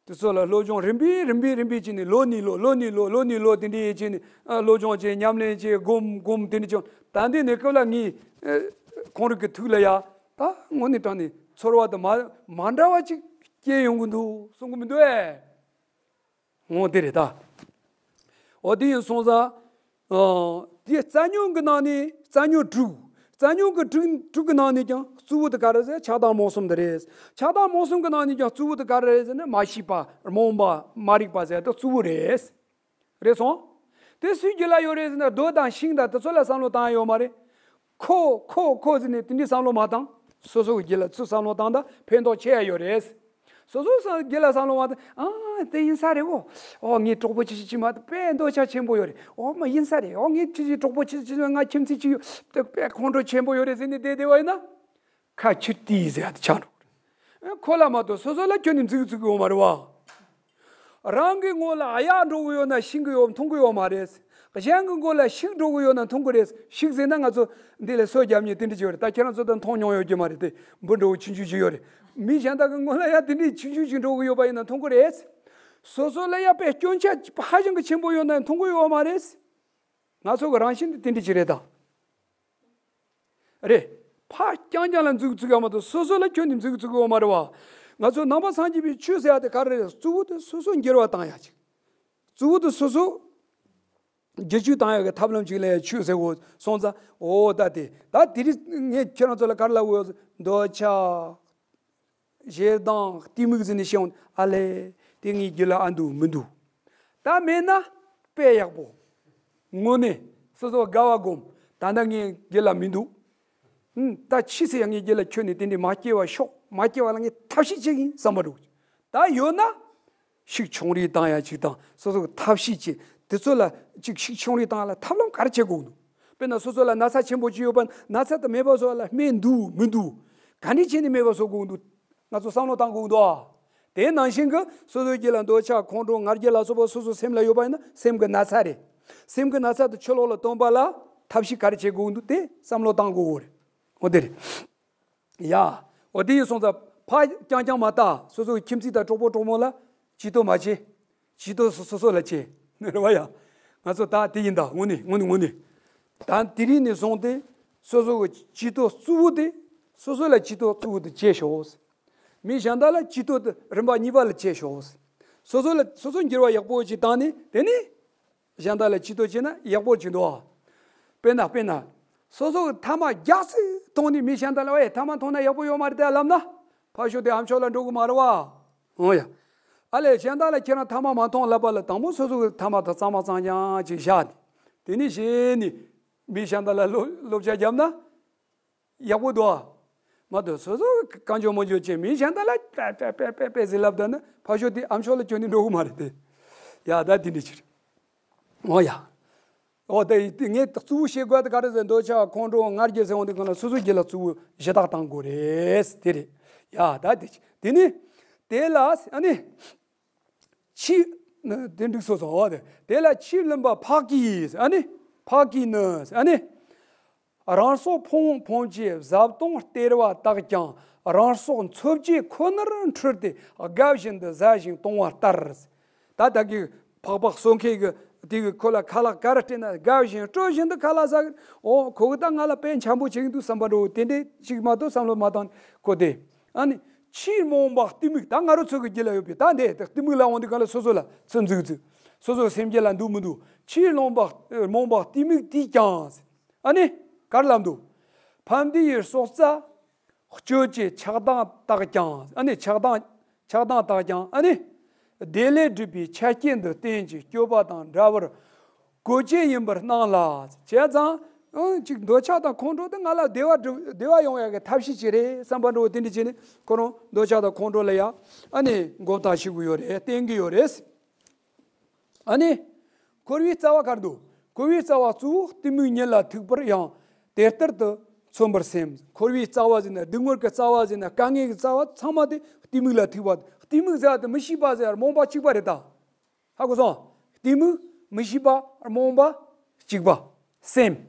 དེ་ཚོ་ལ་སློབ་སྦྱོང་རིམ་པས་རིམ་པས་རིམ་པས་བྱས་ནས་ལོ་གཉིས་ལོ་ལོ་གཉིས་ལོ་ལོ་གཉིས་ལོ་དེ་འདྲ་བྱས་ནས་ཨ་སློབ་སྦྱོང་བྱས་ཉམས་ལེན་བྱས་སྒོམ་སྒོམ་དེ་འདྲ་བྱུང་ད་འདི་ནས་སྐབས་ལ་ངས་ཨ་ཁོང་རང་གི་ཐུགས་ལ་ཡ་ད་དངོས་གནས་དྲང་ནས་ཚོར་བ་དང་མ་མ་འདྲ་བ་ཅིག་སྐྱེ་ཡོང་གི་འདུག་གསུང་གི་མི་འདུག་ཨེ། འོ་དེ་རེད་ད། འོ་དེ་ཡིན་སོང་ཙང་། ཨ། དེ་རྩ་རྙིང་གི་ནང་ནས་རྩ་རྙིང་དྲུག་རྩ་རྙིང་གི་དྲུག་དྲུག་གི་ནང་ནས་ཀྱང་གཙོ་བོ་དེ་ག་རེ་ཟེར། ཆགས་སྡང་རྨོངས་གསུམ་དེ་རེད། ཆགས་སྡང་རྨོངས་གསུམ་གི་ནང་ནས་ཀྱང་གཙོ་བོ་དེ་ག་རེ་རེད་ཟེར་ན། མ་ཤེས་པ། རྨོངས་པ། མ་རིག་པ་ཟེར་དེ་གཙོ་བོ་རེད། རེད་སོང་། དེ་སུའི་རྒྱུད་ལ་ཡོད་རེད་ཟེར་ན། རྡོ་དང་ཤིང་དང་དེ་ཚོ་ལ་བསམ་བློ་བཏང་ཡ་ཡོད་མ་རེད། ཁོ་ཁོ་ཁོ་ཟེར་ནས་དེ་འདྲའི་བསམ་བློ་མ་བཏང་། སོ་སོ་གི་རྒྱུད་ལ་ཚུར་བསམ་བློ་བཏང་ད་ཕན་ཐོགས་ཆེ་ཡ་ཡོད་རེད། སོ་སོ་སོ་རྒྱུད་ལ་བསམ་བློ་མ་བཏང་། ཨ། དེ་ཡིན་ས་རེད་འོ། ཨོ། ངས་གྲོགས་པོ་ཅི་ཞིག་ཅི་མ་གཏོགས་དཔེ་འདོད་ཆགས་ཆེན་པོ་ཡོད་རེད། ཨོ་མ་ཡིན་ས་རེད། ཨོ་ངས་ཅི་ཞིག་གྲོགས་པོ་ཅི་ཞིག་ང་ཁྱིམ་མཚེས་ཅི་ཡོད་དེ་དཔེ་ཁོང་ཁྲོ་ཆེན་པོ་ཡོད་རེད་ཟེར་ནས་བསྡད་བསྡད་པ་ཡིན་ན། ཁ་ཁྱིར་ཏི་ཟེར་ཡ་དེ་ཆགས་འགྲོ་གི་རེད། ཁོ་ལ་མ་གཏོགས་སོ་སོ་ལ་ཁྱོན་ནས་འཛུགས་འཛུགས་ཡོད་མ་རེད་བ། རང་གི་ངོ་ལ་གཡག་འགྲོ་གི་ཡོད་ན་ཤིང་གི་ཡོད་མཐོང་གི་ཡོད་མ་རེད། གཞན་གྱི་མགོ་ལ་ཤིག་འགྲོ་གི་ཡོད་ན་མཐོང་གི་རེད། ཤིག་ཟེར་ན་ང་ཚོ་འདི་ལ་སོ་རྒྱབ་མཁན་དེ་འདྲ་ཅིག་ཡོད་རེད། ད་ཁྱེད་རང་ཚོ་ད་མཐོང་མྱོང་ཡོད་ཀྱི་མ་རེད་དེ། འབུ་འགྲོ་གི་ཆུང་ཆུང་ཅིག་ཡོད་རེད། མི་གཞན་དག་གི་མགོ་ལ་ཡང་དེ་འདྲའི་ཆུང་ཆུང་ཅིག་འགྲོ་གི་ཡོད་པ་ཡིན་ན་མཐོང་གི་རེད། སོ་སོ་ལ་ཡང་དཔེ་སྐྱོན་ཆ་ཧ་ཅང་གི་ཆེན་པོ་ཡོད་ན་མཐོང་གི་ཡོད་མ་རེད། ང་ཚོ་གི་རང་བཞིན་དེ་དེ་འདྲ་ཅིག་རེད་ད། རེད། ཕར་རྐྱང་རྐྱང་ལ་འཛུགས་བཙུགས་ཡོད་མ་གཏོགས་སོ་སོ་ལ་ཁྱོན་ནས་འཛུགས་བཙུགས་ཡོད་མ་རེད་བ། ང་ཚོ་ནང་པ་སངས་རྒྱས་པའི་ཆོས་ཟེར་ཡ་དེ་ག་རེ་རེད། གཙོ་བོ་དེ་སོ་སོ་འགྱུར་བ་བཏང་ཡ་ཅིག་གཙོ་བོ་དེ་སོ་སོ་བསྒྱུར་བཅོས་བཏང་ཡག་གི་ཐབས་ལམ་ཅིག་ལ་ཡང་ཆོས་ཟེར་གོ་སོང་ཙང་། འོ་ད་དེ་ད་དེ་རིང་ངས་ཁྱེད་རང་ཚོ་ལ་ག་རེ་ལབ་དགོས། འདོད་ཆགས། ཞེ་སྡང་། གཏི་མུག་ཟེར་ནས་བཤད་འོང་། ཨ་ལས། དེ་ངའི་རྒྱུད་ལ་ཨ་འདུག་མི་འདུག་ད་མེད་ན་དཔེ་ཡག་པོ། དངོས་གནས་སོ་སོ་དགའ་བ་སྒོམ། ད་ལྟ་ངའི་རྒྱུད་ལ་མི་འདུག་ཨུམ། ད་ཕྱིས་སུ་ཡང་ངའི་རྒྱུད་ལ་ཁྱོན་ནས་དེ་འདྲའི་མ་སྐྱེ་བ་ཤོག་མ་སྐྱེ་བ་ལ་ངས་ཐབས་ཤེས་བྱེད་ཀྱི་ཡིན་བསམ་པ་འདྲ་བོ། ད་ཡོད་ན། ཤུགས་ཆུང་རེ་བཏང་ཡ་ཅིག་དང་། སོ་སོ་གི་ཐབས་ཤེས་བྱེད། དེ་ཚོ་ལ་ཅིག་ཤུགས་ཆུང་རེ་བཏང་ཡ་ལ་ཐབས་ལམ་ག་རེ་བྱེད་དགོས་འདུག་དཔེར་ན་སོ་སོ་ལ་ན་ཚ་ཆེན་པོ་ཅིག་ཡོད་པ་ན་ཚ་དེ་མེད་པ་བཟོ་བ་ལ་སྨན་འདུག་མི་འདུག་ག་འདྲ་བྱས་ནས་མེད་པ་བཟོ་དགོས་འདུག་ང་ཚོ་བསམ་བློ་བཏང་དགོས་འདུག་ཨ། དེ་ནང་བཞིན་གྱི་སོ་སོའི་རྒྱུད་ལ་འདོད་ཆགས་ཁོང་ཁྲོ་ང་རྒྱལ་ལ་སོགས་པ་སོ་སོའི་སེམས་ལ་ཡོད་པ་ཡིན་ན་སེམས་ཀྱི་ན་ཚ་རེད། སེམས་ཀྱི་ན་ཚ་དེ་ཕྱི་ལོགས་ལ་སྟོན་པ་ལ་ཐབས་ཤེས་ག་རེ་བྱེད་དགོས་འདུག་དེ་བསམ་བློ་བཏང་དགོས་རེད། འོ་དེ་རེད། ཡ། འོ་དེ་ཡིན་སོང་ཙང་ཕར་རྐྱང་རྐྱང་མ་ལྟ། སོ་སོའི་ཁྱིམ་མཚེས་དང་གྲོགས་པོ་གྲོགས་མོ་ལ་ཇུས་གཏོགས་མ་བྱེད། ཇུས་གཏོགས་སོ་སོ་སོ་ལ་བྱེད། རེད་བ་ཡ། ང་ཚོ་ད་དེ་ཡིན་ད། དངོས་གནས་དངོས་གནས་དངོས་གནས། ད་དེ་རིང་ནས་བཟུང་སྟེ་སོ་སོ་གི་ཇུས་གཏོགས་གཙོ་བོ་དེ། སོ་སོ་ལ་ཇུས་གཏོགས་གཙོ་བོ་དེ་བྱེད་ཤོག་མི་གཞན་དག་ལ་ཇུས་གཏོགས་དེ་རིམ་པ་གཉིས་པ་ལ་བྱེད་ཤོག་སོ་སོ་ལ་སོ་སོ་འགྱུར་བ་ཡག་པོ་ཅིག་བཏང་ནས་དེ་ནས། གཞན་དག་ལ་ཇུས་གཏོགས་བྱས་ན་ཡག་པོ་ཅིག་འདུག་ཨ། དཔེར་ན་དཔེར་ན། སོ་སོ་གི་ཐ་མག་རྒྱགས་ཚད་མཐོང་ནས་མི་གཞན་དག་ལ་ཨེ་ཐ་མག་མཐོང་ན་ཡག་པོ་ཡོད་མ་རེད་དེ་ལབ་ན། ཕར་ཞོག་དེ་ཨ་མཆོག་ལ་འགྲོ་གི་མ་རེད་བ། འོ་ཡ། ཨ་ལས་གཞན་དག་ལ་ཁྱེད་རང་ཐ་མག་མ་མཐོང་ལབ་པ་ལ་དང་པོ་སོ་སོ་གི་ཐ་མག་དང་གཙང་མ་གཙང་རྐྱང་ཅིག་བཞག་ནས། དེ་ནས་གཞི་ནས་མི་གཞན་དག་ལ་བསླབ་བསླབ་བྱ་བརྒྱབ་ན། ཡག་པོ་འདུག་ཨ། མ་གཏོགས་སོ་སོ་གང་བྱུང་མང་བྱུང་བྱས་མི་གཞན་དག་ལ་པེ་པེ་པེ་པེ་ཟེར་ལབ་བསྡད་ན་ཕར་ཞོག་དེ་ཨ་མཆོག་ལ་སྐྱོན་ནས་འགྲོ་གི་མ་རེད་དེ། ཡ་ད་དེ་འདྲ་ཅིག་རེད། འོ་ཡ། འོ་དེ་ངས་གཙོ་བོ་བཤད་དགོས་དེ་ག་རེ་ཟེར། འདོད་ཆགས་ཁོང་ཁྲོ་ང་རྒྱལ་ཟེར་འོང་དུས་སྒང་ལ་སོ་སོའི་རྒྱུད་ལ་གཙོ་བོ་ཞི་དྲག་བཏང་དགོས་རེད་དེ་རེད། ཡ་ད་དེ་ཅིག་དེ་ནས་དེ་ལ་ཨ་ནི། ཆོས། དེ་འགྲིག་སོང་སོང་། འོ་དེ་དེ་ལ་ཆོས་བླུན་པ་ཕག་གིས་ཨ་ནི། ཕག་གིས་ནི་ཨ་ནི། རང་སྲོག་ཕུང་ཕུང་བྱེད་བཟའ་བཏུང་སྟེར་བ་དག་ཀྱང་། རང་སྲོག་འཚོ་བྱེད་ཁོ་ནར་འཁྲུལ་ཏེ། དགའ་བཞིན་དུ་བཟའ་ཞིང་གཏོང་བ་ལྟར། ད་ད་གི་ཕག་པ་གསོད་མཁན་གི་དེ་གི་ཁོ་ལ་ཁ་ལག་ག་རེ་སྤྲད་ན་དགའ་བཞིན་སྤྲོ་བཞིན་དུ་ཁ་ལག་ཟ་གི། འོ་ཁོ་གི་ད་ང་ལ་དཔེ་འཆམ་པོ་བྱེད་ཀྱི་འདུག་བསམ་པ་འདྲ་བོ་དེ་འདྲས་ཅིག་མ་གཏོགས་བསམ་བློ་མ་བཏང་ཁོ་དེ། ཨ་ནི། ཕྱིར་རྨོངས་པ་གཏི་མུག་ད་ང་རང་ཚོ་གི་རྒྱུད་ལ་ཡོད་པའི་ད་འདི་གཏི་མུག་ལ་འོང་དུས་སྒང་ལ་སོ་སོ་ལ་ཚུར་འཛུགས་འཛུགས། སོ་སོའི་སེམས་རྒྱུད་ལ་འདུག་མི་འདུག་ཕྱིར་རྨོངས་པ་རྨོངས་པ་གཏི་མུག་དེས་ཀྱང་། ཨ་ནི། ག་རེ་ལབ་འདུག་ཕ་མཐའི་སྲོག་རྩ་གཅོད་བྱེད་ཆགས་སྡང་དག་ཀྱང་། ཨ་ནི་ཆགས་སྡང་། ཆགས་སྡང་དག་ཀྱང་། ཨ་ནི། བདེ་ལེགས་སྒྲུབ་པའི་ཆ་རྐྱེན་དུ་བསྟན་ཅིང་སྤྱོད་པ་དང་འདྲ་བར་གོ་ཆོད་ཡིན་པར་སྣང་ལ། བྱས་ཙང་། ཨང་། ཅིག་འདོད་ཆགས་དང་ཁོང་ཁྲོ་དེ་ང་ལ་བདེ་བ་སྒྲུབ་བདེ་བ་ཡོང་ཡག་གི་ཐབས་ཤེས་ཅིག་རེད་བསམ་པ་འདྲ་བོ་དེ་འདྲ་བྱས་ནས་ཁོ་རང་འདོད་ཆགས་དང་ཁོང་ཁྲོ་ལ་ཡ། ཨ་ནི་མགོ་བཏགས་ཤེས་ཀྱི་ཡོད་རེད། བསྟན་གྱི་ཡོད་རེད། ཨ་ནི། འཁོར་བའི་རྩ་བ་ག་རེ་འདུག་འཁོར་བའི་རྩ་བ་གཙོ་བོ་གཏི་མུག་ཉིད་ལ་ཐུག་པར་ཡང་དེ་ལྟར་དུ་མཚོན་པར་སེམས། འཁོར་བའི་རྩ་བ་ཟེར་ན། སྡུག་བསྔལ་གྱི་རྩ་བ་ཟེར་ན། དཀའ་ངལ་གྱི་རྩ་བ་ཚང་མ་དེ་གཏི་མུག་ལ་ཐུག་པ། གཏི་མུག་ཟེར་བ་དེ་མི་ཤེས་པ་ཟེར་རྨོངས་པ་གཅིག་པ་རེད་ད། ཧ་གོ་སོང་། གཏི་མུག་མི་ཤེས་པ། རྨོངས་པ། གཅིག་པ། སེམས།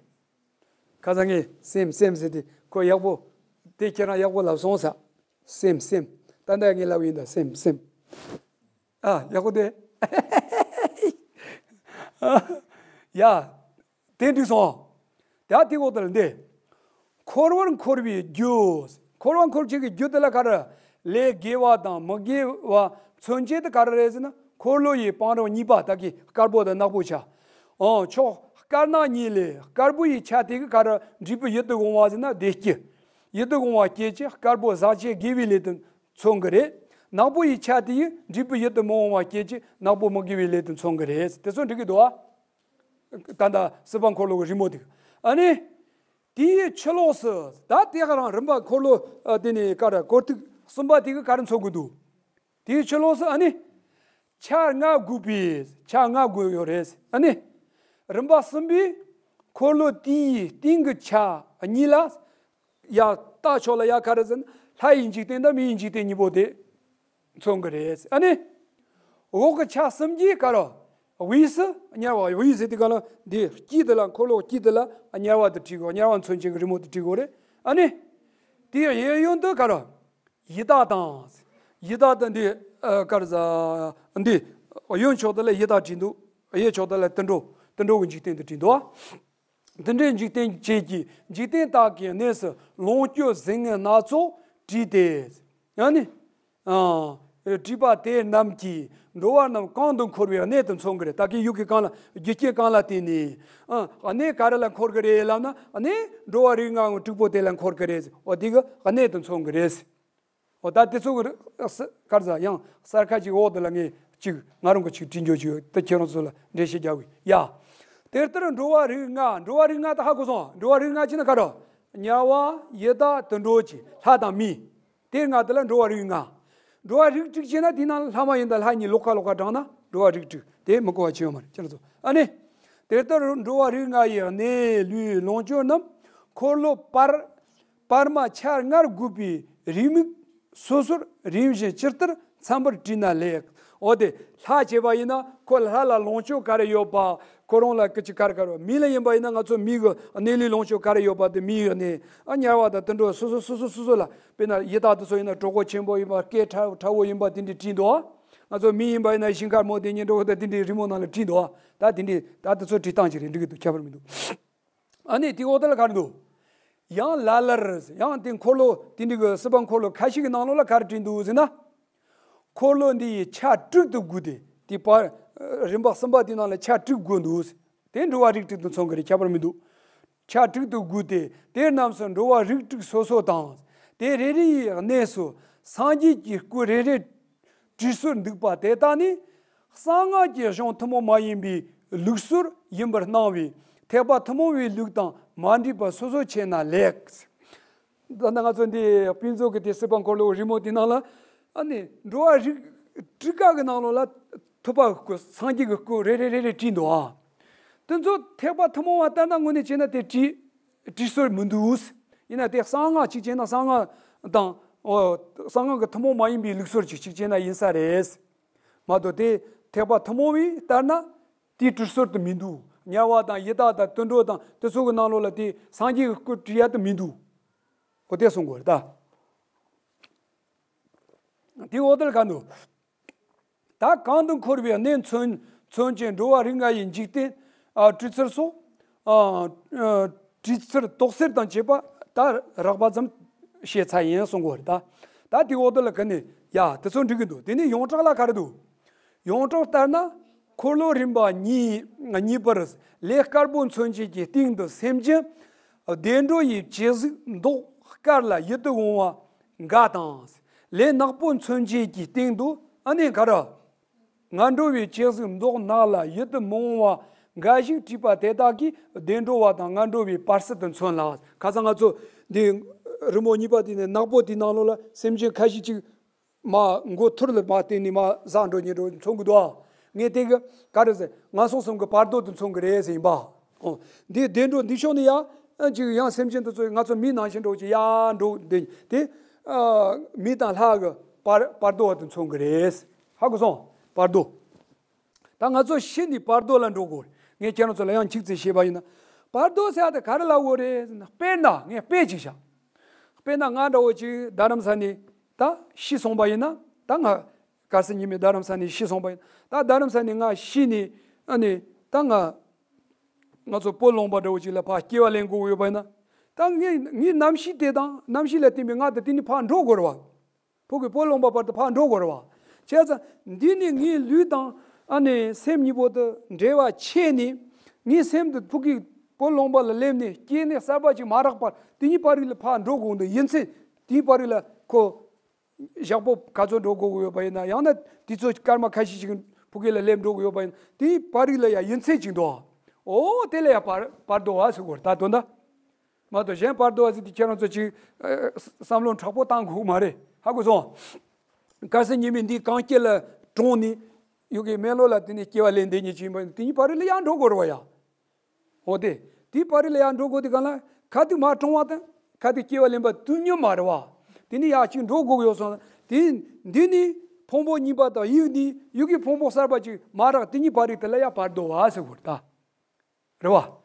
ཁ་སང་ངས་སེམས་སེམས་ཟེར་དེ་ཁོ་ཡག་པོ། དེ་ཁྱེད་རང་ཡག་པོ་ལབ་སོང་ས། སེམས་སེམས། ད་ལྟ་ངས་ལབ་ཡིན་ད། སེམས་སེམས། ཨ། ཡག་པོ་དེ། ཡ། དེ་འགྲིག་སོང་། ད་དེ་འོག་ཏུ་ལ་འདི། འཁོར་བར་འཁོར་བའི་རྒྱུ། འཁོར་བར་འཁོར་བྱེད་ཀྱི་རྒྱུ་དེ་ལ་ག་རེ། ལས་དགེ་བ་དང་མི་དགེ་བ་མཚོན་བྱེད་དེ་ག་རེ་རེད་ཟེར་ན། འཁོར་ལོ་ཡི་བང་རིམ་གཉིས་པ། ད་གི་དཀར་པོ་དང་ནག་པོ་ཆ། ཨོ་ཕྱོགས་དཀར་ནག་གཉིས་ལས་དཀར་པོ་ཡི་ཆ་དེ་གི་ག་རེ་འབྲས་བུ་ཡིད་དུ་འོང་བ་ཟེར་ན་བདེ་སྐྱིད། ཡིད་དུ་འོང་བ་སྐྱེད་ཀྱི་དཀར་པོ་ཟག་བཅས་དགེ་བའི་ལས་དུ་མཚོན་གི་རེད། ནག་པོ་ཡི་ཆ་དེ་ཡི་འབྲས་བུ་ཡིད་དུ་མི་འོང་བ་སྐྱེད་ཀྱི་ནག་པོ་མི་དགེ་བའི་ལས་དུ་མཚོན་གི་རེད། དེ་ཚོ་འགྲིག་གི་འདུག་ཨ། ད་ལྟ་སྲིད་པ་འཁོར་ལོ་གི་རི་མོ་དེ་གི་ཨ་ནི། དེའི་ཕྱི་ལོགས་སུ་ད་དེ་ག་རང་རིམ་པ་འཁོར་ལོ་ཨ་དེ་ནས་ག་རེ་སྐོར་ཐིག་གསུམ་པ་དེ་གི་ག་རེ་མཚོན་གི་འདུག་དེའི་ཕྱི་ལོགས་སུ་ཨ་ནི། ཆ་ལྔ་དགོས་པའི་ཆ་ལྔ་དགོས་ཡོད་རེད་ཨ་ནི། རིམ་པ་གསུམ་པའི་འཁོར་ལོ་དེའི་སྟེང་གི་ཆ་གཉིས་ལ་ཡ་ལྟ་ཕྱོགས་ལ་ཡ་ག་རེ་ཟེར་ན་ལྷ་ཡི་འཇིག་རྟེན་དང་མི་ཡི་འཇིག་རྟེན་གཉིས་པོ་དེ། མཚོན་གི་རེད། ཨ་ནི། འོག་གི་ཆ་གསུམ་གྱི་ཀ་ར། དབུས་སུ་དམྱལ་བ། དབུས་ཟེར་དུས་ག་ལ་འདི་དཀྱིལ་དེ་ལ་འཁོར་ལོ་དཀྱིལ་དེ་ལ་དམྱལ་བ་དུ་བྲིས་དགོས། དམྱལ་བ་མཚོན་བྱེད་ཀྱི་རི་མོ་དུ་བྲིས་དགོས་རེད། ཨ་ནི། དེའི་གཡས་གཡོན་དུ་ཀ་ར། ཡི་དྭགས་དང་། ཡི་དྭགས་དང་འདི་ཀ་ར་ཟ། འདི་གཡོན་ཕྱོགས་དེ་ལ་ཡི་དྭགས་བྲིས་འདུག་གཡས་ཕྱོགས་དེ་ལ་དུད་འགྲོ། དུད་འགྲོ་གི་འཇིག་རྟེན་དུ་བྲིས་འདུག་འདི་འདྲའི་འཇིག་རྟེན་བཅས་ཀྱི་འཇིག་རྟེན་དག་གི་གནས་སུ་ལོངས་སྤྱོད་ཟིལ་གནོན་སྣ་ཚོགས་བྲིས་ཏེ། ཡང་ནི། ཨ། བྲིས་པ་དེ་རྣམས་ཀྱིས་འགྲོ་བ་རྣམས་གང་དུ་འཁོར་བའི་གནས་དུ་མཚོན་གྱི་རེད། ད་གིན་ཡུལ་གྱི་གང་ལ་རྒྱུ་རྐྱེན་གང་ལ་བརྟེན་ནས། ཨ། གནས་ག་རེ་ལ་འཁོར་གྱི་རེད་ལབ་ན་གནས་འགྲོ་བ་རིགས་ལྔའི་དྲུག་པོ་དེ་ལ་འཁོར་གྱི་རེད། འོ་དེ་གི་གནས་དུ་མཚོན་གྱི་རེད། འོ་ད་དེ་ཚོ་གི་ས་གར་ཟ་ཡང་གསར་ཁ་ཅིག་འོག་དེ་ལ་ངས་ཅིག་ང་རང་གི་ཅིག་བྲིས་འཇོག་ཅིག་ཡོད་དེ་ཁྱེད་རང་ཚོ་ལ་འགྲེལ་བཤད་རྒྱག་གི་ཡ། དེ་ལྟར་འགྲོ་བ་རིགས་ལྔ། འགྲོ་བ་རིགས་ལྔ་ད་ཧ་གོ་སོང་། འགྲོ་བ་རིགས་ལྔ་ཅི་ན་ག་རེ། དམྱལ་བ། ཡི་དྭགས། དུད་འགྲོ་ཅིག་ལྷ་དང་མི། དེ་ལྔ་དེ་ལ་འགྲོ་བ་རིགས་ལྔ། འགྲོ་བ་རིགས་དྲུག་ཅེ་ན་དེ་ནང་ལྷ་མ་ཡིན་དང་ལྷ་གཉིས་ལོགས་ཀ་ལོགས་ཀ་དྲངས་ན་འགྲོ་བ་རིགས་དྲུག་དེ་མི་གོ་བ་ཅི་ཡོད་མ་རེད་ཁྱེད་རང་ཚོ། ཨ་ནི། དེ་ལྟར་འགྲོ་བ་རིགས་ལྔ་ཡི་གནས་ལུས་ལོངས་སྤྱོད་རྣམས་འཁོར་ལོ་བར་བར་མ་ཆ་ལྔར་བགོས་པའི་རེའུ་མིག་སོ་སོར་རིམ་བཞིན་ཇི་ལྟར་འཚམ་པར་བྲིས་ན་ལེགས། འོ་དེ་ལྷ་བྱས་པ་ཡིན་ན་ཁོ་ལྷ་ལ་ལོངས་སྤྱོད་ག་རེ་ཡོད་པ། ཁོ་རང་ལ་ཀི་ཅི་ག་རེ་ག་རེ་ཡོད། མི་ལ་ཡིན་པ་ཡིན་ན་ང་ཚོ་མི་གི་གནས་ལུས་ལོངས་སྤྱོད་ག་རེ་ཡོད་པ་དེ་མི་ཡི་གནས། ཨ་དམྱལ་བ་དང་དུད་འགྲོ་སོ་སོ་སོ་སོ་སོ་སོ་ལ་དཔེར་ན་ཡི་དྭགས་དེ་ཚོ་ཡིན་ན་གྲོགས་པོ་ཆེན་པོ་ཡིན་པ་སྐད་ཕྲ་ཕྲ་བོ་ཡིན་པ་དེ་འདྲས་བྲིས་འདུག་ང་ཚོ་མི་ཡིན་པ་ཡིན་ན་ཞིང་ཁར་མོ་དེ་ཉིན་གྲོགས་དེ་དེ་འདྲས་རི་མོ་ནང་ལ་བྲིས་འདུག་ད་དེ་འདྲས་ད་དེ་ཚོ་བྲིས་སྟངས་ཅིག་རེད། འགྲིག་གི་འདུག་ཁྱད་པར་མི་འདུག་ཨ་ནི་དེའི་འོག་དེ་ལ་ག་རེ་འདུག་ཡང་ལ་ལར་ཡང་དེ་འཁོར་ལོ་དེ་འདྲའི་གི་སྲིད་པ་འཁོར་ལོ་ཁ་ཤས་ཀྱི་ནང་ལོགས་ལ་ག་རེ་བྲིས་འདུག་ཟེར་ན། འཁོར་ལོ་འདི་ཡི་ཆ་དྲུག་ཏུ་བགོས་ཏེ་དེ་བར་རིམ་པ་གསུམ་པ་དེའི་ནང་ལ་ཆ་དྲུག་བགོས་འདུག་དེ་འགྲོ་བ་རིགས་དྲུག་ཏུ་མཚོན་གྱི་རེད། ཁྱད་པར་མི་འདུག་ཆ་དྲུག་ཏུ་བགོས་ཏེ་དེ་རྣམས་སུ་འགྲོ་བ་རིགས་དྲུག་སོ་སོ་དང་། དེ་རེ་རེ་ཡི་གནས་སུ་སངས་རྒྱས་ཀྱི་སྐུ་རེ་རེ། བྲིས་སྲོལ་འདུག་པ་དེ་དག་ནི། གསང་སྔགས་ཀྱི་གཞུང་ཐུན་མོང་མ་ཡིན་པའི་ལུགས་སྲོལ་ཡིན་པར་སྣང་བས་ཐེག་པ་ཐུན་མོང་བའི་ལུགས་དང་མ་འདྲེས་པ་སོ་སོར་ཕྱེ་ན་ལེགས། ད་ནི་ང་ཚོ་འདི་ཕུན་ཚོགས་ཀྱི་དེ་སྲིད་པ་འཁོར་ལོའི་རི་མོ་དེ་ནང་ལ་ཨ་ནི་འགྲོ་བ་རིགས་དྲུག་ཀ་གི་ནང་ལོགས་ལ་ཐུབ་པ་སྐུ་སངས་རྒྱས་ཀྱི་སྐུ་རེ་རེ་རེ་རེ་བྲིས་འདུག་ཨ། དེ་ཚོ་ཐེག་པ་ཐུན་མོང་བ་ལྟར་ན་དངོས་གནས་བྱས་ན་དེ་བྲིས་བྲིས་སྲོལ་མི་འདུག་ཡིན་ན་དེ་གསང་སྔགས་གཅིག་བྱས་ན་གསང་སྔགས་དང་། ཨོ། གསང་སྔགས་ཀྱི་ཐུན་མོང་མ་ཡིན་པའི་ལུགས་སྲོལ་གཅིག་གཅིག་བྱས་ན་ཡིན་ས་རེད། མ་གཏོགས་དེ་ཐེག་པ་ཐུན་མོང་བའི་ལྟར་ན་དེའི་བྲིས་སྲོལ་དུ་མི་འདུག་དམྱལ་བ་དང་ཡི་དྭགས་དང་དུད་འགྲོ་དང་དེ་ཚོ་གི་ནང་ལོགས་ལ་དེ་སངས་རྒྱས་ཀྱི་སྐུ་བྲིས་ཡ་དུ་མི་འདུག་ཨོ་དེ་གསུང་དགོས་རེད་ད། དེའི་འོག་དེར་ག་འདུག་ད་གང་དུ་འཁོར་བའི་གནས་མཚོན་མཚོན་ཅིང་འགྲོ་བ་རིགས་ལྔ་ཡི་འཇིག་རྟེན་ཨ་བྲིས་ཚུལ་སོགས་ཨ་ཨ་བྲིས་ཚུལ་དོགས་སེལ་དང་བཅས་པ་ད་རགས་པ་ཙམ་བཤད་ཚར་ཡིན་གསུང་གི་ཡོད་རེད་ད། ད་དེའི་འོག་ཏུ་ལ་ག་ནས་ཡ་དེ་ཚོ་འགྲིག་གི་འདུག་དེ་ནས་ཡོངས་གྲགས་ལ་ག་རེ་འདུག་ཡོངས་གྲགས་ལྟར་ན་འཁོར་ལོ་རིམ་པ་གཉིས་གཉིས་པར་ལས་དཀར་པོ་མཚོན་བྱེད་ཀྱི་སྟེང་དུ་སེམས་ཅན་བདེ་འགྲོ་ཡི་བྱད་གཟུགས་མདོག་དཀར་ལ་ཡིད་དུ་འོང་བ་འགའ་དང་། ལས་ནག་པོ་མཚོན་བྱེད་ཀྱི་སྟེང་དུ་ཨ་ནི་ག་རེ། ངན་འགྲོ་བའི་བྱད་གཟུགས་མདོག་ནག་ལ་ཡིད་དུ་མི་འོང་བ་འགའ་ཞིག་བྲིས་པ་དེ་དག་གིས་བདེ་འགྲོ་བ་དང་ངན་འགྲོ་བའི་བར་སྲིད་དུ་མཚོན་ལ། ཁ་སང་ང་ཚོ་འདི་རི་མོ་གཉིས་པ་དེ་ནས་ནག་པོ་དེའི་ནང་ལོགས་ལ་སེམས་ཅན་ཁ་ཤས་ཅིག་མ་མགོ་ཐུར་ལ་མ་བསྟན་ནས་མ་ཟག་འགྲོ་ཉེ་འགྲོ་མཚོན་གི་འདུག་ངས་དེ་གི་ག་རེ་ཟེར་ངན་སོང་གསུམ་གི་བར་དོ་དེ་མཚོན་གི་རེད་ཟེར་ཡིན་པ། འོ། འདི་བདེ་འགྲོ་འདི་ཕྱོགས་ནས་ཡང་ཅིག་ཡང་སེམས་ཅན་དེ་ཚོ་ང་ཚོ་མི་ནང་བཞིན་འགྲོ་ཅིག་ཡང་འགྲོ་འདི་དེ་མི་དང་ལྷ་གི་བར་བར་དོ་བ་དེ་མཚོན་གི་རེད། ཧ་གོ་སོང་། བར་དོ། ད་ང་ཚོ་ཤི་ནས་བར་དོ་ལ་འགྲོ་དགོས། ངས་ཁྱེད་རང་ཚོ་ལ་ཡང་ཁྱུག་ཙམ་བཤད་པ་ཡིན་ན། བར་དོ་ཟེར་ཡ་དེ་ག་རེ་ལབ་དགོས་རེད་ཟེར་ན། དཔེར་ན་ངས་དཔེ་ཅིག་བཞག་དཔེར་ན་ང་འདྲ་བོ་ཅིག་རྡ་རམ་ས་ནས་ད་ཤི་སོང་པ་ཡིན་ན། ད་ང་གལ་སྲིད་ཉི་མ་རྡ་རམ་ས་ནས་ཤི་སོང་པ་ཡིན་ན། ད་རྡ་རམ་ས་ནས་ང་ཤི་ནས་ཨ་ནི་ད་ང་ང་ཚོ་སྤོ་ལུང་པ་འདྲ་བོ་ཅིག་ལ་ཕར་སྐྱེ་བ་ལེན་དགོས་ཡོད་པ་ཡིན་ན། ད་ངའི་ངའི་རྣམ་ཤེས་དེ་དང་རྣམ་ཤེས་ལ་བརྟེན་པའི་ང་དང་དེ་གཉིས་ཕར་འགྲོ་དགོས་རེད་བ། ཕ་གི་སྤོ་ལུང་པ་བར་དུ་ཕར་འགྲོ་དགོས་རེད་བ། བྱས་ཙང་འདི་ནི་ངའི་ལུས་དང་ཨ་ནི་སེམས་གཉིས་པོ་དེ་འབྲེལ་བ་ཆད་ནས་ ངའི་སེམས་དེ་ཕ་གི་བོད་ལུང་པ་ལ་སླེབས་ནས་སྐྱེས་ནས་གསར་པ་ཅིག་མ་རག་པར་དེ་གཉིས་བར་རིགས་ལ་ཕར་འགྲོ་དགོས་འདུག་ཡིན་ཚེ་དེའི་བར་རིགས་ལ་ཁོ་ཞག་པོ་ག་ཚོད་འགྲོ་དགོས་ཀྱི་ཡོད་པ་ཡིན་ན། ཡང་ན་དུས་ཚོད་སྐར་མ་ཁ་ཤས་ཤིག་ཕ་གི་ལ་སླེབས་འགྲོ་གི་ཡོད་པ་ཡིན་ན། དེའི་བར་རིགས་ལ་ཡང་ཡུན་ཚད་ཅིག་འདུག་འོ་དེ་ལ་ཡང་བར་བར་དོ་བ་ཟེར་དགོས་རེད། ད་དོན་དག་མ་གཏོགས་གཞན་བར་དོ་བ་ཟེར་དེ་ཁྱེད་རང་ཚོ་ཅིག་ཨ་བསམ་བློ་མཁྲེགས་པོ་བཏང་དགོས་མ་རེད། ཧ་གོ་སོང་། ཁ་སང་ཉི་མ་འདི་གངས་སྐྱིད་ལ་གྲོངས་ནས་ཡོད་ཀྱི་སྨན་ལོ་ལ་དེ་ནས་སྐྱེ་བ་ལེན་བསྡད་མཁན་ཅིག་ཡིན་པ་ཡིན་ན། དེ་གཉིས་བར་རིགས་ལ་ཡང་འགྲོ་དགོས་རེད་བ་ཡ། འོ་དེ། དེའི་བར་རིགས་ལ་ཡར་འགྲོ་དགོས་དུས་སྒང་ལ་ག་དུས་མར་གྲོངས་པ་དང་ག་དུས་སྐྱེ་བ་ལེན་པ་དུས་མཉམ་མ་རེད་བ། དེ་ནི་ཡར་གཅིག་འགྲོ་དགོས་ཀྱི་ཡོད་སོང་། དེ་འདི་ནི་ཕུང་པོ་གཉིས་པ་དང་ཡུལ་འདི་ཡུལ་གྱི་ཕུང་པོ་གསར་པ་ཅིག་མ་རག་དེ་གཉིས་བར་རིགས་དེ་ལ་ཡང་བར་དོ་བ་ཟེར་དགོས་རེད་ད། རེད་བ།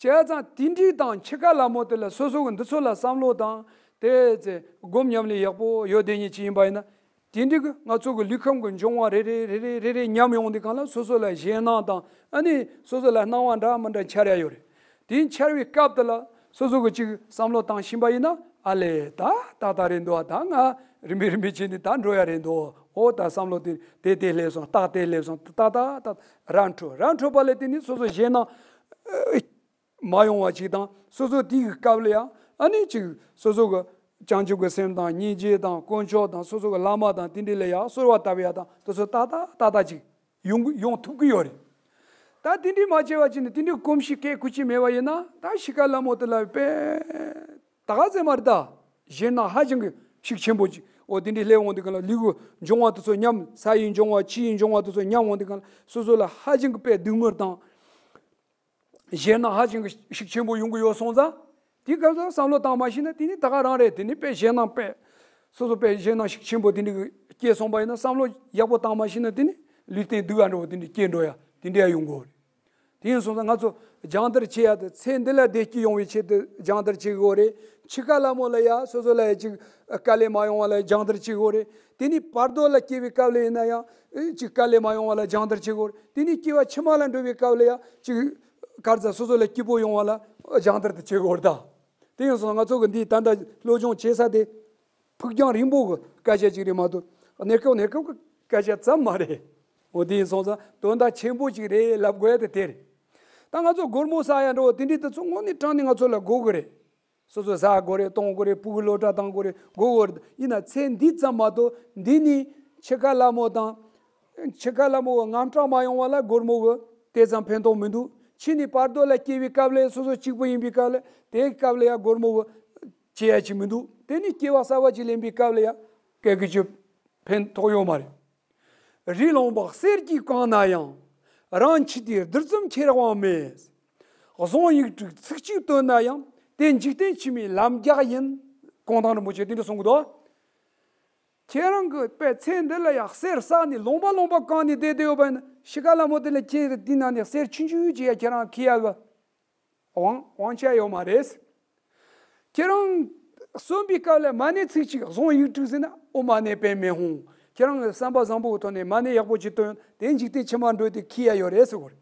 བྱས་ཙང་དེ་འདྲའི་དང་འཆི་ཁ་ལ་མོ་དེ་ལ་སོ་སོ་གི་འདི་ཚོ་ལ་བསམ་བློ་དང་དེ་ཚེ་སྒོམ་ཉམས་ལེན་ཡག་པོ་ཡོད་བསྡད་མཁན་ཅིག་ཡིན་པ་ཡིན་ན། དེ་འདྲའི་གི་ང་ཚོ་གི་ལུས་ཁམས་ཀྱི་འབྱུང་བ་རེ་རེ་རེ་རེ་རེ་རེ་ཉམས་ཡོང་དུས་སྒང་ལ་སོ་སོ་ལ་ཞེད་སྣང་དང་ཨ་ནི་སོ་སོ་ལ་སྣང་བ་འདྲ་མི་འདྲ་འཆར་ཡ་ཡོད་རེད། དེ་འཆར་བའི་སྐབས་དེ་ལ་སོ་སོ་གི་ཅིག་བསམ་བློ་བཏང་ཤེས་པ་ཡིན་ན། ཨ་ལས་ད་ཏག་ཏག་རེད་འདུག་ད་ང་རིམ་པས་རིམ་པས་བྱས་ནས་ད་འགྲོ་ཡ་རེད་འདུག་འོ་ད་བསམ་བློ་དེ་དེ་དེ་སླེབས་སོང་། རྟགས་དེ་སླེབས་སོང་། ཏག་ཏག་ཏག་ར་འཕྲོད་ར་འཕྲོད་པ་ལས་དེ་ནི་སོ་སོ་ཞེད་སྣང་མ་ཡོང་བ་ཅིག་དང་། སོ་སོ་དེའི་སྐབས་ལ་ཡང་ཨ་ནི་ཅིག་སོ་སོ་གི་བྱང་ཆུབ་ཀྱི་སེམས་དང་སྙིང་རྗེ་དང་དཀོན་མཆོག་དང་སོ་སོ་གི་བླ་མ་དང་དེ་འདྲ་ལ་ཡང་གསོལ་བ་བཏབ་ཡ་དང་དེ་ཚོ་ཏག་ཏག་ཏག་ཏག་ཅིག་ཡོང་ཡོང་ཐུབ་ཀྱི་ཡོད་རེད། ད་དེ་འདྲ་མ་བྱས་པ་ཅིག་ནི་དེ་འདྲའི་གོམས་གཤིས་སྐད་ཁུ་ཅིག་མེད་པ་ཡིན་ན། ད་འཆི་ཁ་ལ་མོ་དེ་ལ་དཔེ་ད་ག་ཚད་མ་རེད། ད་ཞེད་སྣང་ཧ་ཅང་གི་ཤུགས་ཆེན་པོ་ཅིག་འོ་དེ་འདྲའི་སླེབས་འོང་དུས་སྒང་ལ་ལུས་ཀྱི་འབྱུང་བ་དེ་ཚོ་ཉམས། ས་ཡི་འབྱུང་བ་ཆུ་ཡི་འབྱུང་བ་དེ་ཚོ་ཉམས་འོང་དུས་སྒང་ལ་སོ་སོ་ལ་ཧ་ཅང་གི་དཔེ་སྡུག་བསྔལ་དང་། ཞེད་སྣང་ཧ་ཅང་གི་ཤུགས་ཆེན་པོ་ཡོང་གི་ཡོད་སོང་ཙང་། དེའི་སྐབས་སུ་བསམ་བློ་བཏང་མ་ཤེས་ན་དེ་ནི་ད་ག་རང་རེད། དེ་ནི་དཔེ་ཞེད་སྣང་དཔེ་སོ་སོ་དཔེ་ཞེད་སྣང་ཤུགས་ཆེན་པོ་དེ་འདྲ་གི་སྐྱེས་སོང་པ་ཡིན་ན། བསམ་བློ་ཡག་པོ་བཏང་མ་ཤེས་ན་དེ་ནི་ལུས་རྟེན་སྡུག་ག་འགྲོ་བ་དེ་འདྲ་སྐྱེས་འགྲོ་ཡ་དེ་འདྲ་ཡ་ཡོང་གི་ཡོད་རེད། དེ་ཡིན་སོང་ཙང་ང་ཚོ་སྦྱང་བརྡར་བྱེད་ཡ་དེ་ཚེ་འདི་ལ་བདེ་སྐྱིད་ཡོང་བའི་ཆེད་དུ་སྦྱང་བརྡར་བྱེད་དགོས་རེད། འཆི་ཁ་ལ་མོ་ལ་ཡ་སོ་སོ་ལ་ཡ་ཅིག་དཀའ་ལས་མ་ཡོང་བ་ལ་སྦྱང་བརྡར་བྱེད་དགོས་རེད། དེ་ནི་བར་དོ་ལ་སྐྱེ་བའི་སྐབས་ལ་ཡིན་ན་ཡང་ཅིག་དཀའ་ལས་མ་ཡོང་བ་ལ་སྦྱང་བརྡར་བྱེད་དགོས་རེད། དེ་ནི་སྐྱེ་བ་ཕྱི་མ་ལ་འགྲོ་བའི་སྐབས་ལ་ཡ་ཅིག་ག་རེ་ཟ། སོ་སོ་ལ་སྐྱིད་པོ་ཡོང་བ་ལ་སྦྱང་བརྡར་དེ་བྱེད་དགོས་རེད་ད། དེ་ཡིན་སོང་ཙང་ང་ཚོ་གི་འདི་ད་ལྟ་སློབ་སྦྱོང་བྱེད་ས་དེ་ཕུགས་རྒྱང་རིང་པོ་གི་སྐད་ཆ་ཅིག་རེད་མ་གཏོགས་གནས་སྐབས་གནས་སྐབས་ཀྱི་སྐད་ཆ་ཙམ་མ་རེད། འོ་དེ་ཡིན་སོང་ཙང་དོན་དག་ཆེན་པོ་ཅིག་རེད་ལབ་དགོས་ཡ་དེ་དེ་རེད། ད་ང་ཚོ་སྒོར་མོ་བསགས་ཡ་འདྲ་བོ་དེ་འདྲའི་དེ་ཚོ་དངོས་གནས་དྲང་གནས་ང་ཚོ་ལ་དགོས་ཀྱི་རེད། སོ་སོ་ཟ་དགོས་རེད། གཏོང་དགོས་རེད། ཕྲུ་གུ་སློབ་གྲྭ་བཏང་དགོས་རེད། དགོས་དགོས་རེད། ཡིན་ན་ཚེ་འདི་ཙམ་མ་གཏོགས་འདི་ནི་འཆི་ཁ་ལ་མོ་དང་། འཆི་ཁ་ལ་མོ་གི་དངངས་སྐྲག་མ་ཡོང་བ་ལ་སྒོར་མོ་གི་དེ་ཙམ་ཕན་ཐོགས་མི་འདུག་ཕྱི་ནས་བར་དོ་ལ་སྐྱེ་བའི་སྐབས་ལ་སོ་སོ་གཅིག་པུ་ཡིན་པའི་སྐབས་ལ་དེའི་སྐབས་ལ་ཡང་སྒོར་མོ་གི་བྱེད་ཡ་ཅིག་མི་འདུག་དེ་ནི་སྐྱེ་བ་གསར་བ་ཅིག་ལེན་པའི་སྐབས་ལ་ཡང་སྐད་ཀྱི་ཅིག་ཕན་ཐོགས་ཡོད་མ་རེད། རི་ལུང་པ་གསེར་གྱིས་བཀང་ན་ཡང་། རང་འཆི་དུས་རྡུལ་ཙམ་ཁྱེར་དབང་མེད། གཟུངས་ཡིག་དྲུག་ཚིག་གཅིག་བཏོན་ན་ཡང་། དེ་འཇིག་རྟེན་ཕྱི་མའི་ལམ་རྒྱགས་ཡིན། གུང་ཐང་རིན་པོ་ཆེ་དེ་འདྲ་གསུང་གི་འདུག་ཁྱེད་རང་གི་དཔེ་ཚེ་འདི་ལ་ཡང་གསེར་བསགས་ནས་ལུང་པ་ལུང་པ་བཀང་ནས་བསྡད་བསྡད་ཡོད་པ་ཡིན་ན། འཆི་ཁ་ལ་མོ་དེ་ལ་ཁྱེད་དེ་ནང་ནས་གསེར་ཆུང་ཆུང་ཅིག་ཡང་ཁྱེད་རང་ཁྱེར་ཡ་གི་དབང་དབང་ཆ་ཡོད་མ་རེད། ཁྱེད་རང་གསོན་པའི་སྐབས་ལ་མ་ཎི་ཚིག་གཅིག་གཟུངས་ཡིག་དྲུག་ཟེར་ན། ཨོཾ་མ་ཎི་པདྨེ་ཧཱུྃ། ཁྱེད་རང་གི་བསམ་པ་བཟང་པོའི་ཐོག་ནས་མ་ཎི་ཡག་པོ་ཅིག་བཏོན། དེ་འཇིག་རྟེན་ཕྱི་མར་འགྲོ་དུས་ཁྱེར་ཡ་ཡོད་རེད་ཟེར་གོ་རེད།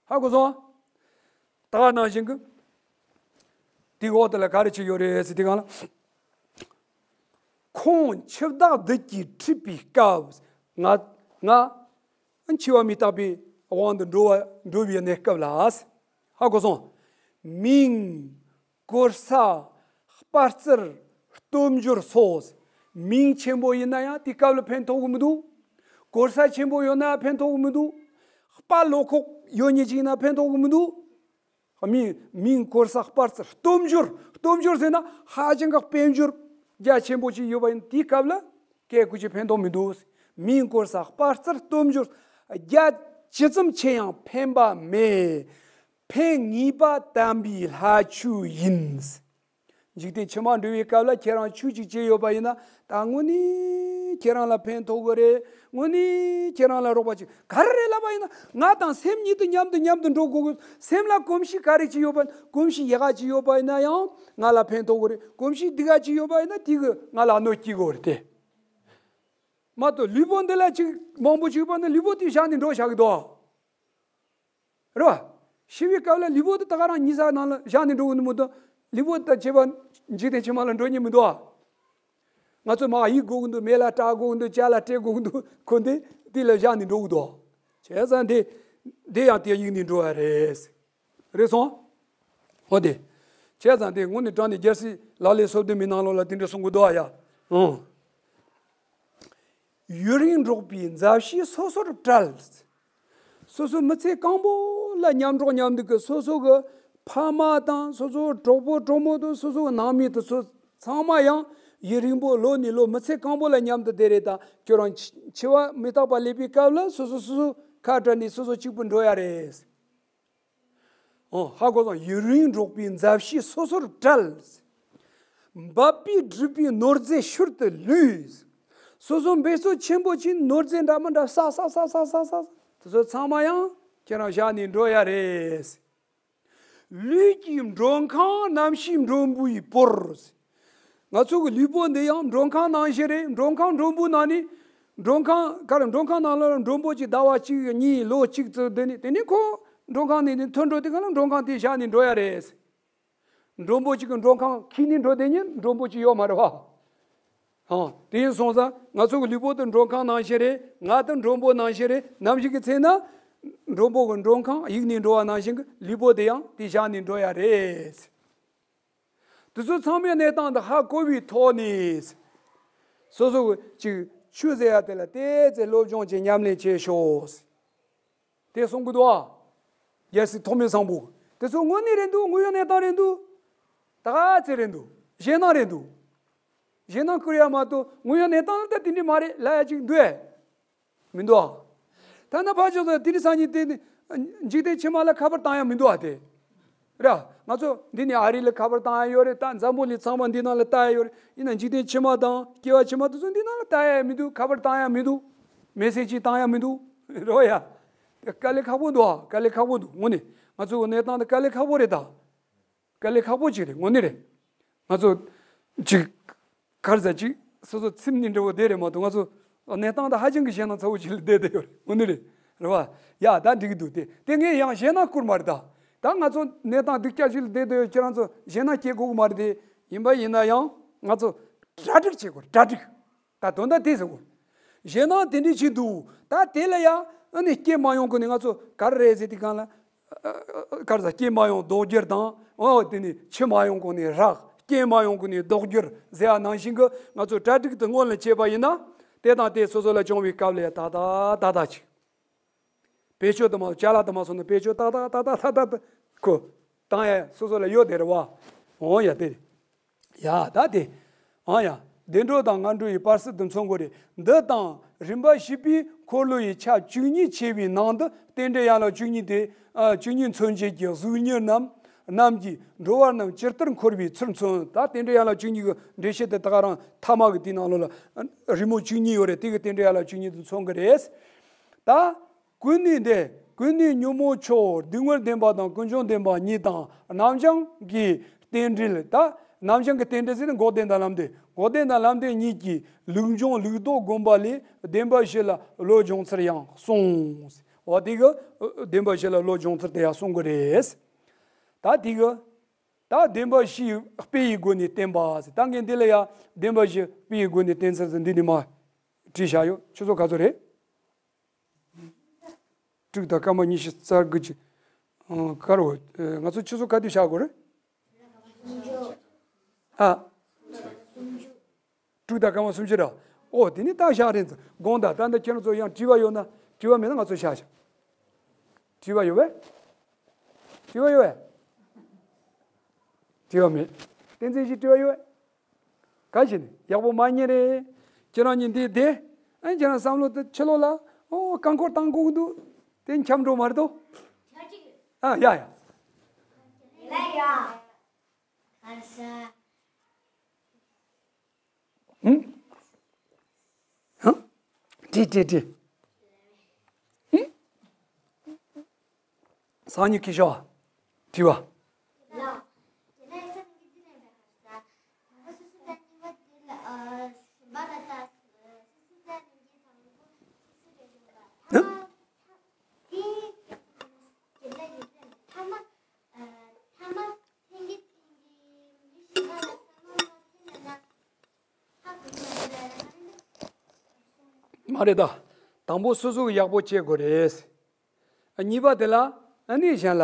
ཧ་གོ་སོང་། ད་ག་ནང་བཞིན་གྱི་དེའི་འོག་དེ་ལ་ག་རེ་བྱས་ཡོད་རེད་ཟེར་དུས་སྒང་ལ། ཁོང་འཆི་བདག་བདུད་ཀྱིས་ཁྲིད་པའི་སྐབས། ང་ང་འཆི་བ་མི་རྟག་པའི་དབང་དུ་འགྲོ་བ་འགྲོ་བའི་གནས་སྐབས་ལ། ཧ་གོ་སོང་། མིང་། གོ་ས། དཔའ་རྩལ། སྟོབས་འབྱོར་སོགས། མིང་ཆེན་པོ་ཡིན་ན་ཡང་དེའི་སྐབས་ལ་ཕན་ཐོགས་གི་མི་འདུག་གོ་ས་ཆེན་པོ་ཡོད་ན་ཡང་ཕན་ཐོགས་གི་མི་འདུག་དཔའ་བློ་ཁོག་ཡོད་མཁན་ཅིག་ཡིན་ན་ཕན་ཐོགས་གི་མི་འདུག་མིང་། མིང་། གོ་ས། དཔའ་རྩལ། སྟོབས་འབྱོར། སྟོབས་འབྱོར་ཟེར་ན་ཧ་ཅང་གི་དཔལ་འབྱོར་རྒྱ་ཆེན་པོ་ཅིག་ཡོད་པ་ཡིན། དེའི་སྐབས་ལ་སྐད་ཁུ་ཅིག་ཕན་ཐོགས་མི་འདུག་མིང་། གོ་ས། དཔའ་རྩལ། སྟོབས་འབྱོར་རྒྱ་ཇི་ཙམ་ཆེ་ཡང་ཕན་པ་མེད། ཕན་ངེས་པ་དམ་པའི་ལྷ་ཆོས་ཡིན། འཇིག་རྟེན་ཕྱི་མ་འགྲོ་བའི་སྐབས་ལ་ཁྱེད་རང་ཆོས་ཅིག་བྱས་ཡོད་པ་ཡིན་ན། ད་དངོས་གནས་ཁྱེད་རང་ལ་ཕན་ཐོགས་གི་རེད། དངོས་གནས་ཁྱེད་རང་ལ་རོགས་པ་ཅིག་ག་རེ་རེད་ལབ་པ་ཡིན་ན། ང་དང་སེམས་ཉིད་དུ་མཉམ་དུ་མཉམ་དུ་འགྲོ་དགོས་གི། སེམས་ལ་གོམས་གཤིས་ག་རེ་ཅིག་ཡོད་པ། གོམས་གཤིས་ཡག་ག་ཅིག་ཡོད་པ་ཡིན་ན་ཡང་ང་ལ་ཕན་ཐོགས་གི་རེད། གོམས་གཤིས་སྡུག་ག་ཅིག་ཡོད་པ་ཡིན་ན་དེ་གི་ང་ལ་གནོད་སྐྱེལ་གི་རེད་དེ། མ་གཏོགས་ལུས་པོ་འདི་ལ་ཅིག་མང་པོ་ཅིག་ཡོད་པ་ན་ལུས་པོ་དེ་བཞག་ནས་འགྲོ་བཞག་གི་འདུག་རེད་བ། ཤི་བའི་སྐབས་ལ་ལུས་པོ་དེ་ད་ག་རང་ཉིད་ས་ནང་ལ་བཞག་ནས་འགྲོ་གི་འདུག་མི་འདུག་ལུས་པོ་དང་བཅས་པ་འཇིག་རྟེན་ཕྱི་མ་ལ་འགྲོ་ཉེན་མི་འདུག་ང་ཚོ་མར་གཡུག་དགོས་ཀྱི་འདུག་མེ་ལ་སྲེག་དགོས་ཀྱི་འདུག་ཇ་ལ་སྤྲད་དགོས་ཀྱི་འདུག་ཁོ་འདི་དེ་ལ་བཞག་ནས་འགྲོ་གི་འདུག་བྱས་ཙང་དེ་ དེ་ཡང་དེ་ཡིག་ནས་འགྲོ་བ་རེད། རེད་སོང་། འོ་དེ། བྱས་ཙང་དེ་དངོས་གནས་དྲང་ནས་རྒྱལ་སྲས་ལག་ལེན་སོ་བདུན་མའི་ནང་ལོགས་ལ་དེ་འདྲ་གསུང་གི་འདུག་ཨ་ཡ། ཨང་། ཡུན་རིང་འགྲོགས་པའི་མཛའ་བཤེས་སོ་སོར་བྲལ། སོ་སོ་མི་ཚེ་གང་པོ་ལ་མཉམ་འགྲོགས་མཉམ་འདུག་གི། སོ་སོ་གི་ཕ་མ་དང་སོ་སོའི་གྲོགས་པོ་གྲོགས་མོ་དང་སོ་སོའི་ནང་མི་དེ་ཚོ་ཚང་མ་ཡང་ཡུན་རིང་པོ་ལོ་ནས་ལོ་མི་ཚེ་གང་པོ་ལ་མཉམ་དུ་བསྡད་རེད། ད་ཁྱོད་རང་འཆི་འཆི་བ་མི་རྟག་པ་སླེབས་པའི་སྐབས་ལ་སོ་སོ་སོ་སོ་ཁ་བྲལ་ནས་སོ་སོ་གཅིག་པུ་འགྲོ་ཡ་རེད། ཨོ། ཧ་གོ་སོང་། ཡུན་རིང་འགྲོགས་པའི་མཛའ་བཤེས་སོ་སོར་བྲལ། འབབ་པས་བསྒྲིབས་པའི་ནོར་རྫས་ཤུལ་དུ་ལུས། སོ་སོ་འབད་རྩོལ་ཆེན་པོ་བྱས་ནོར་རྫས་འདྲ་མི་འདྲ་བསགས་བསགས་བསགས་བསགས་བསགས་བསགས། དེ་ཚོ་ཚང་མ་ཡང་ཁྱེད་རང་བཞག་ནས་འགྲོ་ཡ་རེད། ལུས་ཀྱི་མགྲོན་ཁང་རྣམ་ཤེས་མགྲོན་པོའི་བོར། ང་ཚོ་གི་ལུས་པོ་འདི་ཡང་མགྲོན་ཁང་ནང་བཞིན་རེད། མགྲོན་ཁང་མགྲོན་པོའི་ནང་ནས། མགྲོན་ཁང་ག་རེ། མགྲོན་ཁང་ནང་ལ་མགྲོན་པོ་གཅིག་ཟླ་བ་གཅིག་གཉིས་ལོ་གཅིག་ཙམ་སྡོད་ནས། དེ་ནས་ཁོ་མགྲོན་ཁང་ནས་ནས་ཐོན་འགྲོ་དུས་གང་ལ་མགྲོན་ཁང་དེ་བཞག་ནས་འགྲོ་ཡ་རེད། མགྲོན་པོ་གཅིག་གི་མགྲོན་ཁང་ཁྱེར་ནས་འགྲོ་དེ་ཉིད་མགྲོན་པོ་གཅིག་ཡོད་མ་རེད་བ། ཧང་། དེ་ཡིན་སོང་ཙང་ང་ཚོ་གི་ལུས་པོ་དེ་མགྲོན་ཁང་ནང་བཞིན་རེད། ང་དེ་མགྲོན་པོ་ནང་བཞིན་རེད། ནམ་ཞིག་གི་ཚེ་ན་མགྲོན་པོ་གི་མགྲོན་ཁང་གཡུགས་ནས་འགྲོ་བ་ནང་བཞིན་གི་ལུས་པོ་དེ་ཡང་དེ་བཞག་ནས་འགྲོ་ཡ་རེད། དེ་ཚོ་ཚང་མའི་གནས་སྟངས་དེ་ཧ་གོ་བའི་ཐོག་ནས། སོ་སོ་གི་ཅིག་ཆོས་ཟེར་ཡ་དེ་ལ་བལྟས་ཚེ་སློབ་སྦྱོང་བྱེད། ཉམས་ལེན་བྱེད་ཤོག། དེ་གསུང་གི་འདུག་ཨ། རྒྱལ་སྲས་ཐོགས་མེད་བཟང་པོ། དེ་ཚོ་དངོས་གནས་རེད་འདུག། དངོས་ཡོད་གནས་སྟངས་རེད་འདུག། ད་ག་ཚོད་རེད་འདུག། ཞེད་སྣང་རེད་འདུག། ཞེད་སྣང་སྐུལ་ཡ་མ་གཏོགས་དངོས་ཡོད་གནས་སྟངས་ལ་ད་དེ་འདྲ་མ་རེད་ལབ་ཡ་ཅིག་འདུག་ཨེ། མི་འདུག་ཨ། ད་ནི་ཕར་ཕྱོགས་སུ་དེ་འདྲ་སང་ཉིན་དེ་ནི་འཇིག་རྟེན་ཕྱི་མ་ལ་ཁ་པར་བཏང་ཡ་མི་འདུག་ཨ་དེ། ར། ང་ཚོ་འདི་ནས་ཨ་རི་ལ་ཁ་པར་བཏང་ཡ་ཡོད་རེད། ད་འཛམ་བུ་གླིང་ཚང་མ་འདི་ནང་ལ་ལྟ་ཡ་ཡོད་རེད། ཡིན་ན་འཇིག་རྟེན་ཕྱི་མ་དང་སྐྱེ་བ་ཕྱི་མ་དེ་ཚོ་འདི་ནང་ལ་ལྟ་ཡ་མི་འདུག། ཁ་པར་བཏང་ཡ་མི་འདུག། མེ་སེ་ཇི་བཏང་ཡ་མི་འདུག། རེད་བ་ཡ། དེ་དཀའ་ལས་ཁག་པོ་འདུག་ཨ། དཀའ་ལས་ཁག་པོ་འདུག། དངོས་གནས་ང་ཚོ་གི་གནས་སྟངས་དེ་དཀའ་ལས་ཁག་པོ་རེད་ད། དཀའ་ལས་ཁག་པོ་ཅིག་རེད། དངོས་གནས་རེད། ང་ཚོ་ཅིག་ག་རེ་ཟེར། ཅིག་སོ་སོ་ཚིམ་ནས་འདྲ་བོ་བསྡད་རེད་མ་གཏོགས། ང་ཚོ་གནས་སྟངས་དེ་ཧ་ཅང་གི་ཞེད་སྣང་ཚ་བོ་ཅིག་ལ་བསྡད་བསྡད་ཡོད་རེད། དངོས་གནས་རེད། རེད་བ། ཡ་ད་འགྲིག་གི་འདུག་དེ། དེ་ངས་ཡང་ཞེད་སྣང་བསྐུར་མ་རེད་ད། ད་ང་ཚོ་གནས་སྟངས་སྡུག་ཅག་ཅིག་ལ་བསྡད་བསྡད་ཡོད། ཁྱེད་རང་ཚོ་ཞེད་སྣང་སྐྱེ་དགོས་ཀྱི་མ་རེད་དེ། ཡིན་པ་ཡིན་ན་ཡང་ང་ཚོ་གྲ་སྒྲིག་བྱེད་དགོས། གྲ་སྒྲིག། ད་དོན་དག་དེ་ཟེར་གོ། ཞེད་སྣང་དེ་འདྲ་ཅིག་འདུག། ད་དེ་ལ་ཡ་ཨ་ནི་སྐྱེ་མ་ཡོང་གོང་ནས། ང་ཚོ་ག་རེ་རེད་ཟེར་དུས་སྒང་ལ། ཨ་ཨ་ཨ་ག་རེ་ཟེར། སྐྱེ་མ་ཡོང་ལྡོག་འགྱུར་དང་། འོ་དེ་ནི་འཆི་མ་ཡོང་གོང་ནས་རག། སྐྱེ་མ་ཡོང་གོང་ནས་ལྡོག་འགྱུར་ཟེར་ཡ་ནང་བཞིན་གི། ང་ཚོ་གྲ་སྒྲིག་དེ་སྔོན་ལ་བྱས་པ་ཡིན་ན། དེ་དང་དེ་སོ་སོ་ལ་བྱུང་བའི་སྐབས་ལ་ཡ་ཏག་ཏག་ཏག་ཏག་ཅིག། བེད་སྤྱོད་དུ་མ་སོང་། ཅ་ལག་དུ་མ་སོང་ན་བེད་སྤྱོད་ཏག་ཏག་ཏག་ཏག་ཏག་ཏག་ཏག་ཁོ་བཏང་ཡ་སོ་སོ་ལ་ཡོད་དེ་རེད་བ། འོང་ཡ་དེ་རེད། ཡ་ད་དེ། ཨང་ཡ། བདེ་འགྲོ་དང་ངན་འགྲོ་ཡི་བར་གསུམ་དུ་མཚོན་དགོས་རེད། འདི་དང་རིམ་པ་བཞི་པའི་འཁོར་ལོ་ཡི་ཆ་བཅུ་གཉིས་ཕྱེ་བའི་ནང་དུ་རྟེན་འབྲེལ་ཡན་ལག་བཅུ་གཉིས་དེ། ཨ་བཅུ་གཉིས་མཚོན་བྱེད་ཀྱི་གཟུགས་བརྙན་རྣམས། རྣམས་ཀྱིས་འགྲོ་བ་རྣམས་ཇི་ལྟར་འཁོར་བའི་ཚུལ་མཚོན། ད་རྟེན་འབྲེལ་ཡན་ལག་བཅུ་གཉིས་ཀྱི་འགྲེལ་བཤད་དེ་ད་ག་རང་ཐ་མ་གི་དེའི་ནང་ལོགས་ལ་རི་མོ་བཅུ་གཉིས་ཡོད་རེད། དེ་གི་རྟེན་འབྲེལ་ཡན་ལག་བཅུ་གཉིས་དེ་མཚོན་གི་རེད། ད། ཀུན་ནས་འདས། ཀུན་ནས་ཉོན་མོངས་ཕྱོགས། སྡུག་བསྔལ་བདེན་པ་དང་ཀུན་འབྱུང་བདེན་པ་གཉིས་དང་། རྣམ་བྱང་གི་རྟེན་འབྲེལ། ད་རྣམ་བྱང་གི་རྟེན་འབྲེལ་ཟེར་ན་འགོག་བདེན་དང་ལམ་བདེན། འགོག་བདེན་དང་ལམ་བདེན་གཉིས་ཀྱི་ལུགས་འབྱུང་ལུགས་ལྡོག་བསྒོམ་པ་ལས་བདེན་པ་བཞི་ལ་བློ་སྦྱོང་ཚུལ་ཡང་གསུངས། འོ་དེ་གི་བདེན་པ་བཞི་ལ་བློ་སྦྱོང་ཚུལ་དེ་ཡང་གསུང་གི་རེད། ད་དེ་གི་ད་བདེན་པ་བཞི་དཔེ་ཡི་སྒོ་ནས་བསྟན་པ་ཟེར། ད་ངས་འདི་ལ་ཡང་བདེན་པ་བཞི་དཔེ་ཡི་སྒོ་ནས་བསྟན་ཚུལ་ཟེར། འདི་ནས་མར་བྲིས་བཞག་ཡོད། ཆུ་ཚོད་ག་ཚོད་རེད། དྲུག་དང་སྐར་མ་ཉི་ཤུ་རྩ་དགུ་ཅིག། ཨང་། ག་རེ། ཨེ། ང་ཚོ་ཆུ་ཚོད་ག་དུས་བཞག་དགོས་རེད། ཨ། དྲུག་དང་སྐར་མ་སུམ་ཅུ་ར། ཨོ་དེ་ནི་ད་བཞག་རན་ཚོ། དགོངས་དག། ད་ལྟ་ཁྱེད་རང་ཚོ་ཡང་དྲི་བ་ཡོད་ན། དྲི་བ་མེད་ན་ང་ཚོ་བཞག་བཞག། དྲི་བ་ཡོད་པས། དྲི་བ་ཡོད་པས། དྲི་བ་མེད། བསྟན་འཛིན་ཞིག་དྲི་བ་ཡོད་པས། ག་ཞིག་ནི་ཡག་པོ་མ་ཉན་རེད། ཁྱེད་རང་གཉིས་འདི་བསྡད། ཨ། ཁྱེད་རང་བསམ་བློ་དེ་ཕྱི་ལོགས་ལ། ཨོ། རྐང་འཁོར་བཏང་དགོས་ཀྱི་འདུག། དེ་འཁྱམས་འགྲོ་མ་རེད་དོ། ཨ། ཡ་ཡ། ཧུམ། ཧ། དྲི་དྲི་དྲི། ཧུམ། སང་ཉིན་ཁྱི་ཤོག། དྲི་བ། མ་རེད་ད། དང་པོ་སོ་སོ་གི་ཡག་པོ་བྱེད་དགོས་རེད། གཉིས་པ་དེ་ལ་ཨ་ནི་གཞན་ལ་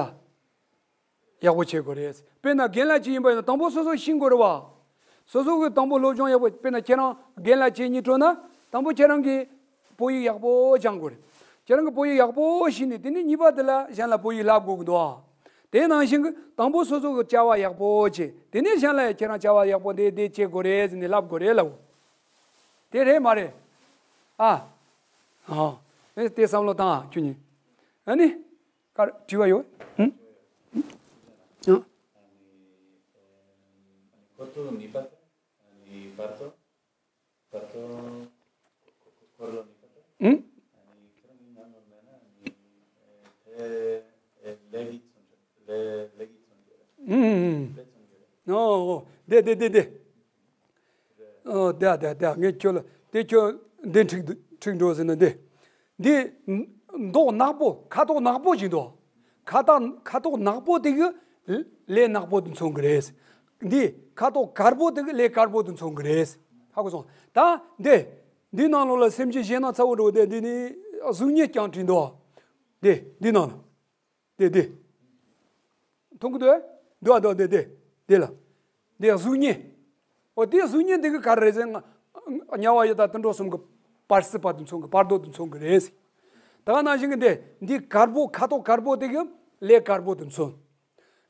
ཡག་པོ་བྱེད་དགོས་རེད། དཔེར་ན་རྒན་ལགས་ཅིག་ཡིན་པ་ཡིན་ན་དང་པོ་སོ་སོ་ཤེས་དགོས་རེད་བ། སོ་སོ་གི་དང་པོ་སློབ་སྦྱོང་ཡག་པོ། དཔེར་ན་ཁྱེད་རང་རྒན་ལགས་ཅིག་གཉིས་འགྲོ་ན་དང་པོ་ཁྱེད་རང་གིས་བོད་ཡིག་ཡག་པོ་སྦྱང་དགོས་རེད། ཁྱེད་རང་གིས་བོད་ཡིག་ཡག་པོ་ཤེས་ནས་དེ་ནས་གཉིས་པ་དེ་ལ་གཞན་ལ་བོད་ཡིག་བསླབ་དགོས་ཀྱི་འདུག་ཨ། དེ་ནང་བཞིན་གྱི་དང་པོ་སོ་སོ་གི་བྱ་བ་ཡག་པོ་བྱེད། དེ་ནས་གཞན་ལ་ཡང་ཁྱེད་རང་བྱ་བ་ཡག་པོ་འདི་འདི་བྱེད་དགོས་རེད་ཟེར་ནས་བསླབ་དགོས་རེད་ལབ། དེ་རེད་མ་རེད། ཨ། ཨ། ཨེ་དེ་བསམ་བློ་བཏང་ཨ་ཁྱོད་གཉིས། ཨ་ནི། གར་དྲི་བ་ཡོད། ཧུམ། ཧུམ། ཁོ་ཐོག་ནི་པ་ནི་བར་དོ། བར་དོ། འཁོར་ལོ་ནི་པ། ཧུམ། ཁྱེད་རང་གི་ངག་ནོར་མེད་ན་ནི་དེ་ལེགས་ཀྱི་མཚོན་ལེགས་ཀྱི་མཚོན་གྱི་རེད། ཧུམ། ལེགས་མཚོན་གྱི་རེད། ཨོ་ཨོ་དེ་དེ་དེ་དེ། ཨོ་དེ་དེ་དེ་ངས་ཁྱོད་ལ་དེ་ཁྱོད་འདི་འཁྲིག་འཁྲིག་འགྲོ་ཟེར་ན་དེ། འདི་མདོག་ནག་པོ། ཁ་དོག་ནག་པོ་ཅིག་འདུག་ཁ་དོག་ཁ་དོག་ནག་པོ་དེ་གི་ལས་ནག་པོ་དེ་མཚོན་གི་རེད། འདི་ཁ་དོག་དཀར་པོ་དེ་གི་ལས་དཀར་པོ་དེ་མཚོན་གི་རེད། ཧ་གོ་སོང་། ད་འདི་འདི་ནང་ལོགས་ལ་སེམས་ཅན་གཞན་ན་ཚ་བོ་འགྲོ་དེ་འདི་ནི་གཟུགས་བརྙན་རྐྱང་བྲིས་འདུག་འདི་འདི་ནང་ལ། དེ་དེ། མཐོང་གི་འདུག་ཨེ། འདུག་ཨ་འདུག་ཨ་དེ་དེ། དེ་ལ། དེ་གཟུགས་བརྙན། འོ་དེ་གཟུགས་བརྙན་དེ་གི་ག་རེ་རེད་ཟེར་ན། དམྱལ་བ་ཡི་དྭགས་དུད་འགྲོ་གསུམ་གི་བར་སྲིད་པ་དེ་མཚོན་གི། བར་དོ་དེ་མཚོན་གི་རེད་ཟེར། ད་ག་ནང་བཞིན་གི་དེ་འདི་དཀར་པོ། ཁ་དོག་དཀར་པོ་དེ་གི་ལས་དཀར་པོ་དེ་མཚོན།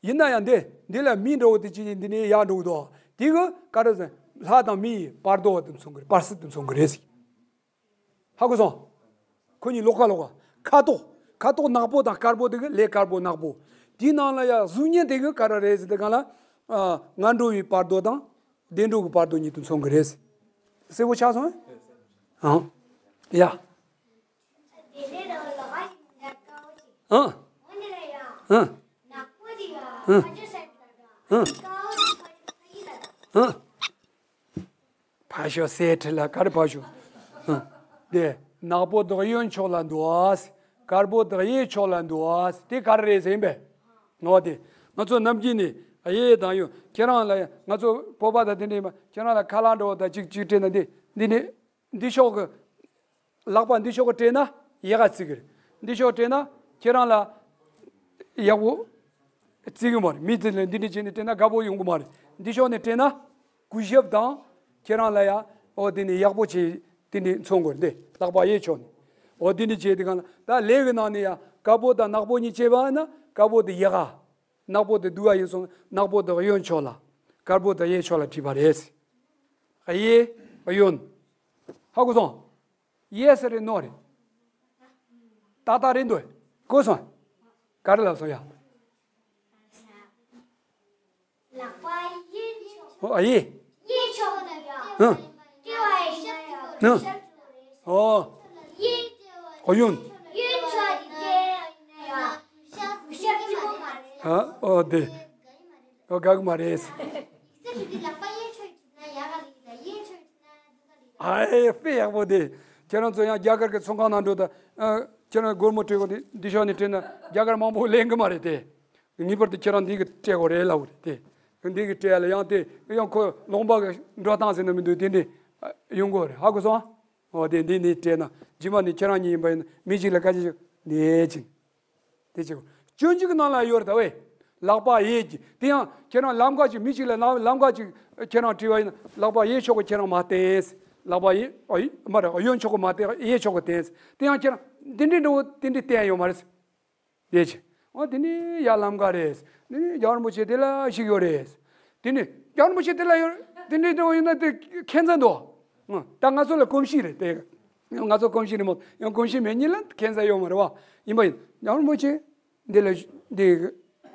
ཡིན་ན་ཡང་འདི་འདི་ལ་མི་འདྲ་བོ་དེ་ཅི་ཡིན་འདི་ནས་ཡར་འགྲོ་གི་འདུག་དེ་གི་ག་རེ་ཟེར། ལྷ་དང་མི་ཡི་བར་དོ་དེ་མཚོན་གི་རེད། བར་སྲིད་དེ་མཚོན་གི་རེད་ཟེར། ཧ་གོ་སོང་། ཁོ་གཉིས་ལོགས་ཀ་ལོགས་ཀ་ཁ་དོག་ཁ་དོག་ནག་པོ་དང་དཀར་པོ་དེ་གི་ལས་དཀར་པོ་ནག་པོ། དེའི་ནང་ལ་ཡ་གཟུགས་བརྙན་དེ་གི་ག་རེ་རེད་ཟེར་དེ་གང་ལ། ཨ། ངན་འགྲོ་བའི་བར་དོ་དང་བདེ་འགྲོ་གི་བར་དོ་གཉིས་དེ་མཚོན་གི་རེད། གསལ་པོ་ཆགས་སོང་ཨེ། ཨང་། ཡ། ཨང་། ཨང་། ཨང་། ཨང་། ཕ་ཤོ་སེ་ཁྲི་ལ་ག་རེ་ཕ་ཤོ། ཨ། དེ་ནག་པོ་དག་གཡོན་ཕྱོགས་ལ་འདུག་ཨ། དཀར་པོ་དག་གཡས་ཕྱོགས་ལ་འདུག་ཨ། དེ་ག་རེ་རེད་ཟེར་ཡིན་པས། ངོ་དེ་ང་ཚོ་ནམ་རྒྱུན་ནས་གཡས་དང་གཡོན། ཁྱེད་རང་ལ་ང་ཚོ་བོད་པ་དང་དེ་འདྲ་ཡིན་པ། ཁྱེད་རང་ལ་ཁ་ལག་འདྲ་བོ་དང་གཅིག་གཅིག་སྤྲད་ན་འདི་འདི་ནས་འདི་ཕྱོགས་ཀྱི། ལག་པ་འདི་ཕྱོགས་ཀྱི་སྤྲད་ན་ཡལ་ག་བརྩི་གི་རེད། འདི་ཕྱོགས་སྤྲད་ན་ཁྱེད་རང་ལ་ཡག་པོ་བརྩི་གི་མ་རེད། མི་དེ་ལ་འདི་འདྲ་བྱས་ནས་སྤྲད་ན་དགའ་པོ་ཡོང་གི་མ་རེད། འདི་ཕྱོགས་ནས་སྤྲད་ན་གུས་ཞབས་དང་ཁྱེད་རང་ལ་ཡ། འོ་དེ་ནས་ཡག་པོ་བྱས་དེ་འདྲ་མཚོན་དགོས་རེད། འདི་ལག་པ་གཡས་ཕྱོགས་ནས། འོ་དེ་འདྲ་བྱས་དེ་གང་ལ་ད་ལས་ཀྱི་ནང་ནས་ཡ་དཀར་པོ་དང་ནག་པོ་གཉིས་བྱས་པ་ན་དཀར་པོ་དེ་ཡལ་ག་ནག་པོ་དེ་སྡུག་ག་ཡིན་སོང་། ནག་པོ་དེ་གཡོན་ཕྱོགས་ལ། དཀར་པོ་དེ་གཡས་ཕྱོགས་ལ་བྲིས་པ་རེད། གཡས་གཡོན། ཧ་གོ་སོང་། གཡས་ཟེར་རེད་ནོ་རེད། ཏག་ཏག་རེད་འདུག་གོ་སོང་། ག་རེ་ལབ་སོང་ཡ། ཨོ་ཨ་ཡེ། ཧུ། ཧུ། ཨོ། ཨོ་ཡོན། ཨ། ཨོ་དེ། ཨོ་དགའ་གི་མ་རེད། ཨ་ཨེ་དཔེ་ཡག་པོ་དེ། ཁྱེད་རང་ཚོ་ཡང་རྒྱ་གར་གྱི་ཚོང་ཁང་ནང་འགྲོ་དང་། ཨ། ཁྱེད་རང་སྒོར་མོ་སྤྲད་དགོས་དེ་འདི་ཕྱོགས་ནས་སྤྲད་ན་རྒྱ་གར་མང་པོ་ལེན་གི་མ་རེད་དེ། ངེས་པར་དུ་ཁྱེད་རང་འདི་གི་སྤྲད་དགོས་རེད་ལབ་རེད་དེ། འདི་གི་སྤྲད་ཡ་ལ་ཡང་དེ་ཡང་ཁོ་ལུང་པ་གི་འགྲོ་སྟངས་ཟེར་ན་མི་འདུག་དེ་འདྲ་ཡོང་གི་རེད། ཧ་གོ་སོང་། འོ་དེ་འདི་ནས་སྤྲད་ན་རྗེས་མ་ནས་ཁྱེད་རང་གཉིས་ཡིན་པ་ཡིན་ན་མི་གཅིག་ལ་སྐད་ཆ་ཞིག་འདི་ཅིག་དེ་ཅིག་སྤྱོད་འཇུག་གི་ནང་ལ་ཡོད་རེད་ད་བས། ལག་པ་གཡས་ཀྱིས། དེ་ཡང་ཁྱེད་རང་ལམ་ཁ་ཅིག་མི་གཅིག་ལ་ལམ་ལམ་ཁ་ཅིག་ཁྱེད་རང་བྲིས་པ་ཡིན་ན་ལག་པ་གཡས་ཕྱོགས་ཀྱི་ཁྱེད་རང་མ་བསྟན། ལག་པ་གཡས། ཨ་ཡེ། མ་རེད། གཡོན་ཕྱོགས་ཀྱི་མ་བསྟན། གཡས་ཕྱོགས་ཀྱི་བསྟན། དེ་ཡང་ཁྱེད་རང་འདི་འདྲའི་འགྲོ་འདི་འདྲའི་བསྟན་ཡོད་མ་རེད། དེ་ཅི། འོ་དེ་ནི་ཡར་ལམ་ཁ་རེད། དེ་ནི་རྒྱལ་བ་རིན་པོ་ཆེ་དེ་ལ་བཞུགས་ཡོད་རེད། དེ་ནི་རྒྱལ་བ་རིན་པོ་ཆེ་དེ་ལ་ཡོད། དེ་འདྲའི་འགྲོ་ཡིན་ན་དེ་ཁྱད་མཚར་འདུག་ད་ང་ཚོ་ལ་གོམས་གཤིས་རེད་དེ། ང་ཚོ་གོམས་གཤིས་རེད་མོད། ཡང་གོམས་གཤིས་མེད་མཁན་ལ་ཁྱད་མཚར་ཡོད་མ་རེད་བ། ཡིན་པ་ཡིན། རྒྱལ་བ་རིན་པོ་ཆེ་འདི་ལ་འདི་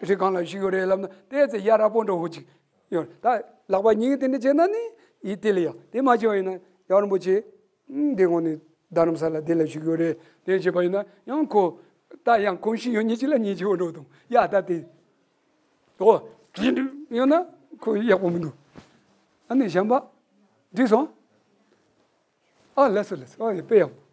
རི་སྒང་ལ་བཞུགས་ཡོད་རེད་ལབ་ན་དེ་ཚེ་ཡ་རབས་པོ་འདྲ་བོ་ཅིག་ཡོད་རེད། ད་ལག་པ་གཉིས་ཀྱིས་དེ་འདྲ་བྱས་ན་ནི་ཡིད་དེ་ལ་ཡ། དེ་མ་བྱས་པ་ཡིན་ན་རྒྱལ་བ་རིན་པོ་ཆེ་འདི་ངོ་ནས་རྡ་རམ་ས་ལ་དེ་ལ་བཞུགས་ཡོད་རེད། དེ་བྱས་པ་ཡིན་ན་ཡང་ཁོ་ད་ཡང་གོམས་གཤིས་ཡོད་མཁན་ཅིག་ལ་ཉེས་ཆེ་བོ་འགྲོ་འདུག་ཡ་ད་དེ། འོ། ཡོད་ན་ཁོ་ཡག་པོ་མི་འདུག་ཨ་ནི་གཞན་པ། འགྲིག་སོང་། ཨ་ལགས་སོ་ལགས་སོ། ཨ་ཡེ་དཔེ་ཡག་པོ།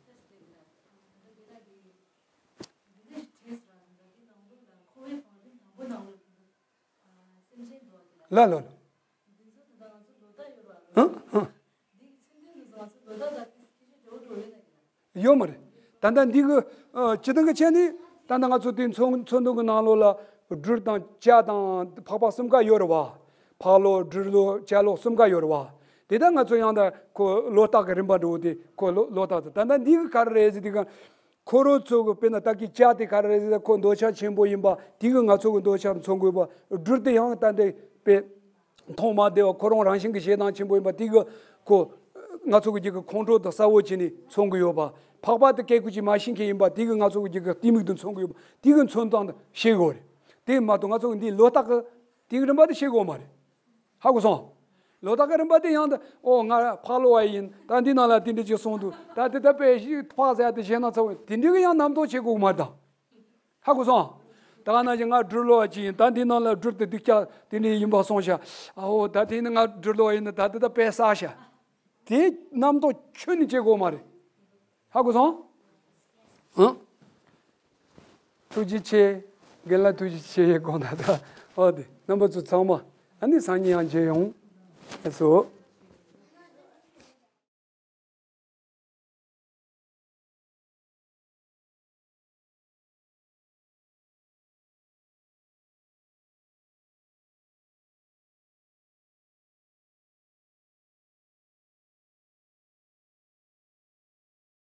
ལ་ལ་ལ། ཧ་ཧ། ཡོད་མ་རེད། ད་ལྟ་འདི་གི་ཨ་སྤྱིར་བཏང་གི་ཆ་ནས་ ད་ལྟ་ང་ཚོ་དེ་མཚོན་མཚོན་དོན་གྱི་ནང་ལོགས་ལ་སྦྲུལ་དང་བྱ་དང་ཕག་པ་གསུམ་ཀ་ཡོད་རེད་བ། ཕག་ལོ་སྦྲུལ་ལོ་བྱ་ལོ་གསུམ་ཀ་ཡོད་རེད་བ། དེ་ལྟར་ང་ཚོ་ཡང་ད་ཁོ་ལོ་རྟགས་ཀྱི་རིམ་པ་འགྲོ་དེ་ཁོ་ལོ་ལོ་རྟགས་དེ་ད་ལྟ་འདི་གི་ག་རེ་རེད་ཟེར་དུས་ག་ཁོ་རང་ཚོ་གི་དཔེར་ན་ད་གི་བྱ་དེ་ག་རེ་རེད་ཟེར་ཁོ་འདོད་ཆགས་ཆེན་པོ་ཡིན་པ་དེ་གི་ང་ཚོ་གི་འདོད་ཆགས་མཚོན་དགོས་པ། སྦྲུལ་དེ་ཡང་ད་འདི་དཔེ། མཐོང་མ་བདེ་བ་ཁོ་རང་རང་བཞིན་གྱི་ཞེ་སྡང་ཆེན་པོ་ཡིན་པ་དེ་གི་ཁོ། ང་ཚོ་གི་རྒྱུད་ཀྱི་ཁོང་ཁྲོ་དང་གསལ་བོ་བྱས་ནས་མཚོན་གྱི་ཡོད་པ། ཕག་པ་དེ་སྐད་ཁུ་ཅིག་མ་ཤེས་མཁན་ཡིན་པ་དེ་གི་ང་ཚོ་གི་རྒྱུད་ཀྱི་གཏི་མུག་དེ་མཚོན་གྱི་ཡོད་པ་དེ་གི་མཚོན་སྟངས་དེ་ཤེས་དགོས་རེད། དེ་མ་གཏོགས་ང་ཚོ་གི་འདིའི་ལོ་རྟགས་ཀྱི་དེ་གི་རིམ་པ་དེ་ཤེས་དགོས་མ་རེད། ཧ་གོ་སོང་། ལོ་རྟགས་ཀྱི་རིམ་པ་དེ་ཡང་དུ་ཨོ་ང་ཕག་ལོ་བ་ཡིན་ད་འདི་ནང་ལ་དེ་འདྲ་ཅིག་སོང་འདུག་ད་དེ་ད་དཔེ་ཞིག་ཕག་ཟེར་ཡ་དེ་ཞེ་སྡང་ཚ་བོ་དེ་འདྲ་གི་ཡང་རྣམ་རྟོག་བྱེད་དགོས་མ་རེད་ད། ཧ་གོ་སོང་། ད་ག་ནང་བཞིན་ང་སྦྲུལ་ལོ་བ་ཅིག་ཡིན་ད་འདི་ནང་ལ་སྦྲུལ་དེ་སྡུག་ཅག་དེ་འདྲ་ཡིན་པ་སོང་ཤག་ཨའོ་ད་དེ་ནི་ང་སྦྲུལ་ལོ་བ་ཡིན་ན་ད་དེ་ད་དཔེ་བསགས་ཤག་དེ་རྣམ་རྟོག་ཁྱོན་ནས་བྱེད་དགོས་མ་རེད། ཧ་གོ་སོང་། ཨང་། ཐུགས་རྗེ་ཆེ། རྒན་ལགས་ཐུགས་རྗེ་ཆེ་ཡེ་དགོངས་དག་ད་ཨོ་དེ་རྣམ་པ་ཚོ་ཚང་མ་ཨ་ནི་སང་ཉིན་ཡང་མཇལ་ཡོང་། ལགས་སོ།